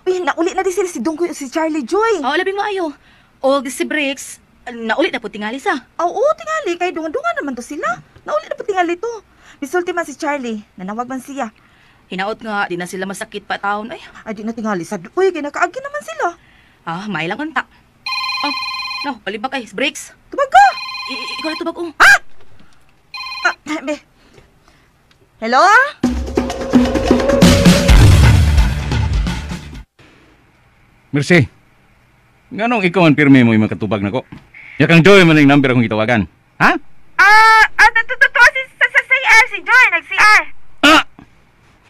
Uy, nauli na din sila si Dungkoy si Charlie Joy. Oo, labing maayo. O si Briggs, nauli na po tingali sa. Oo, tingali. Kay dungan-dungan naman to sila. Nauli na po tingali to. Misulti man si Charlie. Nanawag man siya. Hinaot nga, di na sila masakit pa taon. Ay, ay di na tingali sad. Uy, kay nakaagi naman sila. Ah, may lang unta. Oh, no, palibak ay, breaks. Tubag ka! Ikaw na tubag, oh. Ha? Ah, be. Hello? Mercy, nganong ikaw ang pirmi mo yung makatubag na ko? Yakang Joy man yung number akong gitawagan. Ha? Totoo si CR, si Joy, nag-CR. Ah!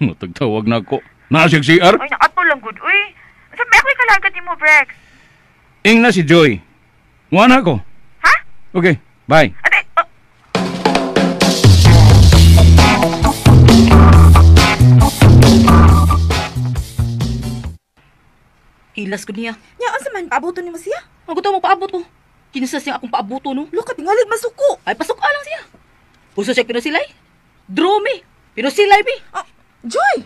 Matagtawag na ako. Naa siyang CR? Ay, naato lang, good. Uy, sabi ako'y kalagad ni mo, Brex. Ing na si Joy. Wala ko. Ha? Okay, bye. Ate, oh. Hilas ko niya. Nya, unsa man paabuto nimo siya? Ang gusto mo paabot ko. Kinsa siya akong paabuto, no? Loka, tingalig masuko. Ay, pasok lang siya. Puso siya pinusilay. Draw me. Pinusilay me. Ah, Joy!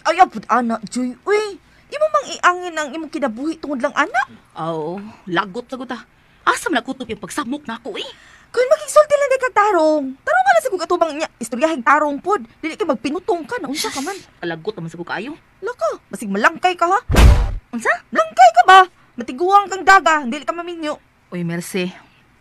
Ay, abot, ana, Joy. Uy, imo mang iangin ang imong kinabuhi tungod lang, ana. Oo, lagot sa guta. Asa man nakutob yung pagsamok na ako, eh. Kung makigsulti lang di kag tarong. Tarong ka lang sa kong atubang niya. Istoryahig tarong pod. Dili kay magpinutong ka na. Unsa ka man. Kalagot naman sa ko kaayo. Loko, basig malangkay ka, ha? Unsa? Langkay ka ba? Matiguang kang daga. Dili ka maminyo. Uy, Mercy.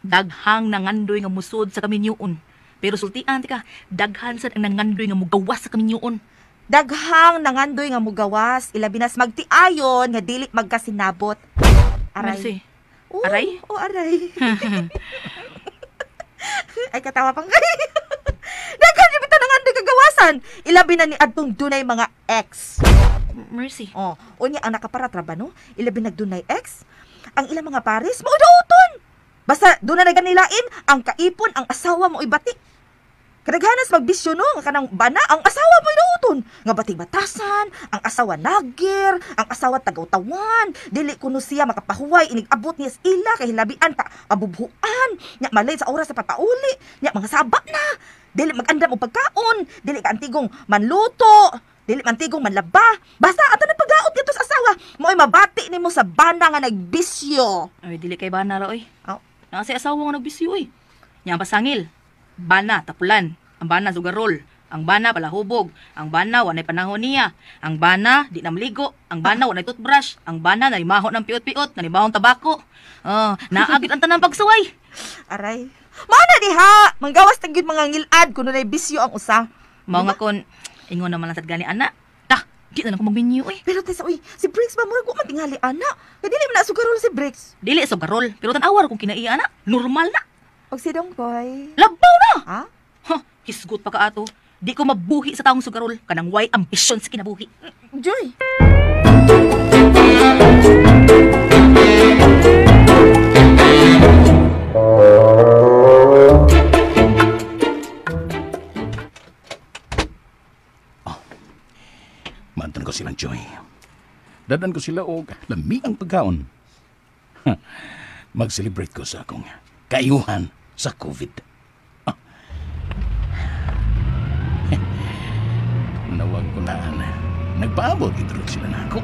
Daghang nangandoy nga musod sa kaminyuon. Pero sultian ti ka, daghan sad ang nangandoy nga mugawas sa kaminyuon. Daghang nangandoy nga mugawas, ilabi nas magtiayon nga dili magkasinabot. Aray. Mercy. Oh, Aray? Oh, aray. Ay, katawa pang kay. Daghan yung bitaw nangandoy kagawasan. Ilabi na ni adtong dunay mga ex. Mercy. Oh, unya ang nakaparatra ba no? Ilabi nagdunay ex. Ang ilang mga pares maudaoton. Basta doon na naganilain ang kaipon ang asawa mo ibati. Kadaghanas magbisyo no, nga kanang bana ang asawa mo inuuton. Nga bating batasan, ang asawa nagir, ang asawa tagawtawan, dili kuno siya makapahuway inig-abot niya sa ila kay hilabian ka abubhuan, nya malay sa oras sa papauli, nya mga saba na. Dili mag-andam og pagkaon, dili ka antigong manluto, dili mantigong manlaba. Basta ato na paglaot dito sa asawa, mo'y mabati nimo sa bana nga nagbisyo. Ay, dili kay bana ra oy. Oh. Naa say asawa nga nagbisyo oy. Nya ang pasangil. Bana tapulan, ang bana sugarol, ang bana palahubog, ang bana wanay panahon niya, ang bana di na maligo, ang bana wanay toothbrush, ang bana nanimaho ng piot-piot, nanimahong tabako. Oh, naagit ang tanang pagsuway. Aray. Mao na diha, manggawas tag gyud mga ngilad kuno nay bisyo ang usa. Mao nga kon ingon naman lang sad gani ana. Ta, di na lang ko magminyo oy. Pero tesa uy, si Briggs ba murag wa man tingali ana. Kay dili man na sugarol si Briggs. Dili sugarol, pero tan-awar kung kinaiya ana, normal na. Og si Dongkoy. Labaw na. Ha? Ha, hisgot pa ka ato. Di ko mabuhi sa taong sugarol kanang way ambisyon sa kinabuhi. Joy. Oh, mantan ko silang Joy. Dadan ko sila og lami ang pagkaon. Mag-celebrate ko sa akong kaayuhan sa COVID. Ah. Nawag ko na. Nagpaabot ito sila na ako.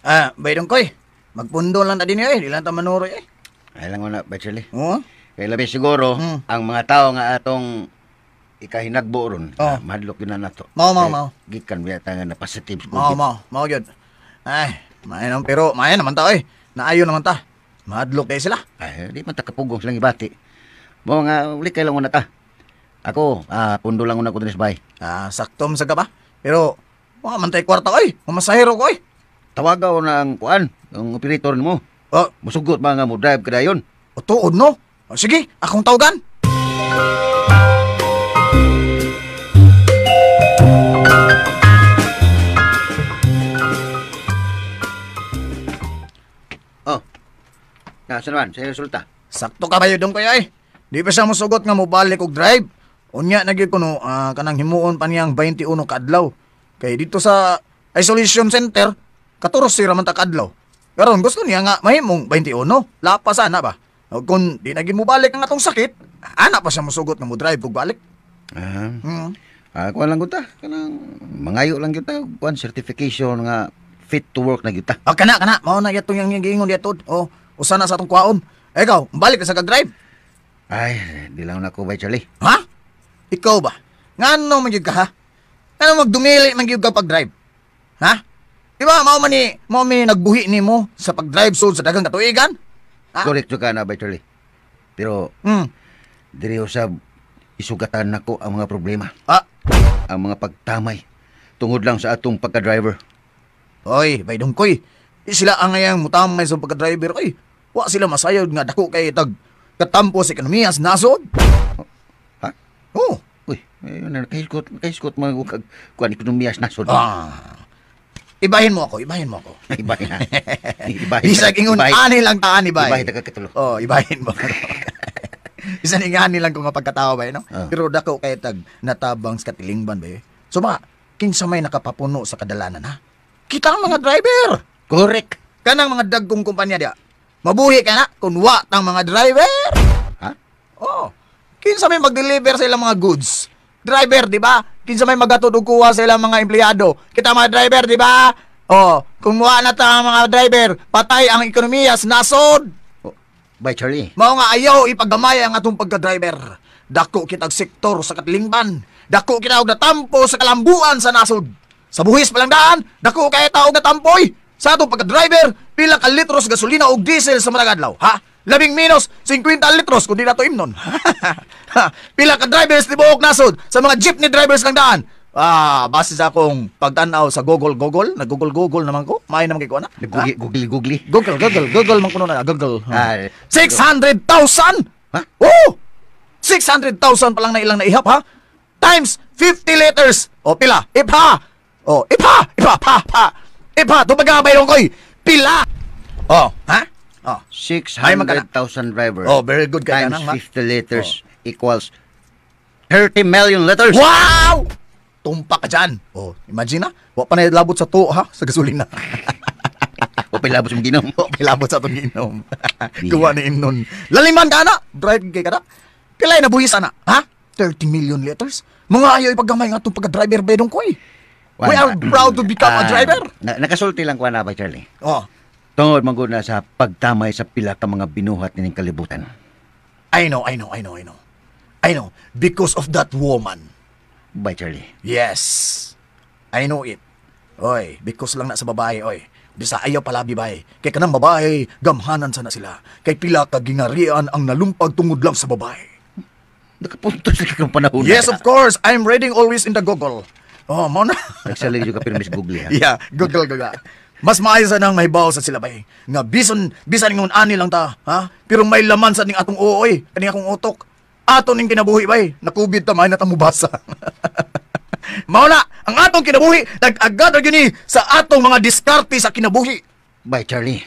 Ah, bay Dongkoy. Magpundo lang ta din eh. Di lang ta manuroy eh. Ay lang wala, bay Charlie. Oo. Kay labi siguro, ang mga tao nga atong ikahinagbo ron, Oh. mahadlok yun na nato. Mao, mao, Kay mao. Gikan biya ta nga na positive sa Mao, COVID. mao. Mao gyud. Ay, maayo naman pero maayo naman ta oy. Naayo naman ta. Mahadlok kay sila. Ay, di man ta kapugong silang ibati. Mao nga uli kay lang una ta. Ako, pundo lang una ko dinhi sa bahay. Ah, sakto man sa ka ba? Pero wa man tay kwarta oy. Mamasahero ko oy. Tawagaw na ang kuan, ang operator nimo. Oh, musugot ba nga mo drive kadayon? O tuod no? O, sige, akong tawagan. Oh. Nasa naman, sa resulta. Sakto ka ba yun Dongkoy ay? Di pa siya musugot nga mobalik og drive. Unya na gyud kuno kanang himuon pa niyang 21 ka adlaw. Kay dito sa isolation center, 14 ra man ta kaadlaw. Karon gusto niya nga mahimong 21. Lapas ana ba? O, kung di na gyud mobalik ang atong sakit, ana pa siya musugot nga mo drive og balik. Kuan lang gyud ta, kanang mangayo lang gyud ta, kuan certification nga fit to work na gyud ta. Ah, kana mao na yatong yang giingon diha tod. Oh, usa na sa atong kwaon. Ikaw, balik ka sa kag-drive. Ay, di lang na ko bay Charlie. Ha? Ikaw ba? Ngano man gyud ka ha? Ngano magdumili man gyud ka pag-drive? Ha? Di ba mao man ni nagbuhi nimo sa pag-drive sud sa daghang katuigan? Ha? Correct ka na bay Charlie. Pero diri usab isugatan nako ang mga problema. Ah, ang mga pagtamay tungod lang sa atong pagka-driver. Oy, bay dungkoy. Sila ang ngayang mutamay sa pagka-driver. Oy, wa sila masayod nga dako kay tag katampo sa ekonomiya sa nasod. Ha? Oh. Uy, kahiskot mga kuan ekonomiya sa nasod. Ah. Ibahin mo ako. Ibahin. Ibahin. Bisag ingon ani lang taan ibay. Ibahin ta katulo. Oh, ibahin mo. Bisan ingani lang ko nga pagkatawa ba, no? Pero dako kay tag natabang sa katilingban ba. So ba, kinsa may nakapapuno sa kadalanan ha? Kita ang mga driver. Correct. Kanang mga dagkong kumpanya diya. Mabuhi ka na kung wa tang mga driver. Ha? Oh. Kinsa may mag-deliver sa ilang mga goods? Driver, di ba? Kinsa may magatod og kuha sa ilang mga empleyado? Kita mga driver, di ba? Oh, kung wa na ta ang mga driver, patay ang ekonomiya sa nasod. Bye, Charlie. Mao nga ayaw ipagamay ang atong pagka-driver. Dako kitag sektor sa katilingban. Dako kita og natampo sa kalambuan sa nasod. Sa buhis palang daan, dako kay ta og natampoy. Sa atong pagka-driver, pila ka litros gasolina og diesel sa matag adlaw, ha? 10 minus 50 litros kun di nato imnon. Pila ka drivers tibuok nasod sa mga jeepney drivers lang daan. Ah, base sa akong pagtan-aw sa Google, nag-Google naman ko. Maayo naman kay ko ana. Google. Google man kuno na Google. 600,000. Ha? Oh! 600,000 pa lang na ilang naihap ha. Times 50 liters. O pila? Ipha. O ipha, ipha pa pa. Ipha tubaga bay koy. Pila. Oh, ha? Oh. 600,000 driver. Oh, very good kay times 50 liters equals 30 million liters. Wow! Tumpa ka dyan. Oh, imagine na. Wa pa na labot sa tuo ha, sa gasolina. Wa pa labot sa ginom. Wa pa labot sa atong ginom. Gawa ni imnon. Laliman ka na. Drive kay ka na. Pilay na buhis ana, ha? 30 million liters. Mga ayaw ipagamay nga atong pagka-driver bedong ko eh. We are proud to become a driver. Nakasulti lang ko na ba, Charlie? Oh. Tungod man gud na sa pagtamay sa pila ka mga binuhat nining kalibutan. I know. I know. Because of that woman. Bye, Charlie. Yes. I know it. Oy, because lang na sa babae, oy. Bisa ayaw palabi, bay. Kay kanang babae, gamhanan sana sila. Kay pila ka gingarian ang nalumpag tungod lang sa babae. Nakapunto sa kang panahon. Yes, of course. I'm reading always in the Google. Oh, mo na. Nagsalig yung kapirmis Google, ha? Yeah, Google. Mas maayo sa nang mahibaw sa sila, bay. Nga, bisan ingon ani lang ta, ha? Pero may laman sa ning atong ooy, kaning akong utok. Ato ning kinabuhi, bay. Nakubid ta, may na ta mubasa. Mao na, ang atong kinabuhi, nag-agad ra gyud ni sa atong mga diskarte sa kinabuhi. Bye, Charlie.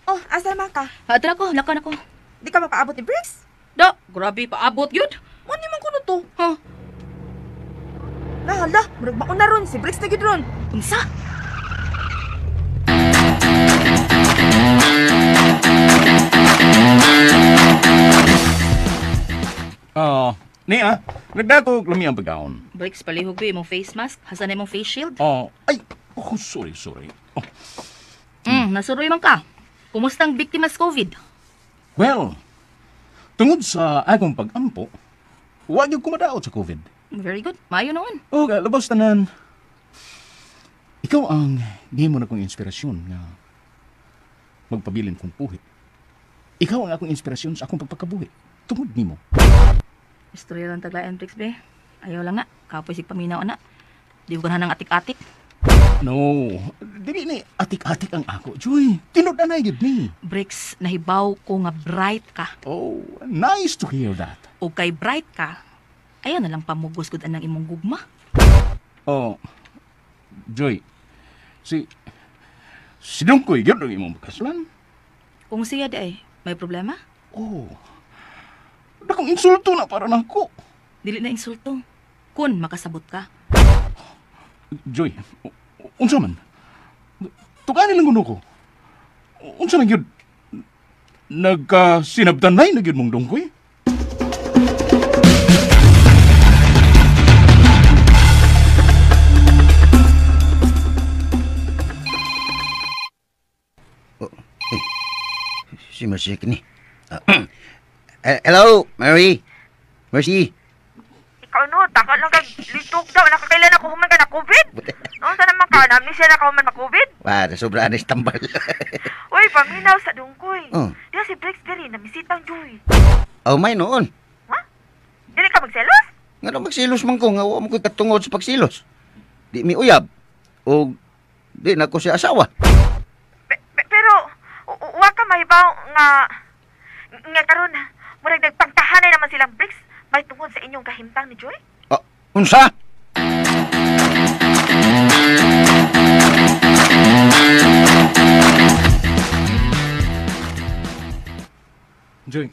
Oh, asa man ka? Adra ko, lakaw na ko. Di ka mapaabot ni Briggs? Da, grabe paabot yun. Mani man kuno to? Huh? Nahala, murag mauna ron si Briggs na gid ron. Unsa? Niya, nagdako lami ang pagkaon. Briggs, palihog ba imong face mask? Hasa na imong face shield? Oh, ay, oh, sorry. Oh. Nasuroy man ka. Kumusta ang biktima sa COVID? Well, tungod sa akong pag-ampo, wag yung kumadaot sa COVID. Very good. Maayo noon. Oh, labas tanan. Ikaw ang gihimo na kong inspirasyon nga magpabilin kong puhi. Ikaw ang akong inspirasyon sa akong pagpakabuhi. Tungod nimo. Istorya lang taglayan, Briggs, be. Ayaw lang nga. Kapoy sig paminaw, ana. Di ko ganahan ng atik-atik. No, dili ni atik-atik ang ako. Joy, tinud-anay gid ni. Briggs, nahibaw ko nga bright ka. Oh, nice to hear that. O kay bright ka, ayaw na lang pamugos gud anang imong gugma. Oh, Joy, si Dungkoy gyud ang imong kaslan. Kung siya di ay, may problema? Oh, dakong insulto na para nako. Dili na insulto. Kun makasabot ka. Joy, unsa man? Tuganin lang kuno ko. Unsa man gyud? Nagkasinabtanay na gyud mong Dungkoy? Oh, eh, si Mercy kini. Hello, Mary. Mercy. Ikaw no, taka lang kag litok daw. Nakakailan ako human ka na COVID? No, saan naman ka? Namin siya nakahuman na COVID? Wah, sobra na tambal. Uy, paminaw sa Dungkoy. Oh. Diya si Briggs diri, namisitang Joy. Oh, may noon. Ha? Dili ka magselos? Nga na magsilos man ko, nga wa mo ko'y katungod sa pagsilos. Di mi uyab. O di na ko siya asawa. Pero, wa ka mahibaw nga karon murag nagpangtahanay naman silang Briggs may tungod sa inyong kahimtang ni Joy? Oh, unsa? Joy,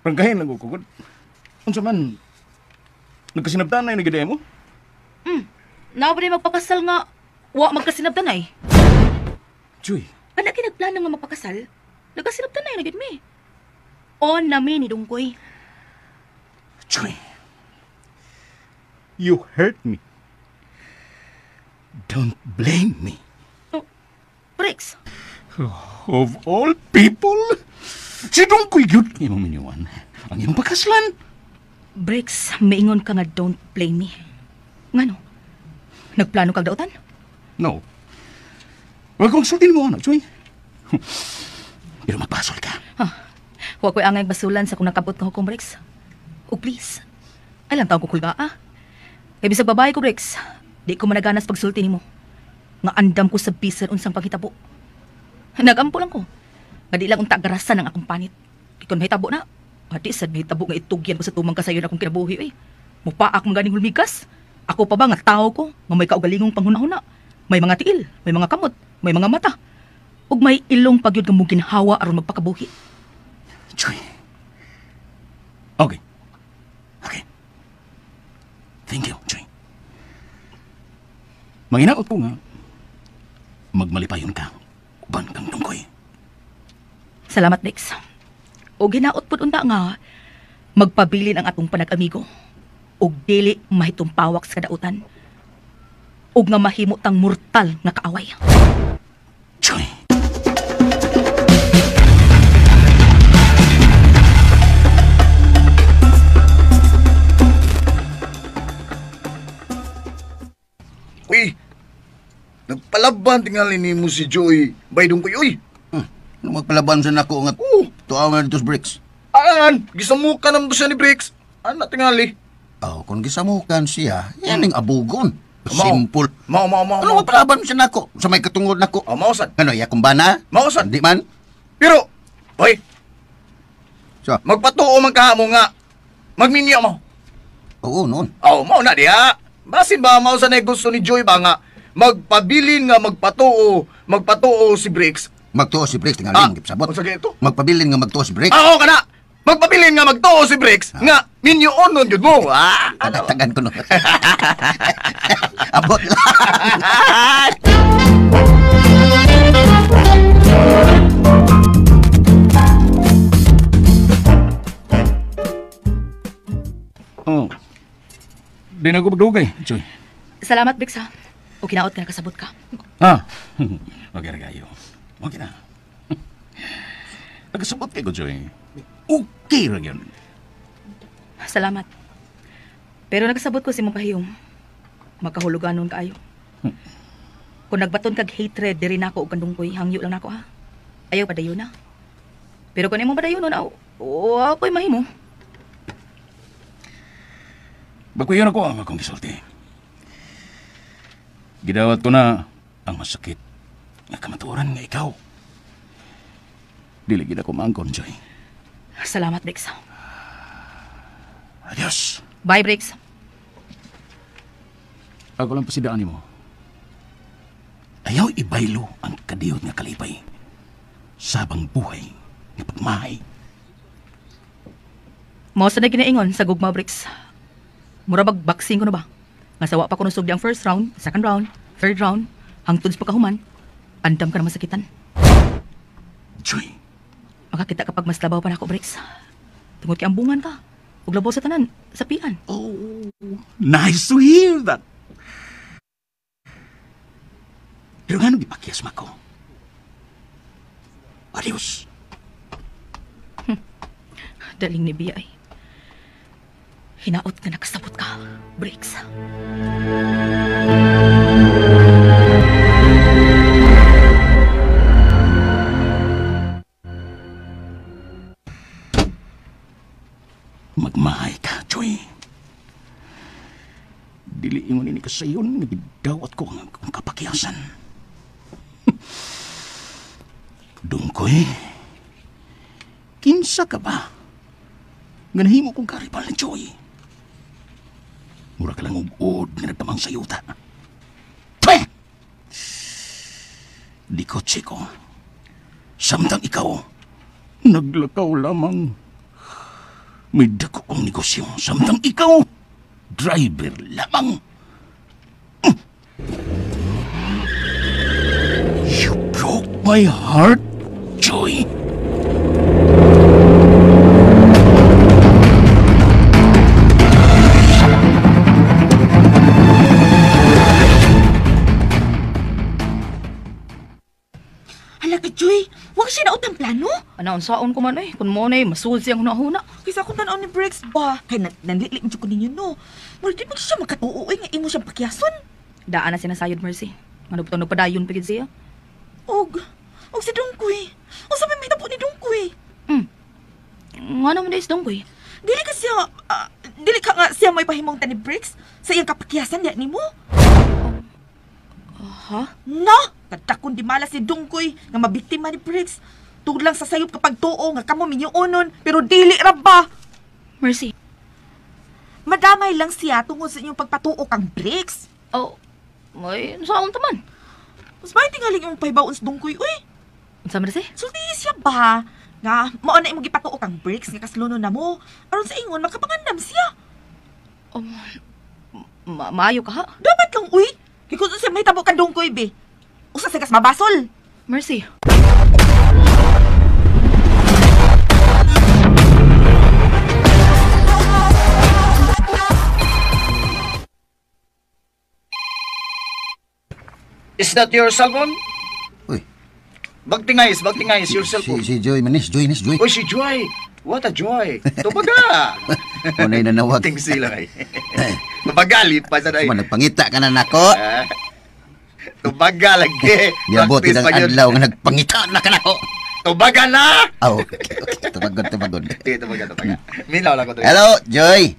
prangkahin lang ko kugod. Unsa man, nagkasinabtanay na gid mo? Naa ba magpakasal nga, wa magkasinabtanay? Joy. Kana kinagplano nga magpakasal, nagkasinabtanay na gid mi. On na mi ni Dungkoy. Joy, you hurt me. Don't blame me. Oh, Briggs. Of all people, si Dungkoy gyud imong minyuan. Ang imong pagkaslan. Briggs, maingon ka nga don't blame me. Ngano? Nagplano kag dautan? No. Huwag kong sultin mo, anak, Joy. Pero magpasol ka. Huh. Huwag ko'y angay basulan sa kung nakabot nga hukom, Briggs. Oh, please. Ay lang taong kukulga, ah. Kay bisag babae ko, Briggs, di ko managanas pagsulti nimo. Nga andam ko sa bisan unsang panghitabo. Nagampo lang ko. Nga di lang unta garasan ang akong panit. Ikon mahitabo na. Adi sad mahitabo nga itugyan ko sa tumang kasayon akong kinabuhi, eh. Mupaak man ganing hulmigas. Ako pa ba nga tao ko, nga may kaugalingong panghuna-huna. May mga tiil, may mga kamot, may mga mata. Ug may ilong pagyud nga muginhawa aron magpakabuhi. Joy. Okay. Okay. Thank you, Joy. Manginaot ko nga, magmalipayon ka, uban kang Dungkoy. Salamat, Dex. O ginaot pud unta nga, magpabilin ang atong panag-amigo. Og dili mahitumpawak sa kadautan. Og nga mahimo tang mortal nga kaaway. Joy. Uy, nagpalaban tingali nimo si Joy. Bay Dungkoy, uy. Ano magpalaban sa nako nga tuaw na dito sa Briggs? Aan, gisamukan naman to siya ni Briggs. Ana tingali. Oh, kung gisamukan siya, yan ang abugon. Simple. Mao. Ano magpalaban siya nako? Sa may katungod nako. Oh, mao sad. Ano, yakong bana? Mao sad. Di man? Pero, oy. So, magpatuo man ka mo nga. Magminyo mo. Oo, noon. Oh, mao na diha. Basin ba mao sa gusto ni Joy ba nga magpabilin nga magpatuo si Briggs. Magtuo si Briggs tingali ah, sabot. Unsa ito? Magpabilin nga magtuo si Briggs. Ah, oo kana. Magpabilin nga magtuo si Briggs nga minyoon nun jud mo. Ah, tagan ko no. Abot lang. Oh. Di na ko magdugay, Joy. Salamat, Briggs, ha. O kinaot ka, nakasabot ka. Ah, okay na kayo. Okay na. Nakasabot kayo, Joy. Okay ra yun. Salamat. Pero nakasabot ko si mong kahiyom. Magkahulugan nun kaayo. Kung nagbaton kag hatred, diri nako og kandungkoy, hangyo lang nako, ha. Ayaw padayon na. Pero kung imong padayon nun, ako'y mahimo. Bakuyon ako ang akong gisulti. Gidawat ko na ang masakit nga kamatuoran nga ikaw. Dili gid ako maangkon, Joy. Salamat, Briggs. Adios. Bye, Briggs. Ako lang pasidaan nimo. Ayaw ibaylo ang kadiyot nga kalipay. Sabang buhay nga pagmahay. Mao sa na ginaingon sa gugma, Briggs. Mura bag boxing ko na ba? Nga sawa pa ko nusog di ang first round, second round, third round, Hangtod sa pagkahuman, andam ka na masakitan. Joy. Makakita kapag mas labaw pa na ako, Briggs. Tungod kay ambungan ka. Ug labaw sa tanan, sa pian. Oh, nice to hear that. Pero nga nung ipakyas mako? Adios. Daling ni Bia ay. Hinaot nga nakasabot ka, Briggs. Magmahay ka, Joy. Dili ingon ini kasayon nga gidawat ko ang kapakyasan. Dungkoy, kinsa ka ba? Nga nahimo kong karibal ni Joy. Mura ka lang ug-ud nga nagtamang sayuta. Pweh! Di ko, Chico. Samtang ikaw, naglakaw lamang. May dako kong negosyo. Samtang ikaw, driver lamang. You broke my heart, Joy. Hala ka, Joy. Huwag siya naot ang plano. Ano, unsaon ko man eh. Kung mo na eh, masulsi ang huna-huna. Kaysa akong tanaw ni Briggs ba? Kaya nanlilit ko ninyo, no? Mura di ba siya makatuo eh, nga imo siyang pakyason? Daan na sinasayod, Mercy. Ano ba ito nagpadayon pigid siya? Og si Dungkoy. O sabi may tapo ni Dungkoy. Nga naman na is Dungkoy. Dili ka siya, dili ka nga siya may pahimong ta ni Briggs sa iyang kapakyasan niya ni mo. Ha? No! Kadakon di malas si Dungkoy nga mabiktima ni Briggs. Tugod lang sa sayop kapag tuo nga kamo minyuonon, pero dili ra ba? Mercy. Madamay lang siya tungod sa inyong pagpatuo kang Briggs. Oh, may unsaon ta man? Mas may tingaling imong pahibaon sa Dungkoy, uy. Unsa man si? Sulti siya ba? Nga mao na imong gipatuo kang Briggs nga kaslunon na mo. Aron sa ingon makapangandam siya. Oh, maayo ka ha? Dapat lang, uy. Kay kung unsa may tabo kang Dungkoy be. Usa sa kas mabasol. Mercy. Is that your cell phone? Uy. Bagtingais, your cell phone. Si Joy manis, Joy nis, Joy. Uy, si Joy. What a joy. Tubaga. Unay nanawag. Ting sila kay. Tubaga, lipa sa day. Nagpangita ka na nako. Tubaga lagi. Yabot ang adlaw nga nagpangita na ka nako. Tubaga na! Oh, okay. Tubagod. Sige, tubaga. Minaw lang ko to. Hello, Joy.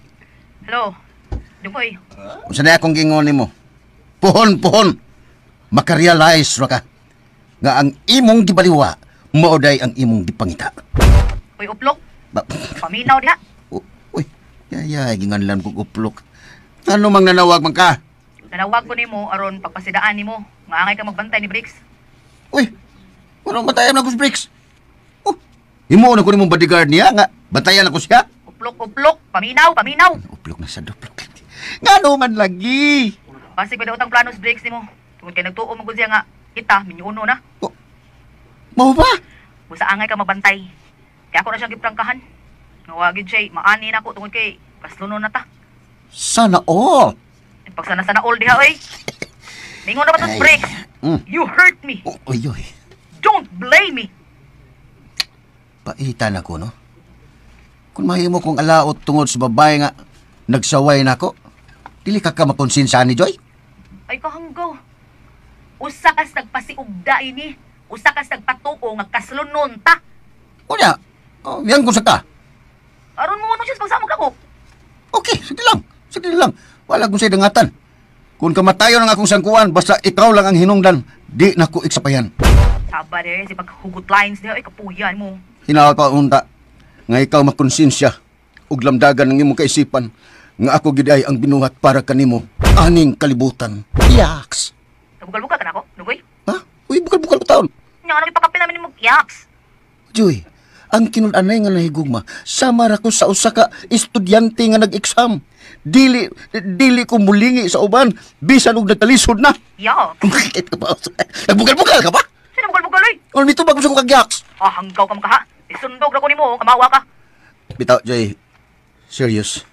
Hello. Dungkoy. Unsa na akong gingon nimo? Puhon. Makarealize ra ka nga ang imong gibaliwa mao day ang imong gipangita. Uy, uplok. Paminaw diha. Uy, yaya ginganlan kog uplok. Ano mang nanawag man ka? Nanawag ko nimo aron pagpasidaan nimo. Nga angay ka magbantay ni Briggs. Uy, ano bantayan ako si Briggs? Oh, himo na ko nimong bodyguard niya nga bantayan ako siya. Uplok, paminaw. Uplok na sa duplok. Ngano man lagi? Basig ba daw ang plano sa Briggs nimo? Tungod kay nagtuo man gud siya nga kita minyuno na. Oh, mao ba? Busa angay ka mabantay. Kaya ako na siyang giprangkahan. Nga gid siya maani na ako tungod kay kasluno na ta. Sana all. Pagsana sana all diha oy. Mingon na ba to Briggs? You hurt me. Oy, oy. Don't blame me. Paitan ako, no? Kung mahimo kong alaot tungod sa babae nga nagsaway nako, dili ka ka makonsensya ni Joy? Ay kahanggaw. Usa kas nagpasiugda ini. Usa kas nagpatuo nga kaslunon ta. Unya, oh, yan kung sa ka. Aron mo ano siya pagsamog ako. Okay, sige lang. Sige lang. Wala kong sa'yo dangatan. Kung kamatayon ang akong sangkuan, basta ikaw lang ang hinungdan, di na ko iksapayan. Saba de, si paghugot lines de, ay kapuyan mo. Hinawa pa unta, nga ikaw makonsensya, ug lamdagan ng imong kaisipan, nga ako gid ay ang binuhat para kanimo, aning kalibutan. Yaks! Nabukal-bukal ka na ako, Nugoy? Ha? Uy, bukal-bukal ko taon. Nga, ano ipakapil namin mo, yaks? Joy, Ang tinud-anay nga nahigugma, sama ra ko sa usa ka estudyante nga nag-exam. Dili ko mulingi sa uban bisan og nagkalisod na. Yak. Nagbugal-bugal ka ba? Sino bugal-bugal oy? Ano nito ba kung sa kagyaks? Ah, hanggaw ka makaha. Isundog ra ko nimo, kamawa ka. Bitaw, Jay. Serious.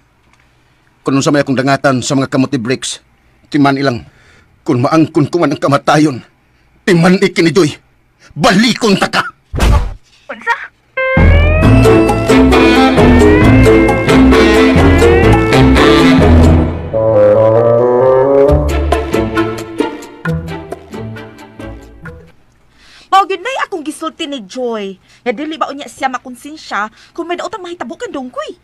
Kung unsa may akong dangatan sa mga kamote breaks, timan ilang. Kung maangkon ko man ang kamatayon, timan ikini Joy. Balikon ta ka. Unsa? Mao gyud nay akong gisulti ni Joy. Nga dili ba unya siya makonsensya kung may daotang mahitabo kan Dongkoy.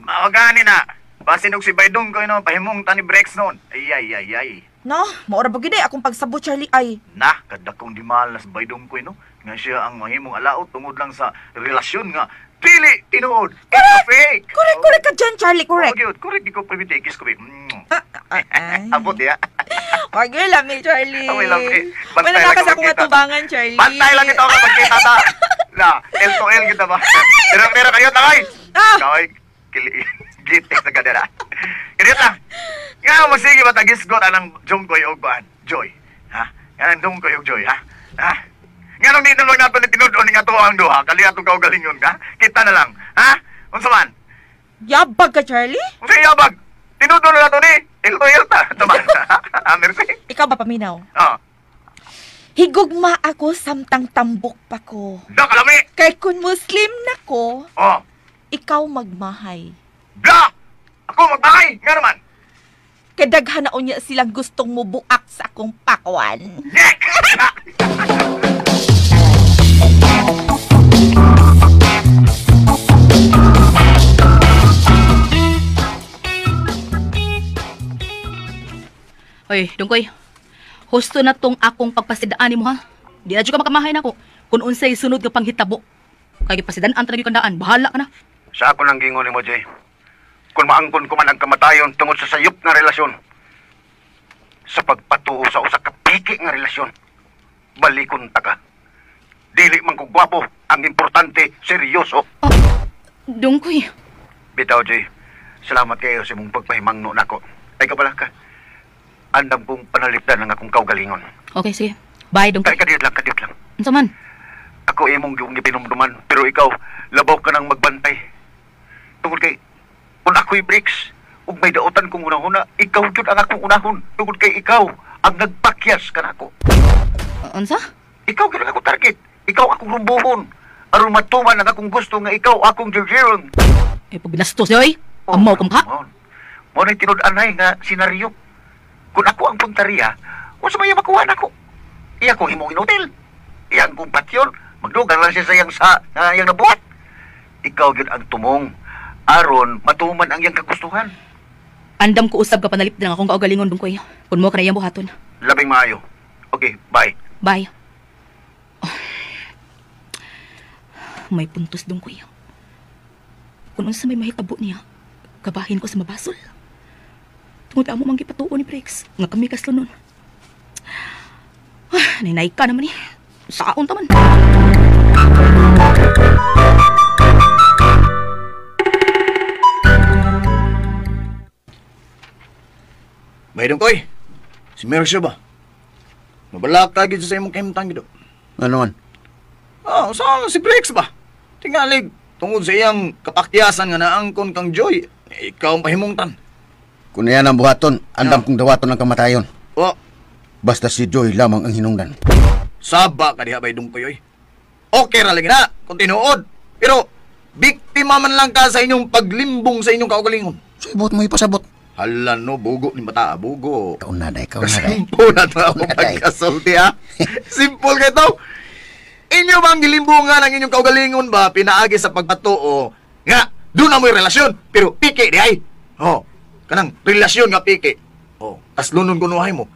Mao gani na. Basin og si Bay Dongkoy no pahimong ta ni Brex noon. Ay ay ay ay. No, maura ba gyud ay akong pagsabot Charlie ay. Na, kadakong di mahal na si Bay Dongkoy no. Nga siya ang mahimong alaot tungod lang sa relasyon nga dili tinuod. It's fake. Correct, correct ka dyan, Charlie, correct. Oh, gyud, correct di ko pribitikis ko. Abot ya. Wag yun, lami, Charlie. Away, lami. Wala Bantay na ka lang sa akong magkita. atubangan, Charlie. Bantay lang ito kapag kita ta. Na, L to L kita ba? Pero kayo takay. Kay gitik sa kadera. Kaya lang. Nga mo sige ba tagisgot anang Jungkoy og kuan? Joy. Ha? Nga nang Jungkoy og Joy, ha? Ha? Nga nang dito lang nato ni tinud-on nga tuwa ang duha, kali atong kaugalingon ka. Kita na lang. Ha? Unsa man? Yabag ka, Charlie? Unsa yabag? Tinud-on na nato ni L to L ta. Taman. Ah, merci. Ikaw ba paminaw? Ah. Higugma ako samtang tambok pa ko. Da kalami. Kay kun Muslim na ko, oh, ikaw magmahay. Da! Ako magmahay! Nga naman! Kay daghan na unya silang gustong mubuak sa akong pakwan. Hoy, Dungkoy. Husto na tong akong pagpasidaan nimo ha. Di na jud ka makamahay nako. Kung unsay sunod nga panghitabo. Kay gipasidaan ta gyud kandaan, bahala ka na. Sa ako nang gingon nimo, Jay. Kung maangkon ko man ang kamatayon tungod sa sayop nga relasyon, sa pagpatuo sa usa ka piki nga relasyon, balikon ta ka. Dili man ko gwapo, ang importante, seryoso. Oh, Dungkoy. Bitaw, Jay. Salamat kayo sa imong pagpahimangno nako. Ay kabala ka. Andam kong panalipdan ang akong kaugalingon. Okay, sige. Bye, Dungkoy. Kadiyot lang, kadiyot lang. Unsa man? Ako imong yung gipinumduman, pero ikaw, labaw ka nang magbantay. Tungod kay, kung ako'y breaks, ug may daotan kong unahuna, ikaw jud ang akong unahon. Tungod kay ikaw, ang nagpakyas ka nako. Unsa? Ikaw gyud ang akong target. Ikaw akong rumbuhon. Aron matuman ang akong gusto nga ikaw akong jirjiron. Eh, pag binastos niyo, oy. Amaw ka mukha. Mo na'y tinud-anay nga senaryo. Kung ako ang puntariya, unsa may makuha nako? Iya ko himong inutil. Iyang kong patyon, magdugang lang siya sa iyang iyang nabuhat. Ikaw gyud ang tumong aron matuman ang iyang kagustuhan. Andam ko usab ka panalipdan ang akong kaugalingon, Dungkoy. Kun mo ka na iyang buhaton. Labing maayo. Okay, bye. Bye. Oh. May puntos, Dungkoy. Kung unsa may mahitabo niya, kabahin ko sa mabasol. Tungod amo mang gipatuo ni Brex, nga kami kaslunon. Ah, nainay ka naman eh. Saon ta man. Bay Dongkoy, si Mercio ba? Mabalak ka gid sa imong kahimtang gid. Ano man? Ah, saan si Brex ba? Tingalig, tungod sa iyang kapakyasan nga naangkon kang Joy, ikaw ang pahimungtan. Kung yan ang buhaton, andam kong dawaton ang kamatayon. Oh. Basta si Joy lamang ang hinungdan. Saba ka diha, Bay Dongkoy, oy. Okay ra lagi na, kung tinuod. Pero, biktima man lang ka sa inyong paglimbong sa inyong kaugalingon. So, ibot mo ipasabot. Hala no, bugo ni bata, bugo. Ikaw na, day, ikaw na, day. Simple na to ako pagkasulti, ha? Simple kayo to. Inyo bang gilimbungan ang inyong kaugalingon ba pinaagi sa pagpatuo? Nga, doon na mo'y relasyon, pero piki di ay. Oh, kanang relasyon nga piki. Oh, kaslunon kunuhay mo.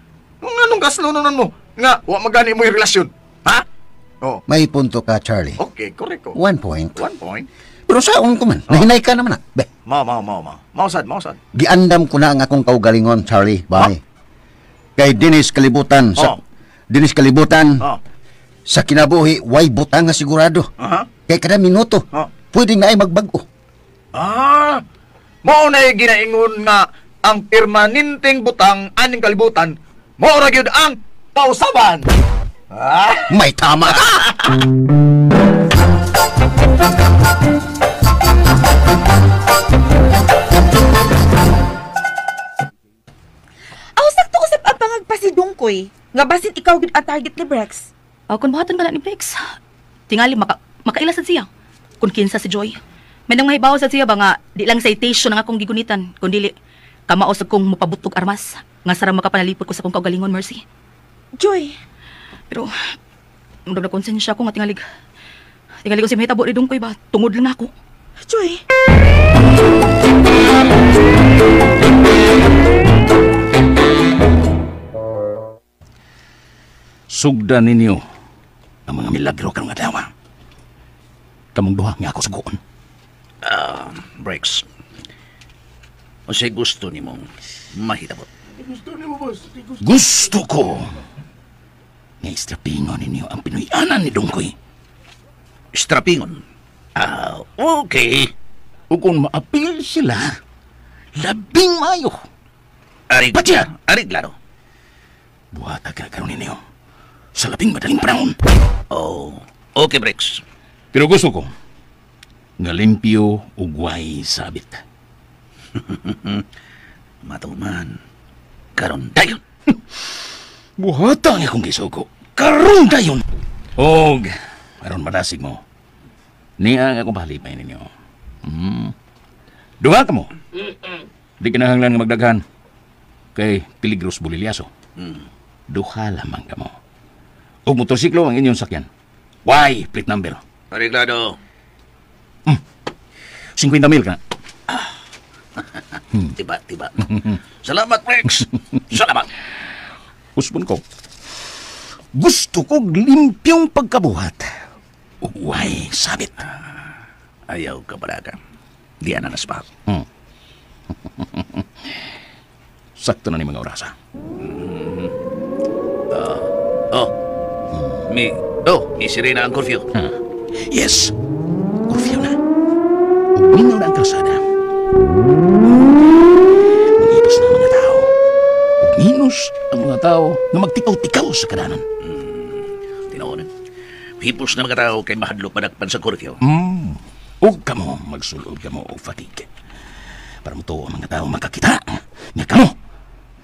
Anong kaslunon mo? Nga, wa magani mo'y relasyon. Ha? Oh. May punto ka, Charlie. Okay, correct ko. 1 point. 1 point. Pero saon ko man, nahinay ka naman na. Be. Mao. Mausad. Giandam ko na ang akong kaugalingon, Charlie. Bye. Kay Dinis Kalibutan sa Dinis Kalibutan. Oh. Sa kinabuhi, way butang nga sigurado. Aha. Kay kada minuto, pwede na ay magbag-o. Ah, mao na ginaingon nga ang permanenteng butang aning kalibutan, mao ra gyud ang pausaban. Ah? May tama ka! Aw, sakto usap ang pangagpasidungkoy. Nga basin ikaw gyud ang target ni Brex. Kung buhaton ka na ni Brex, tingali makaila sad siya. Kung kinsa si Joy. May nang mahibaw sad siya ba nga di lang citation ang akong gigunitan, kundi kamao sa kong mapabutog armas. Nga sarang makapanalipod ko sa akong kaugalingon, Mercy. Joy. Pero, murag na konsensya ko nga tingalig. Tingalig ko si mahitabo ni Dungkoy ba? Tungod lang na ako. Joy. Sugdan ninyo ang mga milagro karong adlaw. Kamong duha nga ako sugoon. Brex. Unsay gusto nimong mahitabo? Gusto nimo, boss. Gusto ko nga istrapingon ninyo ang Pinoy-anan ni Dungkoy. Istrapingon? Ah, okay. O kung maapil sila, labing mayo. Ari, Patya! Ari, klaro. Buhata ka karon ninyo sa labing madaling panahon. Oh, okay, Brex. Pero gusto ko nga limpyo ug way sabit. Matuman. Karon dayon. Buhata ang akong gisugo. Karon dayon. Og aron madasig mo. Niya ang akong pahalipay ninyo. Duha ka mo. Di kinahanglan nga magdaghan. Kay peligros bulilyaso. Duha lamang ka mo. Og motorsiklo ang inyong sakyan. Why plate number? Arreglado. 50,000 ka na. Tiba, tiba. Salamat, Rex. Salamat. Usbon ko. Gusto ko limpiong pagkabuhat. Uway, sabit. Ayaw ka balaga. Di na naspa. Sakto na ni mga orasa. Mi sirena ang curfew. Yes, curfew na. Uminaw na ang kalsada. Mangipos na ang mga tao. Uminos ang mga tao na magtikaw-tikaw sa kadanan. Tinuod. Hipos na mga tao kay mahadlok madakpan sa curfew. Ug kamo, magsulod kamo og fatigue. Para mo to ang mga tao makakita nga kamo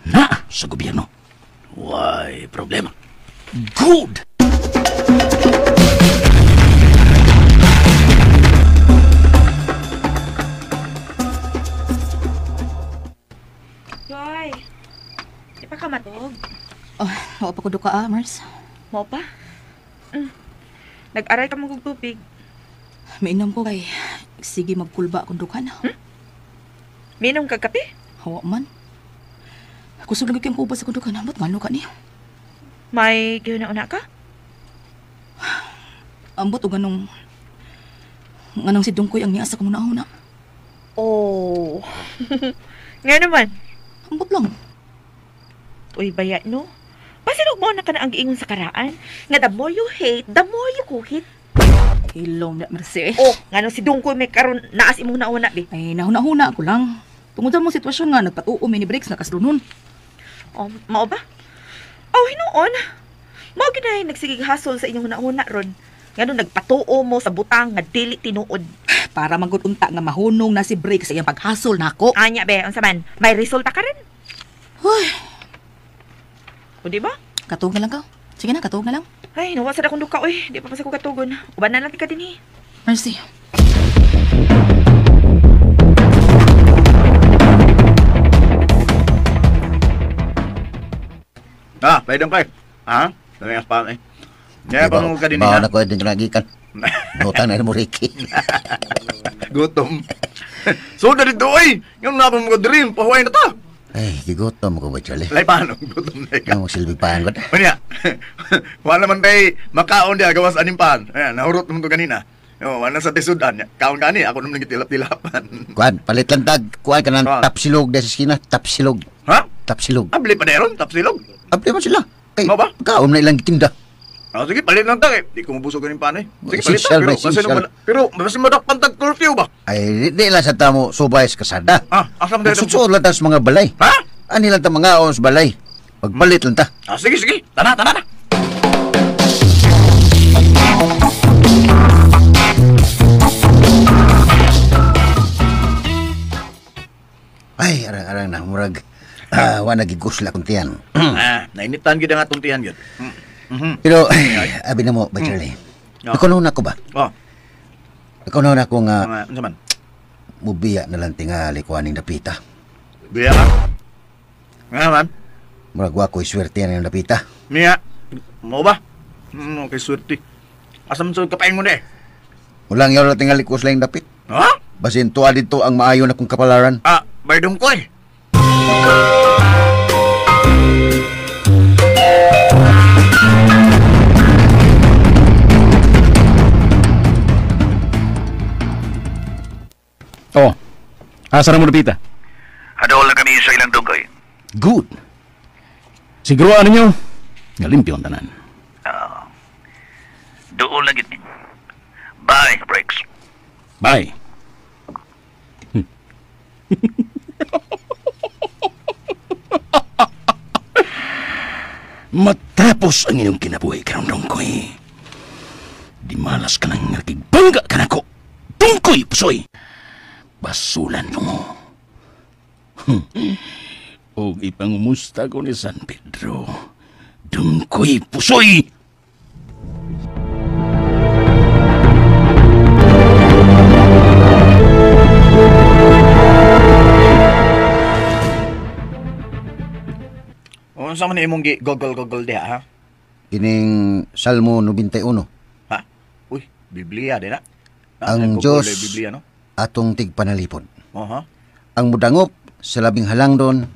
na sa gobyerno. Why problema? Good! Joy, di pa ka matog? Oh, mao pa ko duka, Mars. Mao pa? Nag-aray ka mong tubig. Mainom ko kay sige magkulba akong dukan. Minom ka kape? Hawa man. Kusog lagi kayong kubas akong dukan. Ambot ngano ka niyo? May gihuna-una ka? Ambot o ganong si Dungkoy ang niya sa kumuna-una. Oh. Nga naman. Ambot lang. Uy, baya no? Pasinog mo na ka na ang giingon sa karaan. Nga the more you hate, the more you kuhit. Hilom na, Mercy. Oh, nga nung si Dungkoy may karon naas imong nauna, be. Ay, nahuna-huna ako lang. Tungod sa mong sitwasyon nga, nagpatuo ni Briggs, nakaslunon. Oh, mao ba? Oh, hinuon. Mao ginay nagsigig hasol sa inyong huna-huna ron. Nga nung nagpatuo mo sa butang nga dili tinuod. Para magud unta nga mahunong na si Briggs sa iyang paghasol nako. Anya be, unsa man? May resulta ka rin. Huy. O di ba? Katug na lang ka. Sige na, katug na lang. Ay, nawa sa akong duka, oy. Di pa pa sa ko katugon. Uban na lang ka din, eh. Mercy. Ah, pwede kay. Ha? Dami ang spam eh. Kaya pa mo ka din Bawa na ko din nagikan. Nota na mo Ricky. Gutom. So na dito oy. Yung na mo dream, pahuway na ta. Ay, gigutom ko ba, Charlie? Lay paano, gutom na ka. Ang silbi paan ko. Unya. Wala man kay makaon dia gawas aning pan. Ayan, nahurot naman to kanina. Yo, wala sa tisudan. Kaon kani, ako naman gitilap-tilapan. Kuan, palit lang tag. Kuan ka ng tapsilog dahil sa eskina. Tapsilog. Ha? Tapsilog. Abli pa meron, tapsilog. Abli man sila. Kay, Mao ba? Kaon na ilang gitinda. Ah, sige, palit lang ta eh. Di ko mabusog ganing panay. Sige, palit ta. Essential, Pero, ba, essential. Pero, basin madakpan tag curfew ba? Ay, di lang sa tamo subay sa kasada. Ah, asa man dito? Magsusuot lang ta sa mga balay. Ha? Ani lang ta mga sa balay. Pagpalit lang ta. Ah, sige, sige. Tana, tana na. Ay, arang-arang na, murag. Wa nagigusla kong tiyan. Nainitan gid ang atong tiyan gyud. Pero, abi na mo, ba Charlie? Oh. Ikaw na ko ba? Oh. Ikaw na ko nga Unsa man? Mubiya na lang tingali ko aning dapita. Biya ka? Nga man? Murag wa ko'y swerte aning dapita. Miya, mo ba? Okay, swerte. Asa man sa kapain mo na eh? Walang yaw lang tingali ko sa dapit. Ha? Basin tuwa dito ang maayo na kong kapalaran. Ah, baydong ko eh. Oh, asa na mo dapita? Adol na kami sa ilang dungkoy. Good. Siguruan ninyo, nga limpyo ang tanan. Doon lang gid. Bye, Rex. Bye. Matapos ang inyong kinabuhi karon Dungkoy. Di malas ka nang nakigbangga ka nako. Dungkoy, pusoy. Basulan mo. Og ipangumusta ko ni San Pedro. Dungkoy, pusoy. Unsa man imong gi gogol-gogol diha ha? Kining Salmo 91. Ha? Uy, Biblia din na. Ang Diyos Biblia no. Atong tigpanalipod. Aha. Ang mudangop sa labing halangdon,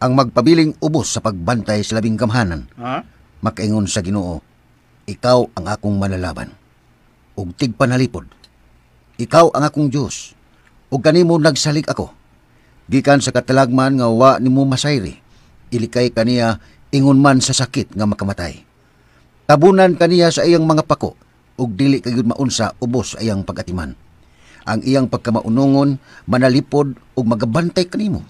ang magpabiling ubos sa pagbantay sa labing gamhanan. Ha? Makaingon sa Ginoo, ikaw ang akong manalaban. Ug tigpanalipod. Ikaw ang akong Diyos. Ug kanimo nagsalig ako. Gikan sa katalagman nga wa nimo masayri. Ilikay kaniya ingon man sa sakit nga makamatay. Tabunan kaniya sa iyang mga pako ug dili kayud maunsa ubos sa iyang pagatiman. Ang iyang pagkamaunongon manalipod ug magabantay kanimo.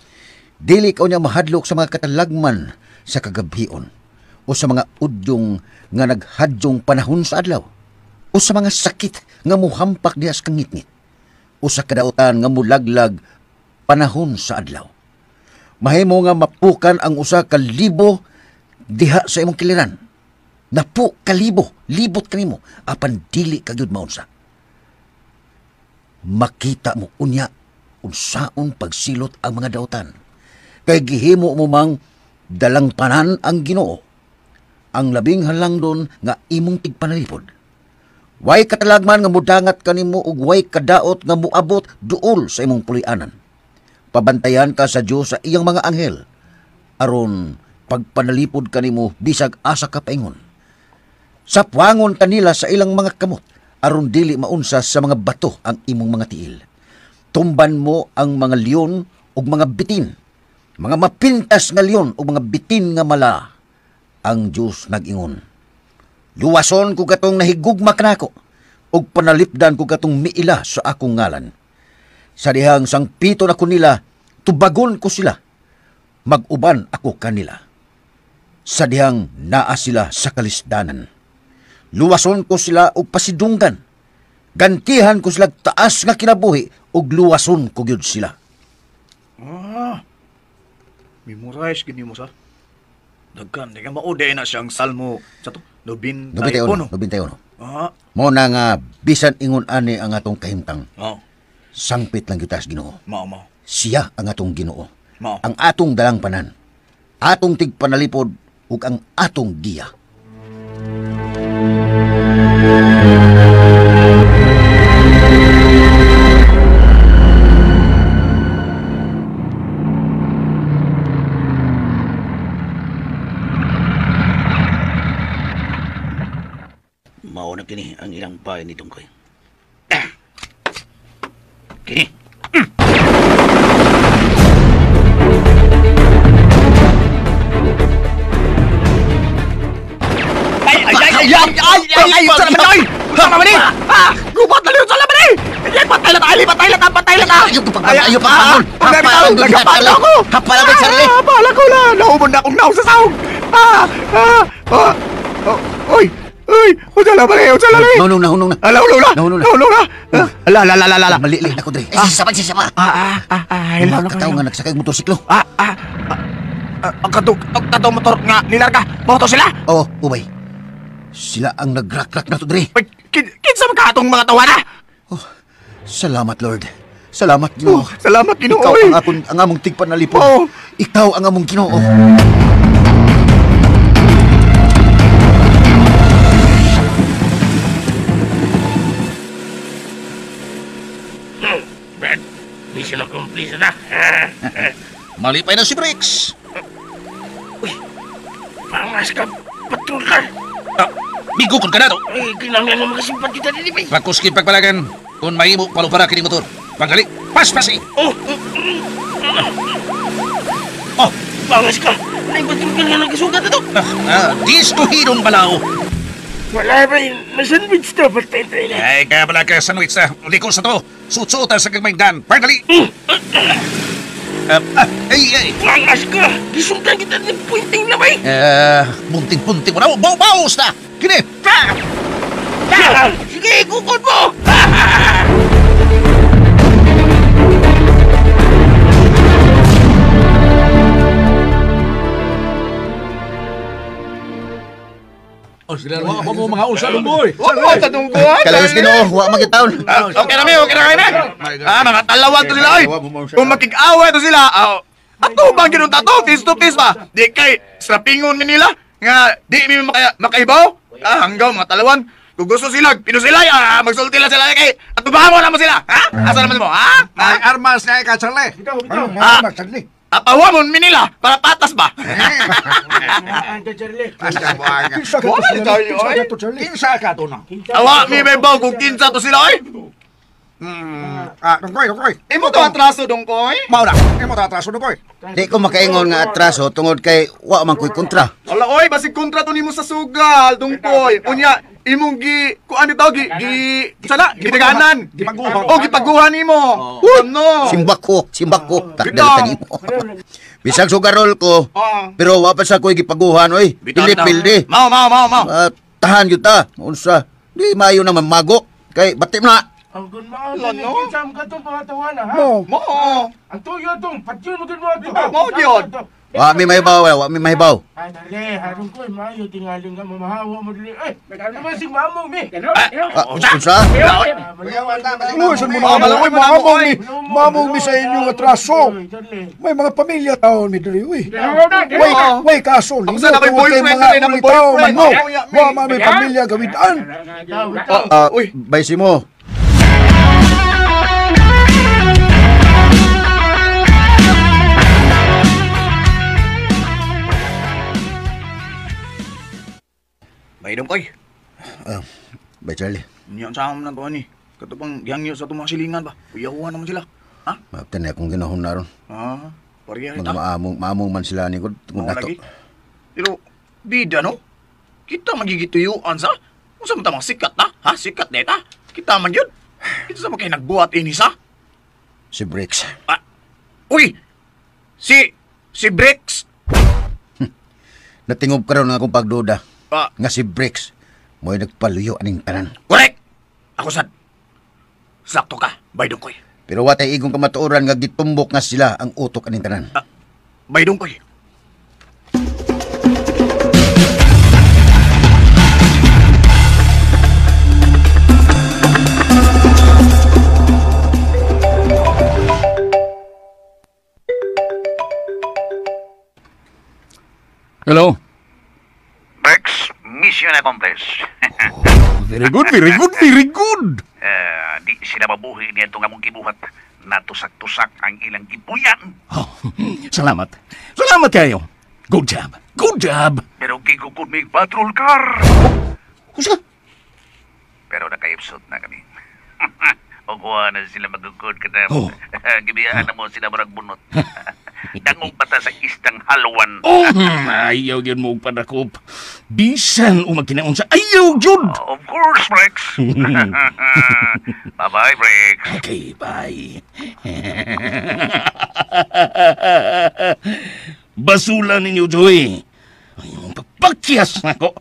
Dili ka unya mahadlok sa mga katalagman sa kagabhion o sa mga udyong nga naghadyong panahon sa adlaw o sa mga sakit nga muhampak diha sa kangitngit o sa kadautan nga mulaglag panahon sa adlaw. Mahimo nga mapukan ang usa ka libo diha sa imong kiliran. Napu ka libo, libot kanimo apan dili ka gyud maunsa. Makita mo unya unsaon pagsilot ang mga dautan. Kay gihimo mo mang dalangpanan ang Ginoo, ang labing halangdon nga imong tigpanalipod. Way katalagman nga mudangat kanimo ug way kadaot nga muabot duol sa imong pulianan. Pabantayan ka sa Dios sa iyang mga anghel aron pagpanalipod kanimo bisag asa ka paingon. Sapwangon kanila sa ilang mga kamot aron dili maunsa sa mga bato ang imong mga tiil. Tumban mo ang mga leon ug mga bitin, mga mapintas nga leon ug mga bitin nga mala. Ang Dios nag-ingon, luwason ko katong nahigugma kanako ug panalipdan ko katong miila sa akong ngalan. Sa dihang sangpito na ko nila, tubagon ko sila. Mag-uban ako kanila. Sa dihang naa sila sa kalisdanan. Luwason ko sila og pasidunggan. Gantihan ko sila taas nga kinabuhi ug luwason ko gyud sila. Ah. Memorize gid nimo sa. Daghan di ka mao di na siyang Salmo sa to 91. 91. Ah. Mao na nga bisan ingon ani ang atong kahimtang. Oh. Sangpit lang gyud ta sa Ginoo. Mao mao. Siya ang atong Ginoo. Mao. Ang atong dalangpanan. Atong tigpanalipod ug ang atong giya. Mao na kini ang ilang bahay ni Dungkoy. Kini. Ay ay ay ay ay Ay, ay, ay, sa laman oy. Sama man ni. Ah, gubat na sa laman ni. Ay, patay na tayo, patay na ta, patay na ta. Ayaw ko pagpang, ayaw pagpangol. Hapala Charlie. ko. Hapala ko, Charlie. Hapala ko na. Naumon na akong naong sa sahog. Ah, ah, ah. Oy, oy, unsa la man, unsa la ni? Nahunong na, hunong na. Ala, ala, ala. Nahunong na. Nahunong na. Ala, ala, ala, ala. Mali-li na ko dre. Eh, sisama, sisama. Ah, ah, ah, ah. Kataw nga nagsakay og motorsiklo. Ah, ah. Ang katong motor nga nilarga. Mao to sila. Oo, ubay. Sila ang nagrakrak na to dre. Ay, kinsa man ka atong mga tawana? Oh, salamat Lord. Salamat Ginoo. Oh, salamat Ginoo. Ikaw ang akong ang among tigpanalipod. Oh. Ikaw ang among Ginoo. Brad, mission accomplished na. Malipay na si Briggs. Uy, pangas ka, patrol ka. Migo kun ka na to. Ay, kinanglan mo makasimpati ta dili, bay. Pagkuski pagpalagan, kung mahimo palupara kini motor. Panggali, paspasi. Oh, oh, pangas ka. Ay, patrol ka nga nagkasugat na to. Diskuhidong balaw. Wala ba, na-sandwich to, patay tayo na. Ay, kaya pala ka sandwich na. Liko sa to. Suot-suotan sa kagmaingdan. Panggali. Ay, ay. Pangas ka! Gisungtan kita ng punting na, bay! Bunting-bunting mo na. Bawas na! Kini! Sige, kukod mo! Oh, sila wa pa mo mga usa boy. Wa mo ta dungkoy. Kalayos Ginoo, wa magitaon. Okay na mi, okay na kami. Ah, mga talawan to sila oy. Kung makig-away to sila, ato bang ginunta to, face to face ba? Di kay strapingon ni nila nga di mi makaibaw. Ah, hanggaw mga talawan. Kung gusto sila, pinusilay, magsulti lang sila kay atubahan mo na mo sila. Ha? Asa naman mo, ha? Ay armas na ka, Charlie. Ah, Tapawamon mi nila para patas ba? Kinsa ka to na? Awa mi may baw kung kinsa to sila oy. Dongkoy, dongkoy. Imo to atraso dongkoy. Mao na. Imo to atraso dongkoy. Di ko makaingon nga atraso tungod kay wa man koy kontra. Ala oy, basig kontra to nimo sa sugal dongkoy. Unya imong gi kuan bitaw gi gi sana gidaganan. Gipaguha. Oh, gipaguha nimo. Ano? Simbak ko, takdal nimo. Bisag sugarol ko, pero wa pa sa koy gipaguhan oy. Dili pildi. Mao mao mao mao. Tahan gyud ta. Unsa? Di maayo naman mago kay batim na. Ang gunmao na kinsam ka tong pangatawana, ha? Mo. Mo. Ang tuyo tong patyon mo gud mo ato. Mo gyud. Wa mi mahibaw, wa mi mahibaw. Ay, dali, harong ko maayo tingaling nga mamahawa mo dili. Ay, naman si mamong mi. Unsa? Luwasan mo na malangoy, mamong mi. Mamong mi sa inyong atraso. May mga pamilya taon mi diri, uy. Way, way kaso. Ako sa nakoy boyfriend diri, nakoy boyfriend. Wa man may pamilya gawidan. Uy, baysi mo. Bay dongkoy. Bay Charlie. Niya sa amon na to ani. Kato pang gihangyo sa atong mga silingan ba. Uyawan naman sila. Ha? Maaptan na akong ginahon na ron. Ah, pareha Mga maamong, maamong man sila ni kung nato. Lagi. Pero bida no. Kita magigituyuan sa. Unsa man ta mga sikat ta? Ha? Sikat na ta. Kita man gyud. Kita sa mga kay nagbuhat ini sa. Si Briggs. Ah. Uy. Si Briggs. Natingob karon nga akong pagduda. Nga si Briggs mo'y nagpaluyo aning tanan. Correct! Ako sad. Sakto ka, bay dongkoy. Pero watay igong kamatuoran nga gitumbok nga sila ang utok aning tanan. Bay dongkoy. Hello? Rex, mission accomplished. Very good, very good, very good. Di sila mabuhi niya itong among gibuhat. Natusak-tusak ang ilang gibuyan. Oh, salamat. Salamat kayo. Good job. Good job. Pero gigukod may patrol car. Kusa? Pero nakaipsot na kami. O kuha na sila magugod ka na. Oh. Gibiyaan na mo sila marag bunot. Dangog bata sa isdang halwan. Oh, ayaw yun mo padakop. Bisan o magkinaon sa ayaw yun! Of course, Rex. Bye-bye, Rex. Okay, bye. Basula ninyo, Joy. Ay, mong pagpakyas na ko.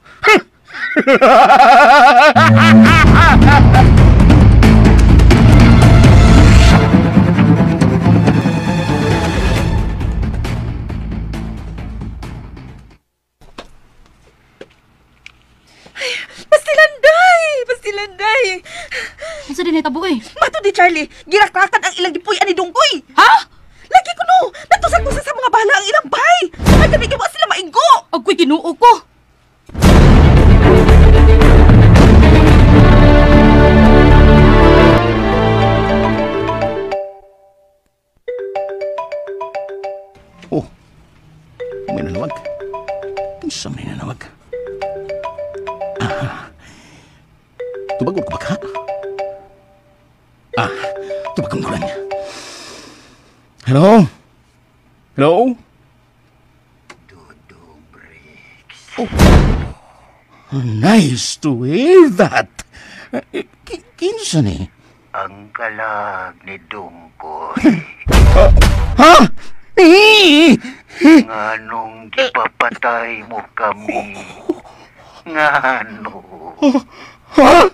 Pastilanday! Pastilanday! Unsa din hitabo eh? Mato di Charlie, girakrakan ang ilang gipuy ani Dungkoy. Ha? Lagi ko no, natusan-tusan sa mga bala ang ilang bay. Ay kami gawa sila maigo. Agoy Ginoo ko. Oh, may nanawag. Unsa may nanawag? Ah, tubagon ko ba ka? Ah, tubagon ko lang. Hello? Hello? Dudong Briggs. Oh, nice to hear that. Kinsa ni? Ang kalag ni Dungkoy. Ha? Nganong gipapatay mo kami? Ngano? Ha?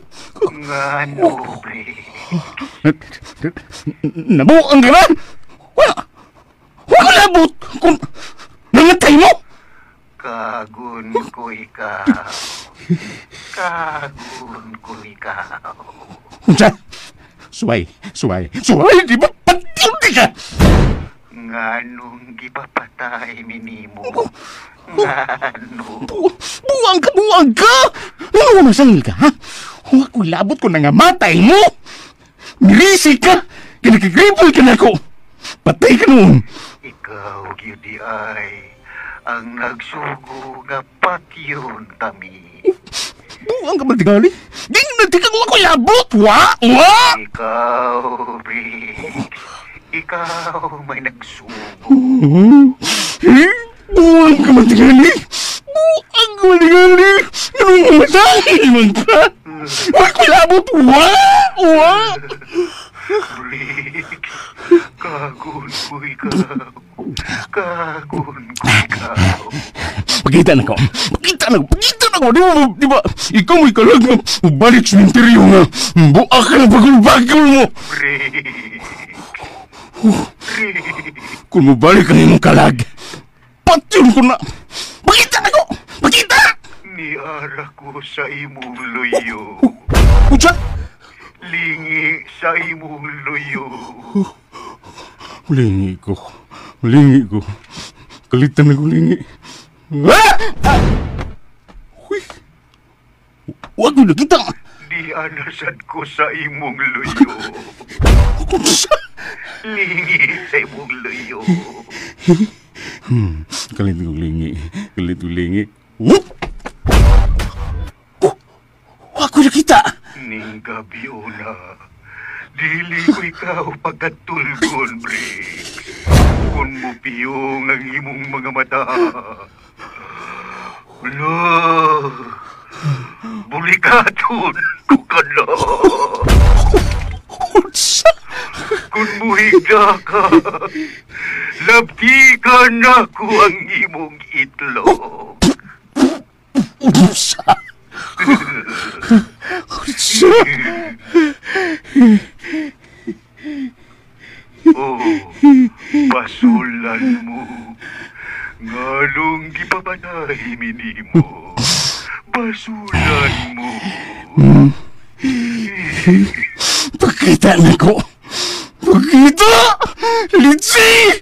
Ngano, Briggs? Nabuang ka na? Wala! Wala labot! Kung nangatay mo! Kagun ko ikaw. Kagun ko ikaw. Unsa? Suway, suway, suway! Di ba patiundi ka? Nganong gipapatay minimo? Ngano? Buang ka, buang ka! Ano masangil ka, ha? Huwag ko'y labot ko na nga matay mo! Mirisi ka! Kinakagripol ka na ako! Patay ka noon! Ikaw, gyud ay ang nagsugo nga patyon kami. Buang ka matingali? Di na di ka ko labot! Wa! Wa! Ikaw, Briggs. Ikaw may nagsugo. Buang ka matingali? Buang ka matingali? Anong masangil man ka? Huwag ko'y labot! Wa! Wa! Briggs, kagun ko ikaw. Kagun ko ikaw. Pakita na ko. Pakita na ko. Pakita na ko. Di ba? Ikaw mo'y kalag nga. Balik sa interior nga. Buak ka ng bagul-bagul mo. Briggs. Kung mabalik ang imong kalag, patyon ko na. Pakita na ko. Pakita! Niara ko sa imong luyo. Unsa? Lingi sa imong luyo. Lingi ko. Lingi ko. Kalitan na ko lingi. Ah! Uy! Huwag mo nakita! Di anasad ko sa imong luyo. Unsa? Lingi sa imong luyo. Kalit ko lingi. Kalit ko lingi. Whoop! Huwag ko nakita! Ning gabi una, dili ko ikaw pagkatulgon, Briggs. Kung mupiyong ang imong mga mata. Lo, bulikaton ko ka na. Unsa? Kung muhigda ka, labti ka na ko ang imong itlog. Unsa? Unsa? Oh, basulan mo. Nganong gipapatay minimo. Basulan mo. Pakita na ko. Pakita! Litsi!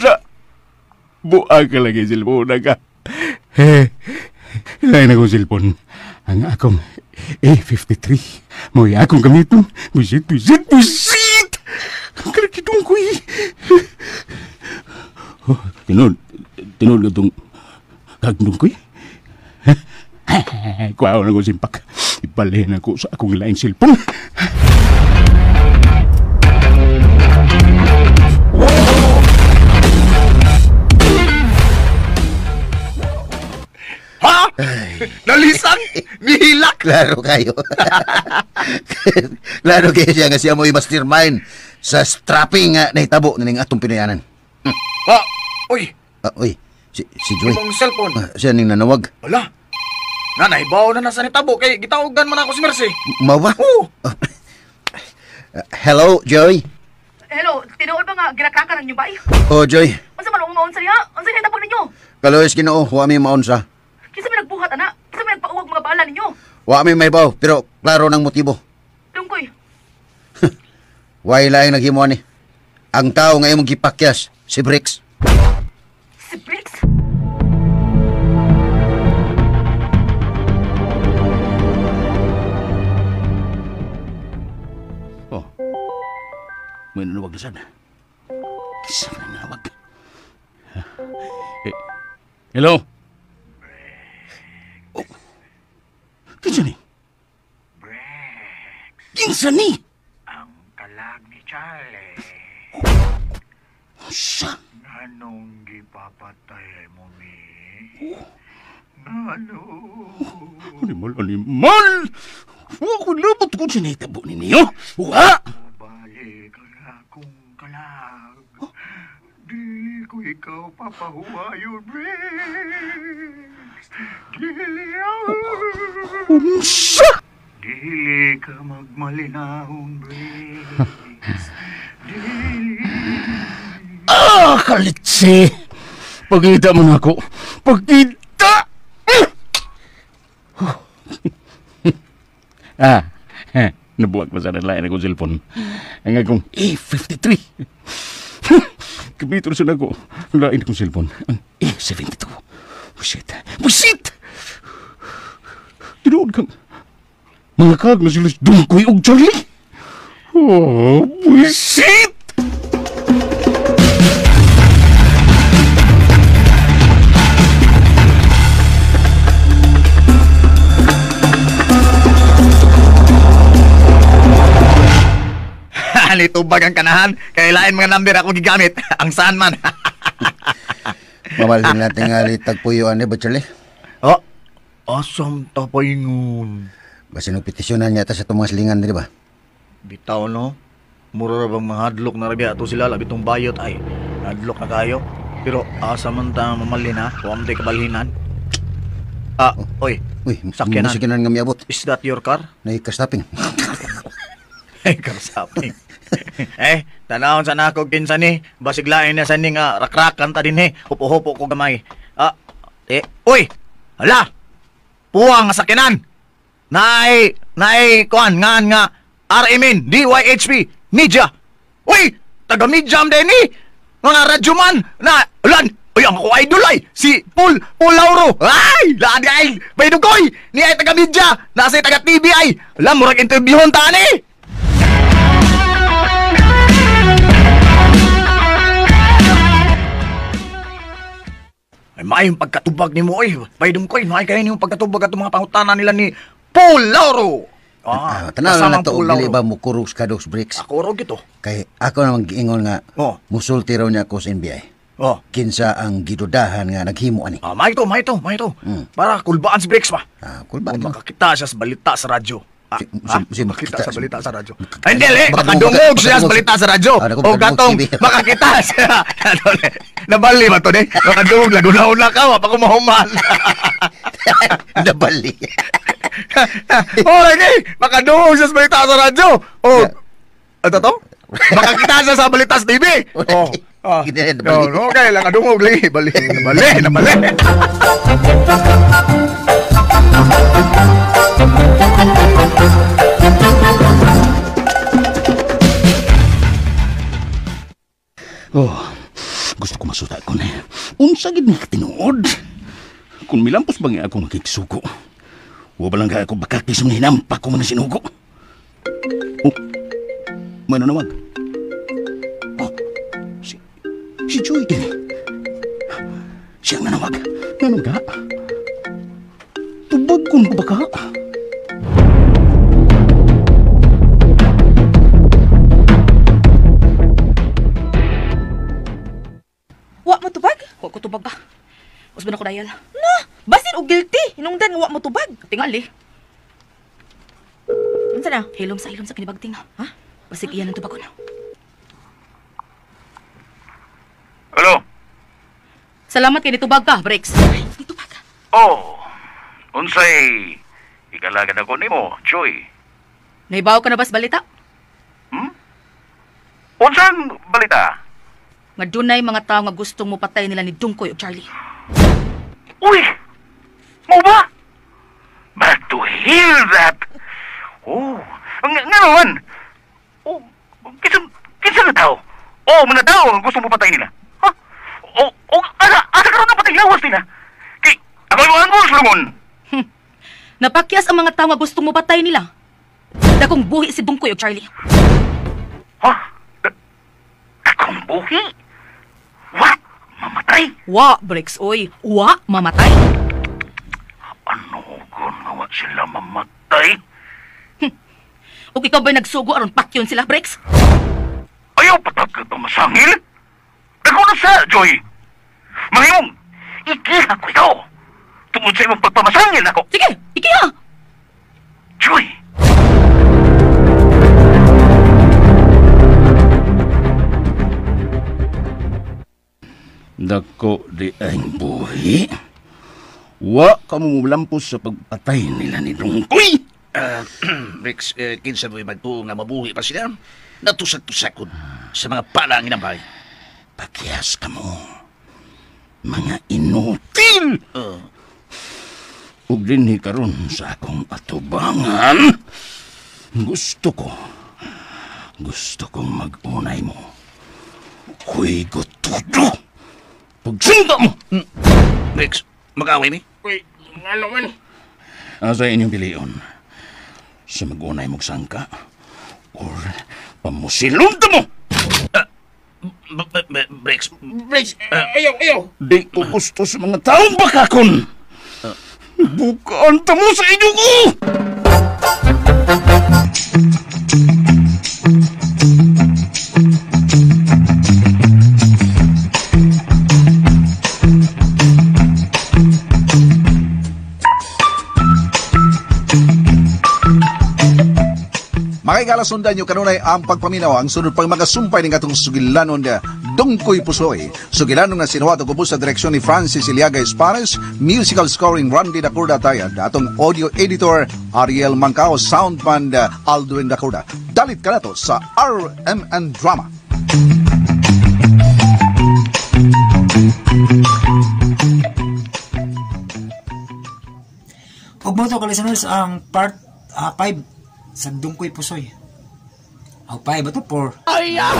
Na! Buang ka lagi silpon na ka. Lain akong silpon. Ang akong A53. Mo'y akong gamiton. Busit, busit, busit! Ang kalakitong ko eh. Oh, tinod. Tinod ka itong kagdong ko eh. Kuha na ko simpak. Ibalhin ako sa akong laing silpon. Nalisang! Nihilak! Klaro kayo. Klaro kayo siya nga siya mo'y mastermind sa strapping nga nahitabo na ning atong Pinoyanan. Ah, uy, Ah, uy, si Joy. imong cellphone. Ah, siya ning nanawag. Wala. Na, nahibaw na nasa nitabo kay gitawagan man ako si Mercy. Mawa? Oo. Ah, hello, Joy. Hello, tinuod ba nga girakrakan ang inyong bay? Oh, Joy. Unsa man ang maon sa diha? Unsa nahitabo ninyo? Kaloyos Ginoo, wa mi maunsa. Kinsa may nagbuhat ana? Kinsa may nagpauwag mga bala ninyo? Wa mi maybaw, pero klaro ng motibo. Dungkoy, Way laing naghimo ani. Ang tao nga imong gipakyas, si Bricks. si Briggs? Oh. May nanawag na sad. Kisa man ang nanawag. Eh, hello? Oh. Kinsa ni? Kinsa ni? Ang kalag ni Charlie. Unsa? Anong gipapatay mo mi? Ano? Animal, animal! Wa ko labot kung sinitabo ninyo. Wa! Balik ang akong kalag. Dili ko ikaw papahuwayon, Briggs. Dili Unsa? Dili ka magmalinahon, Briggs. Dili. Ah, kalitsi! Pagkita mo na ako. Pagkita! Ah, nabuwag pa sana lain akong cellphone. Ang akong A53. Kamito na sana ako. Lain akong cellphone. Ang A72. Busit. Busit! Tinuod kang... Mga kag na sila Dungkoy og Charlie. Oh, busit! Nitubag ang kanahan. Kay lain mga number ako gigamit. Ang saan man. Mamalhin natin nga tagpuyo ani ba, Charlie? Oh, asam tapayngon. Basin og petisyonan niya ta sa itong mga silingan diri ba? Bitaw no. Mura ra bang mahadlok na rabi ato sila labi tong bayot ay. Hadlok na kayo. Pero asa man ta mamalhin ha? Wa man tay kabalhinan. Ah, oy. Uy, Sakyanan. sakyanan nga miabot. Is that your car? Naikastaping. Ay, karsaping. Eh, tanawon sa nako kinsa ni. Basiglain na sa ni nga rakrakan ta din eh. Hupo-hupo ko gamay. Ah, eh, uy! Hala! Puwang nga sakyanan! Naay, naay, kuan, ngan nga, RMN, DYHP, Media. Uy! Taga media am din eh! Mga radyo man! Na, ulan! Uy, ang ako idol ay! Si Paul, Paul Lauro! Ay! Laan di ay! Baydugoy! Ni ay taga media! Nasa taga TV ay! Wala, murag interviewon ta ni! Ay, maayong pagkatubag ni mo, oy. Paidong ko, maay kayo niyong pagkatubag at mga pangutana nila ni Paul Lauro. Ah, tanaw na to og dili ba mukurog sa kados Bricks. Ako ro gito. Kay ako namang giingon nga Oh. musulti raw niya ako sa NBI. Oh. Kinsa ang gidudahan nga naghimo ani. Ah, may ito, may ito, may ito. Para kulbaan si Bricks ba? Ah, kulbaan. Kung makakita siya sa balita sa radyo. Ah, Si, makita sa balita sa radyo. Ay, hindi, Baka makadungog siya sa balita sa radyo. Ah, naku, O makadungog gatong, TV. makakita siya. Ano, nabali ba to, ne? Makadungog, laguna-una ka, wa pa ko mahuman. Nabali. Oh, lagi, makadungog siya sa balita sa radyo. O, ano to? Makakita siya sa balita sa TV. Oh. Ah. No, no, okay, lang kadungog lagi. Bali, nabali, nabali. Oh, gusto ko masuta ko na. Unsa gid ni tinuod? Kung milampos ba nga ako makikisuko? Wa ba lang ka ako bakakis mga hinampak ko mga sinugo? Oh, may nanawag. Oh, si Joy din. Siyang nanawag. Nanong ka? Tubag kun ko baka? Wa mo tubag? Wa ko tubag ba? Usban ako dayal. Na, Basin og guilty, hinungdan nga wa mo tubag. Tingali. Unsa na? Hilom sa kinibagting. Ha? Basig iyan ang tubagon. Hello? Salamat kay nitubag ka, Bricks. Nitubag ka. Oh, unsay ikalagad ako nimo, Joy. Nahibaw ka na ba sa balita? Unsang balita? Nga dunay mga tao nga gustong mopatay nila ni Dungkoy ug Charlie. Uy! Mo ba? But to hear that! Oh, nga naman! Oh, kinsa nga tao? Oh, mga tao ang gusto mo patay nila. Ha? Oh, asa karon na patay lawas nila? Kay, ako'y mo ang lungon. Napakyas ang mga tao nga gustong mopatay nila. Dakong buhi si Dungkoy ug Charlie. Ha? Dakong buhi? Wa? Mamatay? Wa, Bricks, oy. Wa, mamatay. Ano kung nga sila mamatay? O ikaw ba'y nagsugo aron patyon sila, Bricks? Ayaw patagad ang masangil? Dako na sa, Joy! Mahimong, ikiha ko ikaw! Tungod sa imong pagpamasangil ako! Sige, ikiha! Joy! Dako di ang buhi. Wa ka mo mulampos sa pagpatay nila ni Dungkoy. Rex, kinsa mo'y magtuo nga mabuhi pa sila? Natusag-tusakod sa mga palang inambay. Pakyas ka mo. Mga inutil. Ug dinhi karon sa akong atubangan, gusto kong mag-unay mo. Kuy gutudo. Pagsunda mo! Rex, mag-away mi? Uy, ano man? Asa inyong pilion? Sa mag-unay mong sangka? Or pamusilunta mo? Rex. Rex, ayaw. Di ko gusto sa mga taong bakakon. Bukaan ta mo sa inyo ko! Makikala sundan nyo kanunay ang pagpaminaw ang sunod pang mga sumpay ng atong sugilanon na Dungkoy Pusoy. Sugilanon nga sinuwat o sa direksyon ni Francis Iliaga Espares, musical scoring Randy Dacorda Tayad, atong audio editor Ariel Mancao, soundman Aldwin Dacorda. Dalit ka na to sa RMN Drama. Ug mo to ka-listeners ang part 5 sa Dungkoy Pusoy. Oh, 5 ba to? 4. Ay, na.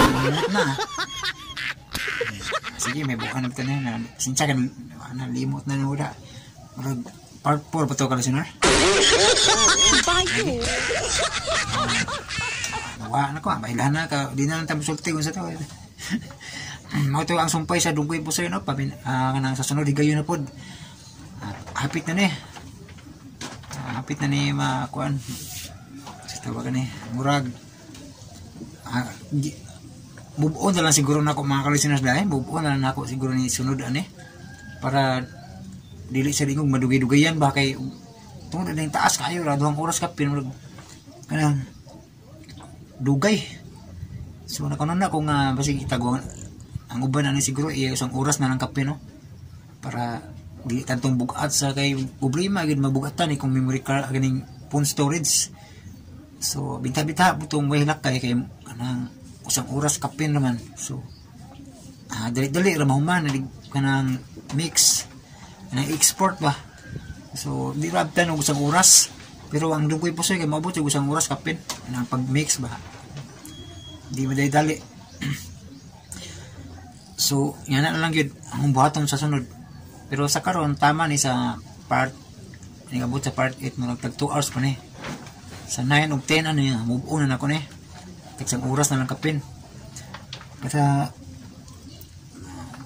Sige, may bukan na ito na. Sinsya ka, limot na nura. Part 4 ba ito ka-listener? Bayo. Nawa na ko, bailahan na ka. Di na lang tayo sulti kung sa ito. Mao to ang sumpay sa Dungkoy Pusoy, no? Kanang sa sunod, higayon na po. Hapit na ni. Hapit na ni makuan. Tawagan eh, murag move on na lang siguro na ako mga ka-listeners dahil move on na lang ako siguro ni sunod ani para dili sa lingog madugay-dugayan ba kay tungod na yung taas kayo ra duhang oras ka pinurag kanang dugay. So nakanon na kung basig itago ang uban ani siguro isang oras na lang kape, no, para dili tantong bugat sa kay problema gid mabugatan eh kung memory card ganing phone storage. So, binta-binta po itong wahilak kay kanang usang oras kapin naman. So, dali-dali, ramahuman, kanang mix, kanang export ba. So, di rabtan og usang oras. Pero ang Dungkoy Pusoy, kay maabot yung usang oras kapin. Kanang pag-mix ba. Di madali-dali. So, yan na lang yun, ang buhaton sa sunod. Pero sa karon tama ni sa part, nagabot sa part 8, murag tag 2 hours pa ni. Sa 9 o 10, ano yan, move on na ako ni. Tagsang oras na lang kapin.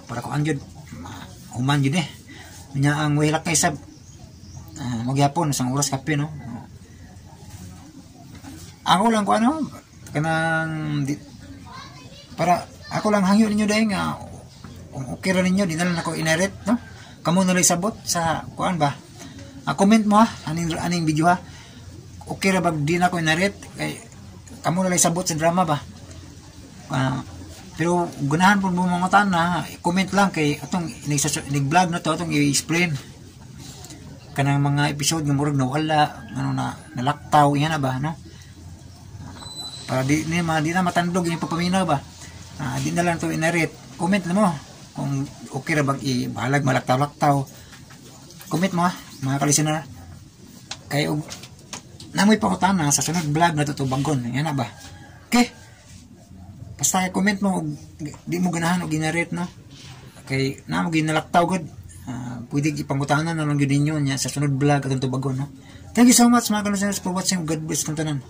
Para ko angyod, human yun eh. Nya ang wahilak kay sab, magyapon, isang oras kapin, no? Ako lang ko ano, kanang, para ako lang hangyo ninyo dahil nga, kung okay ra ninyo, di na lang ako inherit, no? Kamo na lang sabot sa kuan ba. Comment mo ha, aning aning video ha. Okay ra bag di na ko narrate kay kamo na lang sabot sa drama ba. Pero ganahan po mo mga na comment lang kay atong inig vlog na to, atong i-explain kanang mga episode nga murag nawala, ano na nalaktaw yan na ba, no? Para di ni ma di na matandog yung papaminaw ba. Di na lang to inarrate. Comment na mo kung okay ra bag i bahalag malaktaw-laktaw. Comment mo ha, mga ka-listener. Kay og namoy pangutana sa sunod vlog na tutubagon. Yan na ba? Okay. Basta comment mo og di mo ganahan og ginarate, no? Kay namo ginalaktaw gud. Pwede ipangutana na lang gyud ninyo niya sa sunod vlog atong tubagon, no? Thank you so much, mga ka-listeners, for watching. God bless kang tanan.